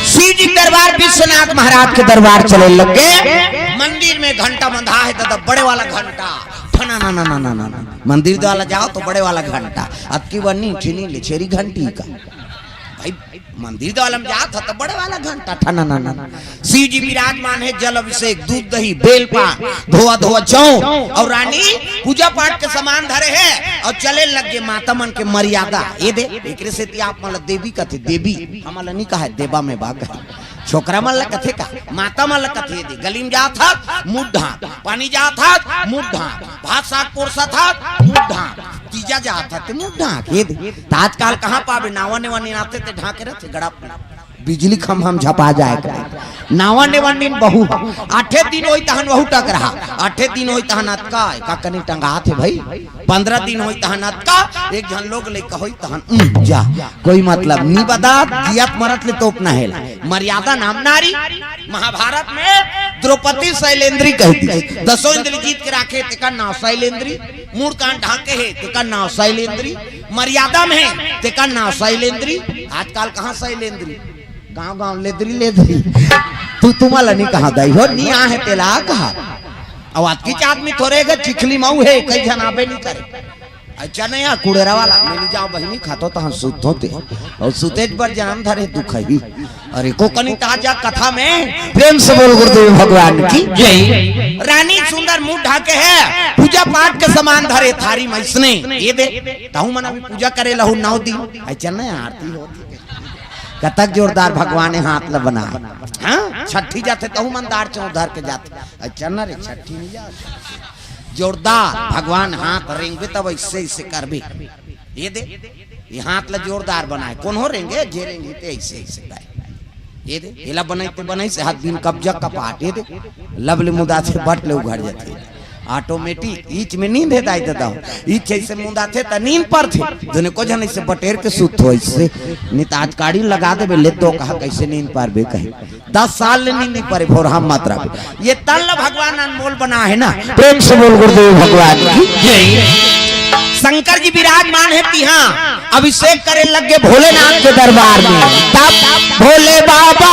शिव जी के दरबार, विश्वनाथ महाराज के दरबार चले लग गे। मंदिर में घंटा बंधा हे, दादा, बड़े वाला घंटा। ठना ना ना ना ना ना ना। मंदिर वाला जाओ तो बड़े वाला घंटा। अतकी बनी ठिनी ले छेरी घंटी का। भाई, मंदिर वाला में जात ह तो बड़े वाला घंटा। ठना ना ना ना। शिव जी विराजमान हे, जल अभिषेक, दूध दही, बेल पान, धोआ धोआ जौ, अउ रानी पूजा पाठ के सामान धरे हे अउ चले लग गे। माता मन के मर्यादा ये दे, एकरे सेती आप मन ला देवी कथे, देवी हमन ला नी कहे, देवा में बा कहे। छोकरा मन ला कथे का, माता मन ला कथे दे। गली में जात हस, मुड़ ढांक, पानी जात हस, मुड़ ढांक, भात साग पोरसत हस, मुड़ ढांक, तीजा जात हस, ते मुड़ ढांक ये दे। त आजकल कहाँ पाबे, नावा नेवा नीन आथे ते ढांके रथे, गड़ा बिजली खंभा में झपा जाए के। नावा नेवा नीन बहू ह, आठे दिन होई तहन वहू टकरहा, आठे दिन होई तहन अतका, का कनी टंगात हे भाई, पंद्रह दिन होई तहन अतका, एक झन लोग लइका होई तहन, उम, जा, कोई मतलब नी बता, जियत मरत ले तोपना हे। मर्यादा नाम नारी। महाभारत में द्रौपदी शैलेंद्री कह दी, दसों इंद्री जीत के राखे, तेकर नाव शैलेंद्री। मुड़ कान ढांके हे, तेकर नाव शैलेंद्री। मर्यादा में हे, तेकर नाव शैलेंद्री। आजकल कहाँ शैलेंद्री, गांव गांव लेदरी लेदरी। तू तुम्हारा नी कहा दाई हो, नी आहे तेला कहा। अउ अतकीच आदमी थोरे गे, चिखली मऊ हे, कई झन आबे नी करे। अच्छा नहीं यार, कुड़ेरा वाला, मिली जाओ बहिनी, खातो तहन सुतो ते। अउ सुतेच बर जनम धरे दुख ही। अरे को कनी ताजा कथा में प्रेम से बोल गुरुदेव भगवान की जय। रानी सुंदर मुंह ढाके हे, पूजा पाठ के सामान धरे थारी में इसने ये दे। तहु मन अभी पूजा करे लहू नौ दिन। अच्छा नहीं, आरती होती। कतक जोरदार भगवान हे हाथ ल बनाए। हाँ, छठी जाथे तहु मन दार चौंक धर के जाथे। अच्छा न रे, छठी नहीं जाथे। जोरदार भगवान हाथ रेंगबे तब ऐसे ऐसे करबे। ये दे, ये हाथ ल जोरदार बनाए। कोनो रेंगे, जे रेंगे ते ऐसे ऐसे करे। ये दे, एला बनाई ते बनाई से हाथ बिन कब्जा कपाट। ये दे, लब ले मुदा से बट ले उघड़ जाथे। ऑटोमेटिक ईच में नींद हे दाई ददा हो। ईच ऐसे मुंदाथे त नींद परथे। जने को जन ऐसे बटेर के सुत हो ऐसे। नहीं त आज काड़ी लगा देबे ले तो कहा कैसे नींद पारबे कहे। दस साल ले नींद नहीं परे भोरहा मात्रा पे। ये तन ल भगवान अनमोल बना है ना। प्रेम से बोल गुरुदेव भगवान की जय। शंकर जी विराजमान है तिहा। अभिषेक करे लग गे भोलेनाथ के दरबार में। तब भोले बाबा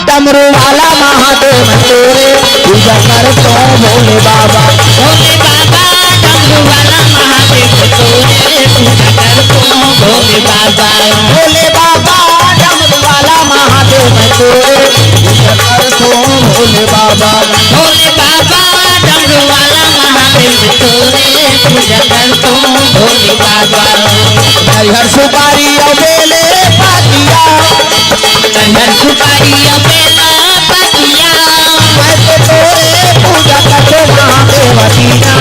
डमरू वाला महादेव तोरे पूजा करतो भोले बाबा। भोले बाबा डमरू वाला महादेव तोरे पूजा करतो भोले बाबा। भोले बाबा डमरू वाला महादेव तोरे पूजा करतो भोले बाबा। भोले बाबा डमरू वाला महादेव तोरे पूजा करतो भोले बाबा। नरिहर सुपारी अउ बेले पतिया। नरिहर सुपारी अउ बेला पतिया। मैं तो तोरे पूजा करतो महादेव दीना।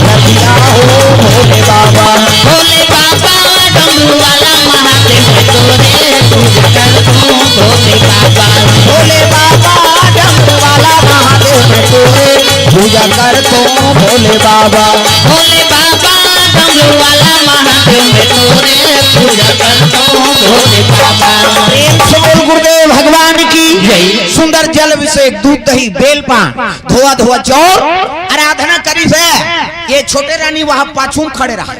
रतिया हो भोले बाबा। भोले बाबा डमरू वाला महादेव तोरे पूजा करतो भोले बाबा। भोले बाबा डमरू वाला महादेव तोरे पूजा करतो भोले बाबा। भोले बाबा डमरू वाला महादेव तोरे पूजा करतो भोले बाबा। प्रेम से बोल गुरुदेव भगवान की जय। सुंदर जल अभिषेक, दूध दही, बेल पान, धोआ धोआ चाउर, आराधना करिस हे। ये छोटे रानी वहां पाछू में खड़े रहा।